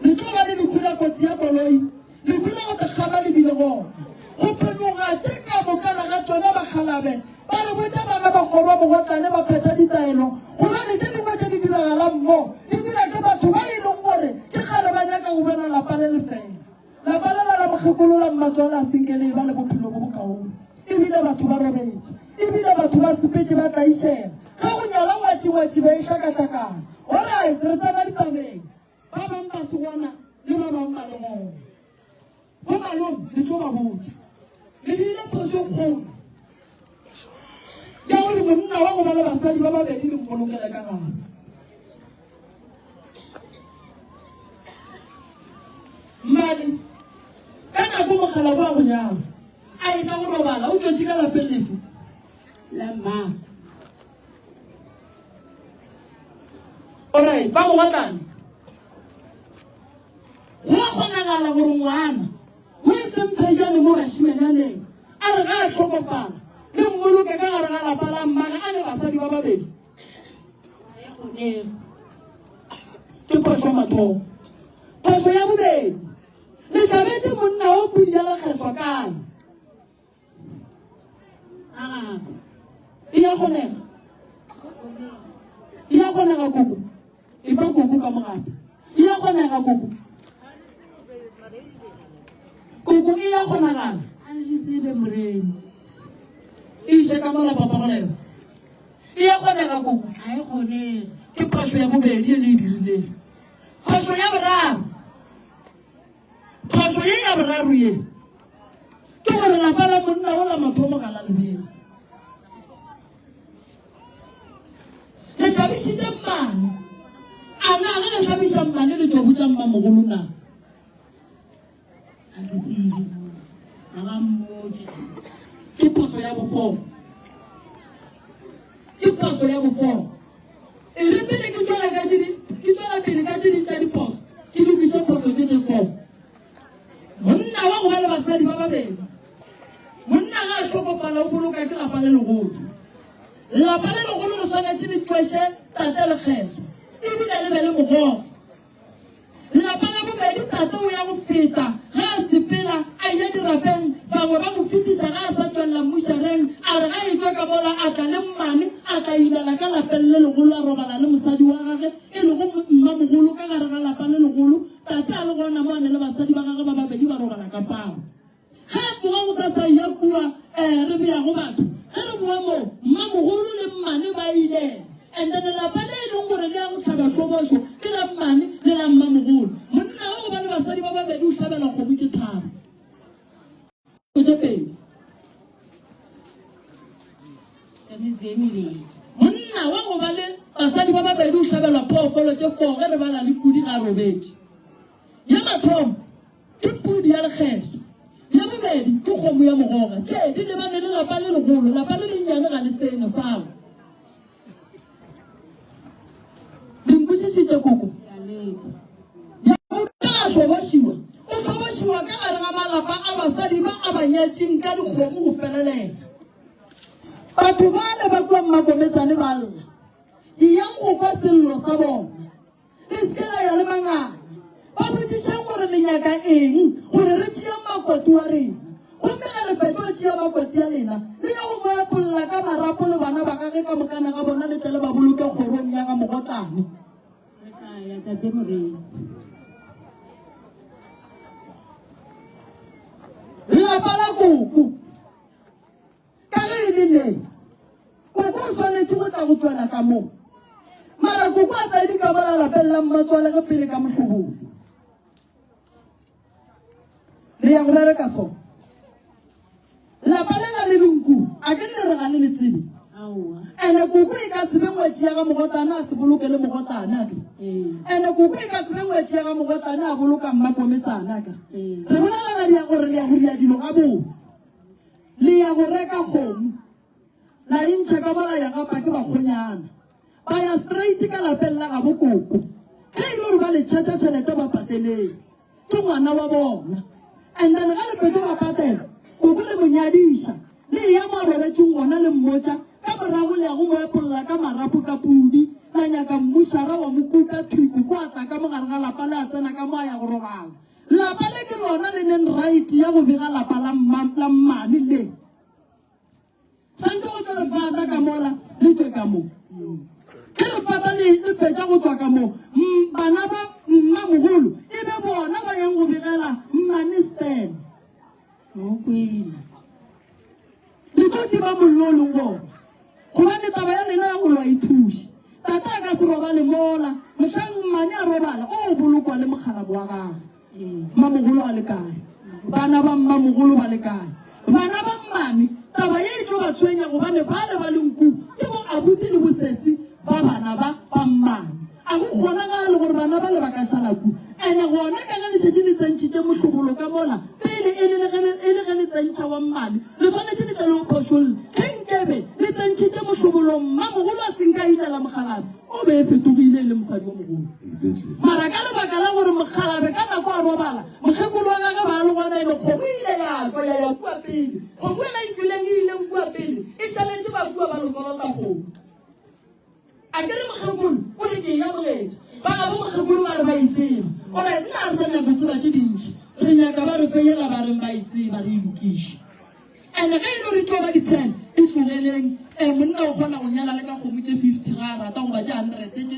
Speaker 2: le tlo ba le lehu la kotsi ya koloi, lehu la go tekgama le bile gona. Go phonyokga tše ka mokana ga tšona bakgalabe ba re botša bana ba kgorwa mogotlane ba phetha ditaelo gobane tše dingwe tše di diragalang mo di dira ke batho ba e leng gore ke kgale ba nyaka go bona lapa le lefela. Lapa lela la mokgekolo la mmatswale a senke le eba le bophelo bo bokaone. Ebile batho ba robetše. Ebile batho ba sepetše ba tlaišega. Ge go nyala ngwatšingwatši be e hlakahlakana. Alright, re tsena ditabeng. Ba bang ba se gona le ba bang ba le gona. Bo malome le tlo ba botša. Le dirile phošo kgolo ya gore monna wa go ba le basadi ba babedi le mmolokele ka gare. Mmane, ka nako mokgalabo wa go nyala a etla go robala, o tšwetše ka lapeng lefe?
Speaker 16: La mma.
Speaker 2: Alright, ba mogotlane. Go a kgonagala gore ngwana o e seng phejane mo bašimanyaneng a re ga a hlokofala le mmoloke ka gare ga lapa la mmage a le basadi ba babedi. Ke phošo ya mathomo. Phošo ya bobedi, le hlabetše monna o pudi ya lekgeswa kae? E ya kgonega. E ya kgonega koko. E fa koko ka mogape. E ya kgonega koko. Koko e ya kgonagala. E iše ka mola papa go leba. E ya kgonega koko.
Speaker 16: Ga e kgonege.
Speaker 2: Ke phošo ya bobedi e le e dirileng. Phošo ya boraro. Phošo ye ya boraro ye ke gore lapa la monna o la mathomo ga la lebela. Le hlabišitše mmane. A na ge le hlabiša mmane le tšo botša mmamogolo na?
Speaker 16: Ga ke tsebe. Ga ba mmotse.
Speaker 2: Ke phoso ya bofo. Ke phoso ya bofo. E re pele ke tšwela ka tše ke tšwela pele ka tše ding tša diphoso, ke lokiše phoso tše tše fo. Monna wa go ba le basadi ba babedi. Monna ga a hlokofala o boloka ke lapa le legolo. Lapa le legolo le swanetše le tšweše tate lekgeso ebile le be le mogogo. Lapa la bobedi, tate o ya go feta ge a sepela a eya dirapeng, bangwe ba mo fetiša ge a sa tšwelela mmušareng, a re ge a etšwa ka mola a tla le mmane, a tla ilela ka lapeng le legolo a robala le mosadi wa gage e lego mmamogolo ka gare ga lapa le legolo, tate a le gona mo a ne le basadi ba gage ba babedi ba robala ka fao. Ge a tsoga gosasa a eya kua eh, re beago batho. Ge re boa moo, mmamogolo le mmane ba ilela. And then lapa le e leng gore le ya go hlaba hlobošo ke la mmane le la mmamogolo. Monna wa go ba le basadi ba babedi o hlabela kgomo tše tharo. Tše pedi.
Speaker 16: Ka metse e mebedi.
Speaker 2: Monna wa go ba le basadi ba babedi o hlabelwa phoofolo tše four ge re bala le pudi ga a robetše. Ya mathomo ke pudi ya lekgeso, ya bobedi ke kgomo ya mogoga. Tše di lebane le lapa le legolo, lapa le lennyane ga le tsene fao. Le nkwešišitše koko? Ya ga a hlobošiwa, o hlobošiwa ka gare ga malapa a basadi ba a ba nyetšeng ka dikgomo go felelela. Batho bale ba kua Mmakometsane ba lla, eyang go kwa sello sa bona. Le se ke la ya le manganga. Ba botšišeng gore le nyaka eng gore re tšeeng makwati wa rena. Gomme ge le fetša go tšea makwati a lena, le ye go mo epolla ka marapo le bana ba gage ka mokana ga bona le tle le ba boloke kgorong ya ga mogotlane.
Speaker 16: Re tla ya, Tate Morena.
Speaker 2: Lapa la koko, ka ge e le le, koko o swanetše go tla go tšwela ka mo. Mara koko a tsaya dikamola lapeng la mmatswale ge pele ka mohlobolo. Re ya go bereka so. Lapa lela le lenku, a ke le re ga le le tsebe. Ene koko e ka se be ngwetši ya ga mogotane a se boloke le mogotane a ke. Ene koko e ka se be ngwetši ya ga mogotane a boloka mmakometsane a ke. Re bolela dia gore le ya go ria dilo gabotse. Le ya go reka kgomo. La e ntšha ka mola ya gapa ke bakgonyana. Ba ya straight ka lapeng la gabo koko. Ge e le gore ba le tšhetša tšhelete ba pateleng. Ke ngwana wa bona. And then ge le fetša ba patela, koko le mo nyadiša. Le eya mo a robetšeng gona le mmotša, ka morago le ya go mo epolla ka marapo ka pudi, la nyaka mmušara wa mo kuka thwi koko a tla ka mo gare ga lapa le a tsena ka mo a ya go robala. Lapa le ke lona le neng right ya go bega lapa la mma, la mmane le. Santše go tšwe lefata ka mola le tšwe ka mo. Ge lefata le le fetša go tšwa ka mo, bana ba mmamogolo e be bona ba yang go begela mmane Stan. Le tlo tima mollo o leng gona. Gobane taba ya lena ya go lwa e thuše. Tate a ka se robale mola, mohlang mmane a robala, o bolokwa le mokgalabo wa gagwe. Mmamogolo a le kae? Bana ba mmamogolo ba le kae? Bana ba mmane, taba ye e tlo ba tshwenya gobane bale ba lenku ke bo abuti le bosesi ba bana ba ba mmane. A go kgonagale gore bana bale ba ka šala ku. Ene gona ka ge le šetše le tsentšhitše mohlobolo ka mola pele e le e le ge le tsentšha wa mmane, le swanetše le tle le o phošolle. Ge nkebe le tsentšhitše mohlobolo mmamogolo a se nka a ilela mokgalabje, o be e fetogile e le mosadi wa mogolo.
Speaker 6: Exactly.
Speaker 2: Mara ka lebaka la gore mokgalabe ka nako a robala, mokgekolo wa gagwe ba le gona ene kgomo e ile ya tswa ya ya kua pele. Kgomo ela e tšwileng e ileng kua pele e šaletše ba kua ba lokolota kgomo. A ke re mokgekolo o re ke e amogetše. Ba gabo mokgekolo ba re ba e tseba. O re nna a re sa nyaka go tseba tše dintši. Re nyaka ba re fe yela ba reng ba e tseba re e lokiše. Ene ge e le gore e tlo ba ditshele, e tlogeleng. Ee, monna o kgona go nyala le ka kgomo tše 50 ga a rata goba tše 100, tše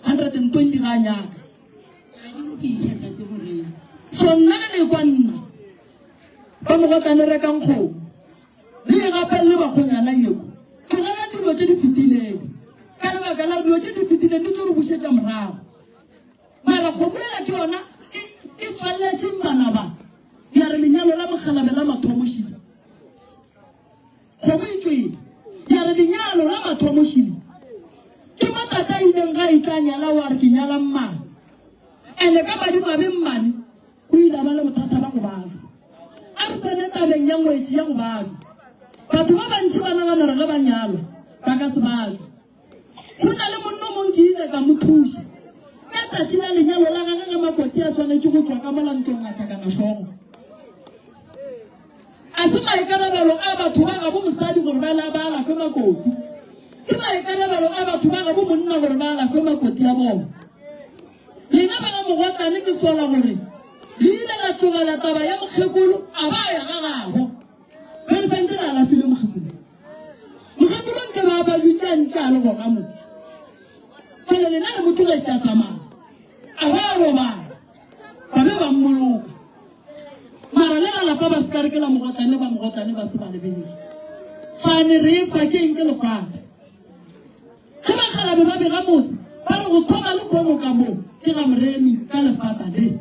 Speaker 2: 120 ga a nyaka. So nna ge le ekwa nna, ba mogotlane rekang kgomo, le e gapelele bakgonyana yeko. Tlogelang dilo tše di fetilego, ka lebaka la gore dilo tše di fetileng di tlo re bušetša morago. Mara kgomo yela ke yona e, e tswalletše manaba ya re lenyalo la mokgalabe la mathomo šidi. Kgomo e tšwele ya re lenyalo la mathomo šidi. Ke mo tata a ileng ga e tla nyala wa re ke nyala mmane. Ene ka madimabe mmane o ile a ba le bothata ba go bajwa. A re tsene tabeng ya ngwetši ya go bajwa. Batho ba bantši ba nagana gore ge ba nyalwa ba ka se bajwe. Go na le monna o mongwe ke ile ka mo thuša ka tšatši la lenyalo la gage ge Makoti a swanetše go tšwa ka mola ntlong a hlakana hlogo. A se maikarabelo a batho ba gabo mosadi gore ba ba alafe Makoti. Ke maikarabelo a batho ba gabo monna gore ba alafe Makoti a bona. Lena ba ga Mogotlane ke sola gore le ile la tlogela taba ya mokgekolo a ba a ya ga gabo. Re re santse re alafile mokgekolo. Mokgekolo nke ba ba dutše a ntše a le gona mo. Jale lena le mo tlogetše a tsamaya. A ba a robala. Ba be ba mmoloka. Mara le la lapa ba se ka re ke la mogotlane ba mogotlane ba se ba lebele. Fane re e fa ke eng ke lefata. Ge bakgalabe ba bega motse ba re go thoma le kgomo ka mo ke ga moremi ka lefata le.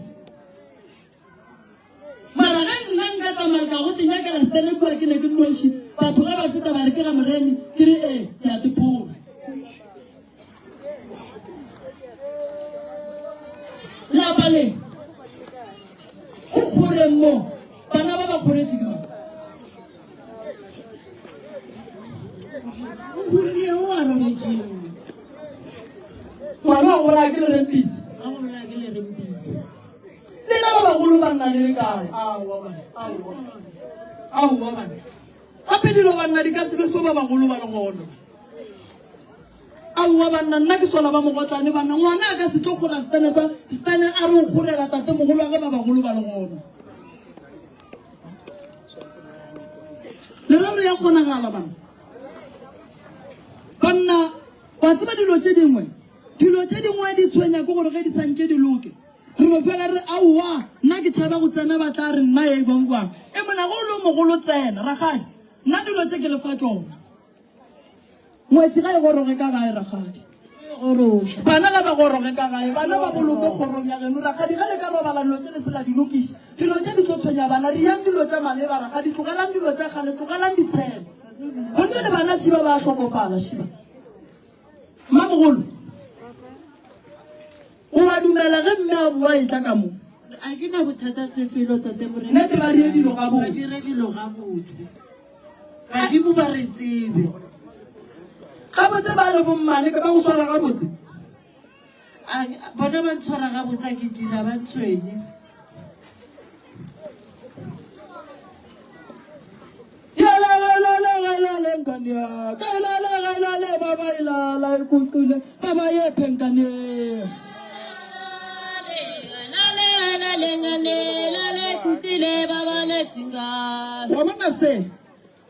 Speaker 2: Mara ge nna nka tsamaya ka go tenyakela setene kua ke ne ke nnoši, batho ge ba feta ba re ke ga Moremi, ke re ee, ke a tephola. Lapa le, go kgoreng mo, bana ba ba kgoretše ke mang?
Speaker 14: O kgorile o a robetšeng.
Speaker 2: Ngwana wa go bolaya ke lerempisi.
Speaker 14: Wa go bolaya ke lerempisi.
Speaker 2: Lena ba bagolo banna le le kae? Aowa banna, aowa. Aowa banna. Gape dilo banna di ka se be so ba bagolo ba le gona. Aowa banna, nna ke sola ba mogotlane banna. Ngwana a ka se tlo kgora setene sa setene a re o kgorela tate mogolo wa ge ba bagolo ba le gona. Leraro ya kgonagala banna. Banna, wa tseba dilo tše dingwe, dilo tše dingwe di tshwenya ke gore ge di santše di loke. Re no fela re, Aowa, nna ke tšhaba go tsena ba tla re nna ye gwang gwang. E mona. Tsena ge o le mogolo tsena, rakgadi. Nna dilo tše ke le fa tšona. Ngwetši ga e goroge ka gae, rakgadi. Bana ga ba goroge ka gae, bana ba boloke kgorong ya geno, rakgadi. Ge le ka robala dilo tše le se la di lokiša, dilo tše di tlo tshwenya bana. Riyang dilo tša maleba, rakgadi. Tlogelang dilo tša kgale, tlogelang ditshelo. Gonne le bana šiba ba a hlokofala, šiba. Mmamogolo, o a dumela ge mme a boa e tla ka mo?
Speaker 15: A ke na bothata sefelo, Tate Morena.
Speaker 2: Nnete ba dire dilo gabotse.
Speaker 15: Ba dire dilo gabotse. Badimo ba re tsebe.
Speaker 2: Gabotse ba le bommane ka ba go swara gabotse.
Speaker 15: A bona ba ntshwara gabotse a ke dira ba ntshwenye.
Speaker 2: Wa bona se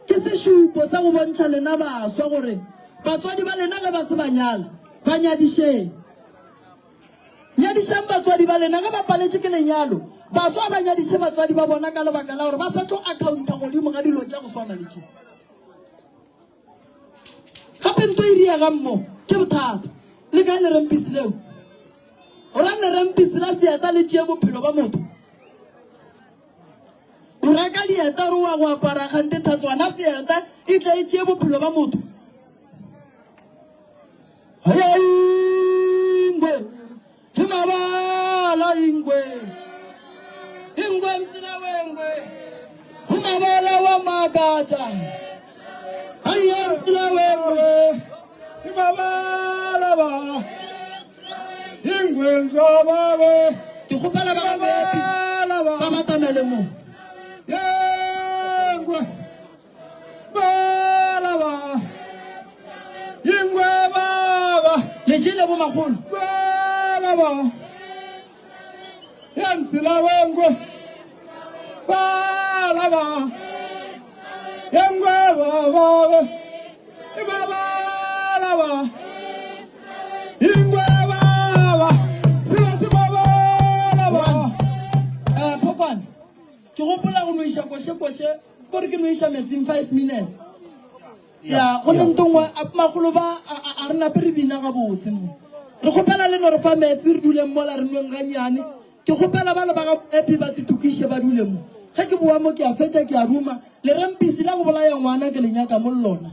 Speaker 2: ke sešupo sa go bontšha lena baswa gore batswadi ba lena ge ba se ba nyala ba nyadišeng. Nyadišang batswadi ba lena ge ba paletše ke lenyalo. Baswa ba nyadiše batswadi ba bona ka lebaka la gore ba sa tlo akhaontha godimo ga dilo tša go swana le tše. Gape nto e riegang mo ke bothata. Le kae lerempisi leo? O ra lerempisi la seeta le tšee bophelo ba motho? O reka dieta re wa go apara kgante thatswana seeta e tle e tšee bophelo ba motho? Ingwe himabala ingwe ingwe msila wengwe humabala wa makaja haya msila wengwe
Speaker 9: himabala ba ingwe mzabawe
Speaker 2: ke kgopela ba ba ba batamele mo
Speaker 9: yengwe Balaba. Ingwe baba.
Speaker 2: Le jele bo magolo.
Speaker 9: Balaba. Ya msila wengwe. Balaba. Yengwe baba. Ibabalaba. Ingwe baba. Siba sibabalaba.
Speaker 2: Eh, Phokwane. Ke gopola go no iša koše koše kore ke no iša metsing 5 minutes. Ya go ne ntongwe a magolo ba a re nape re bina gabotse mo. Re kgopela le no re fa metsi re duleng mola re nweng gannyane. Ke kgopela ba le ba ga Happy ba titokiše ba dule mo. Ge ke boa mo ke a fetša ke a ruma. Lerempisi la go bolaya ngwana ke le nyaka mo le lona.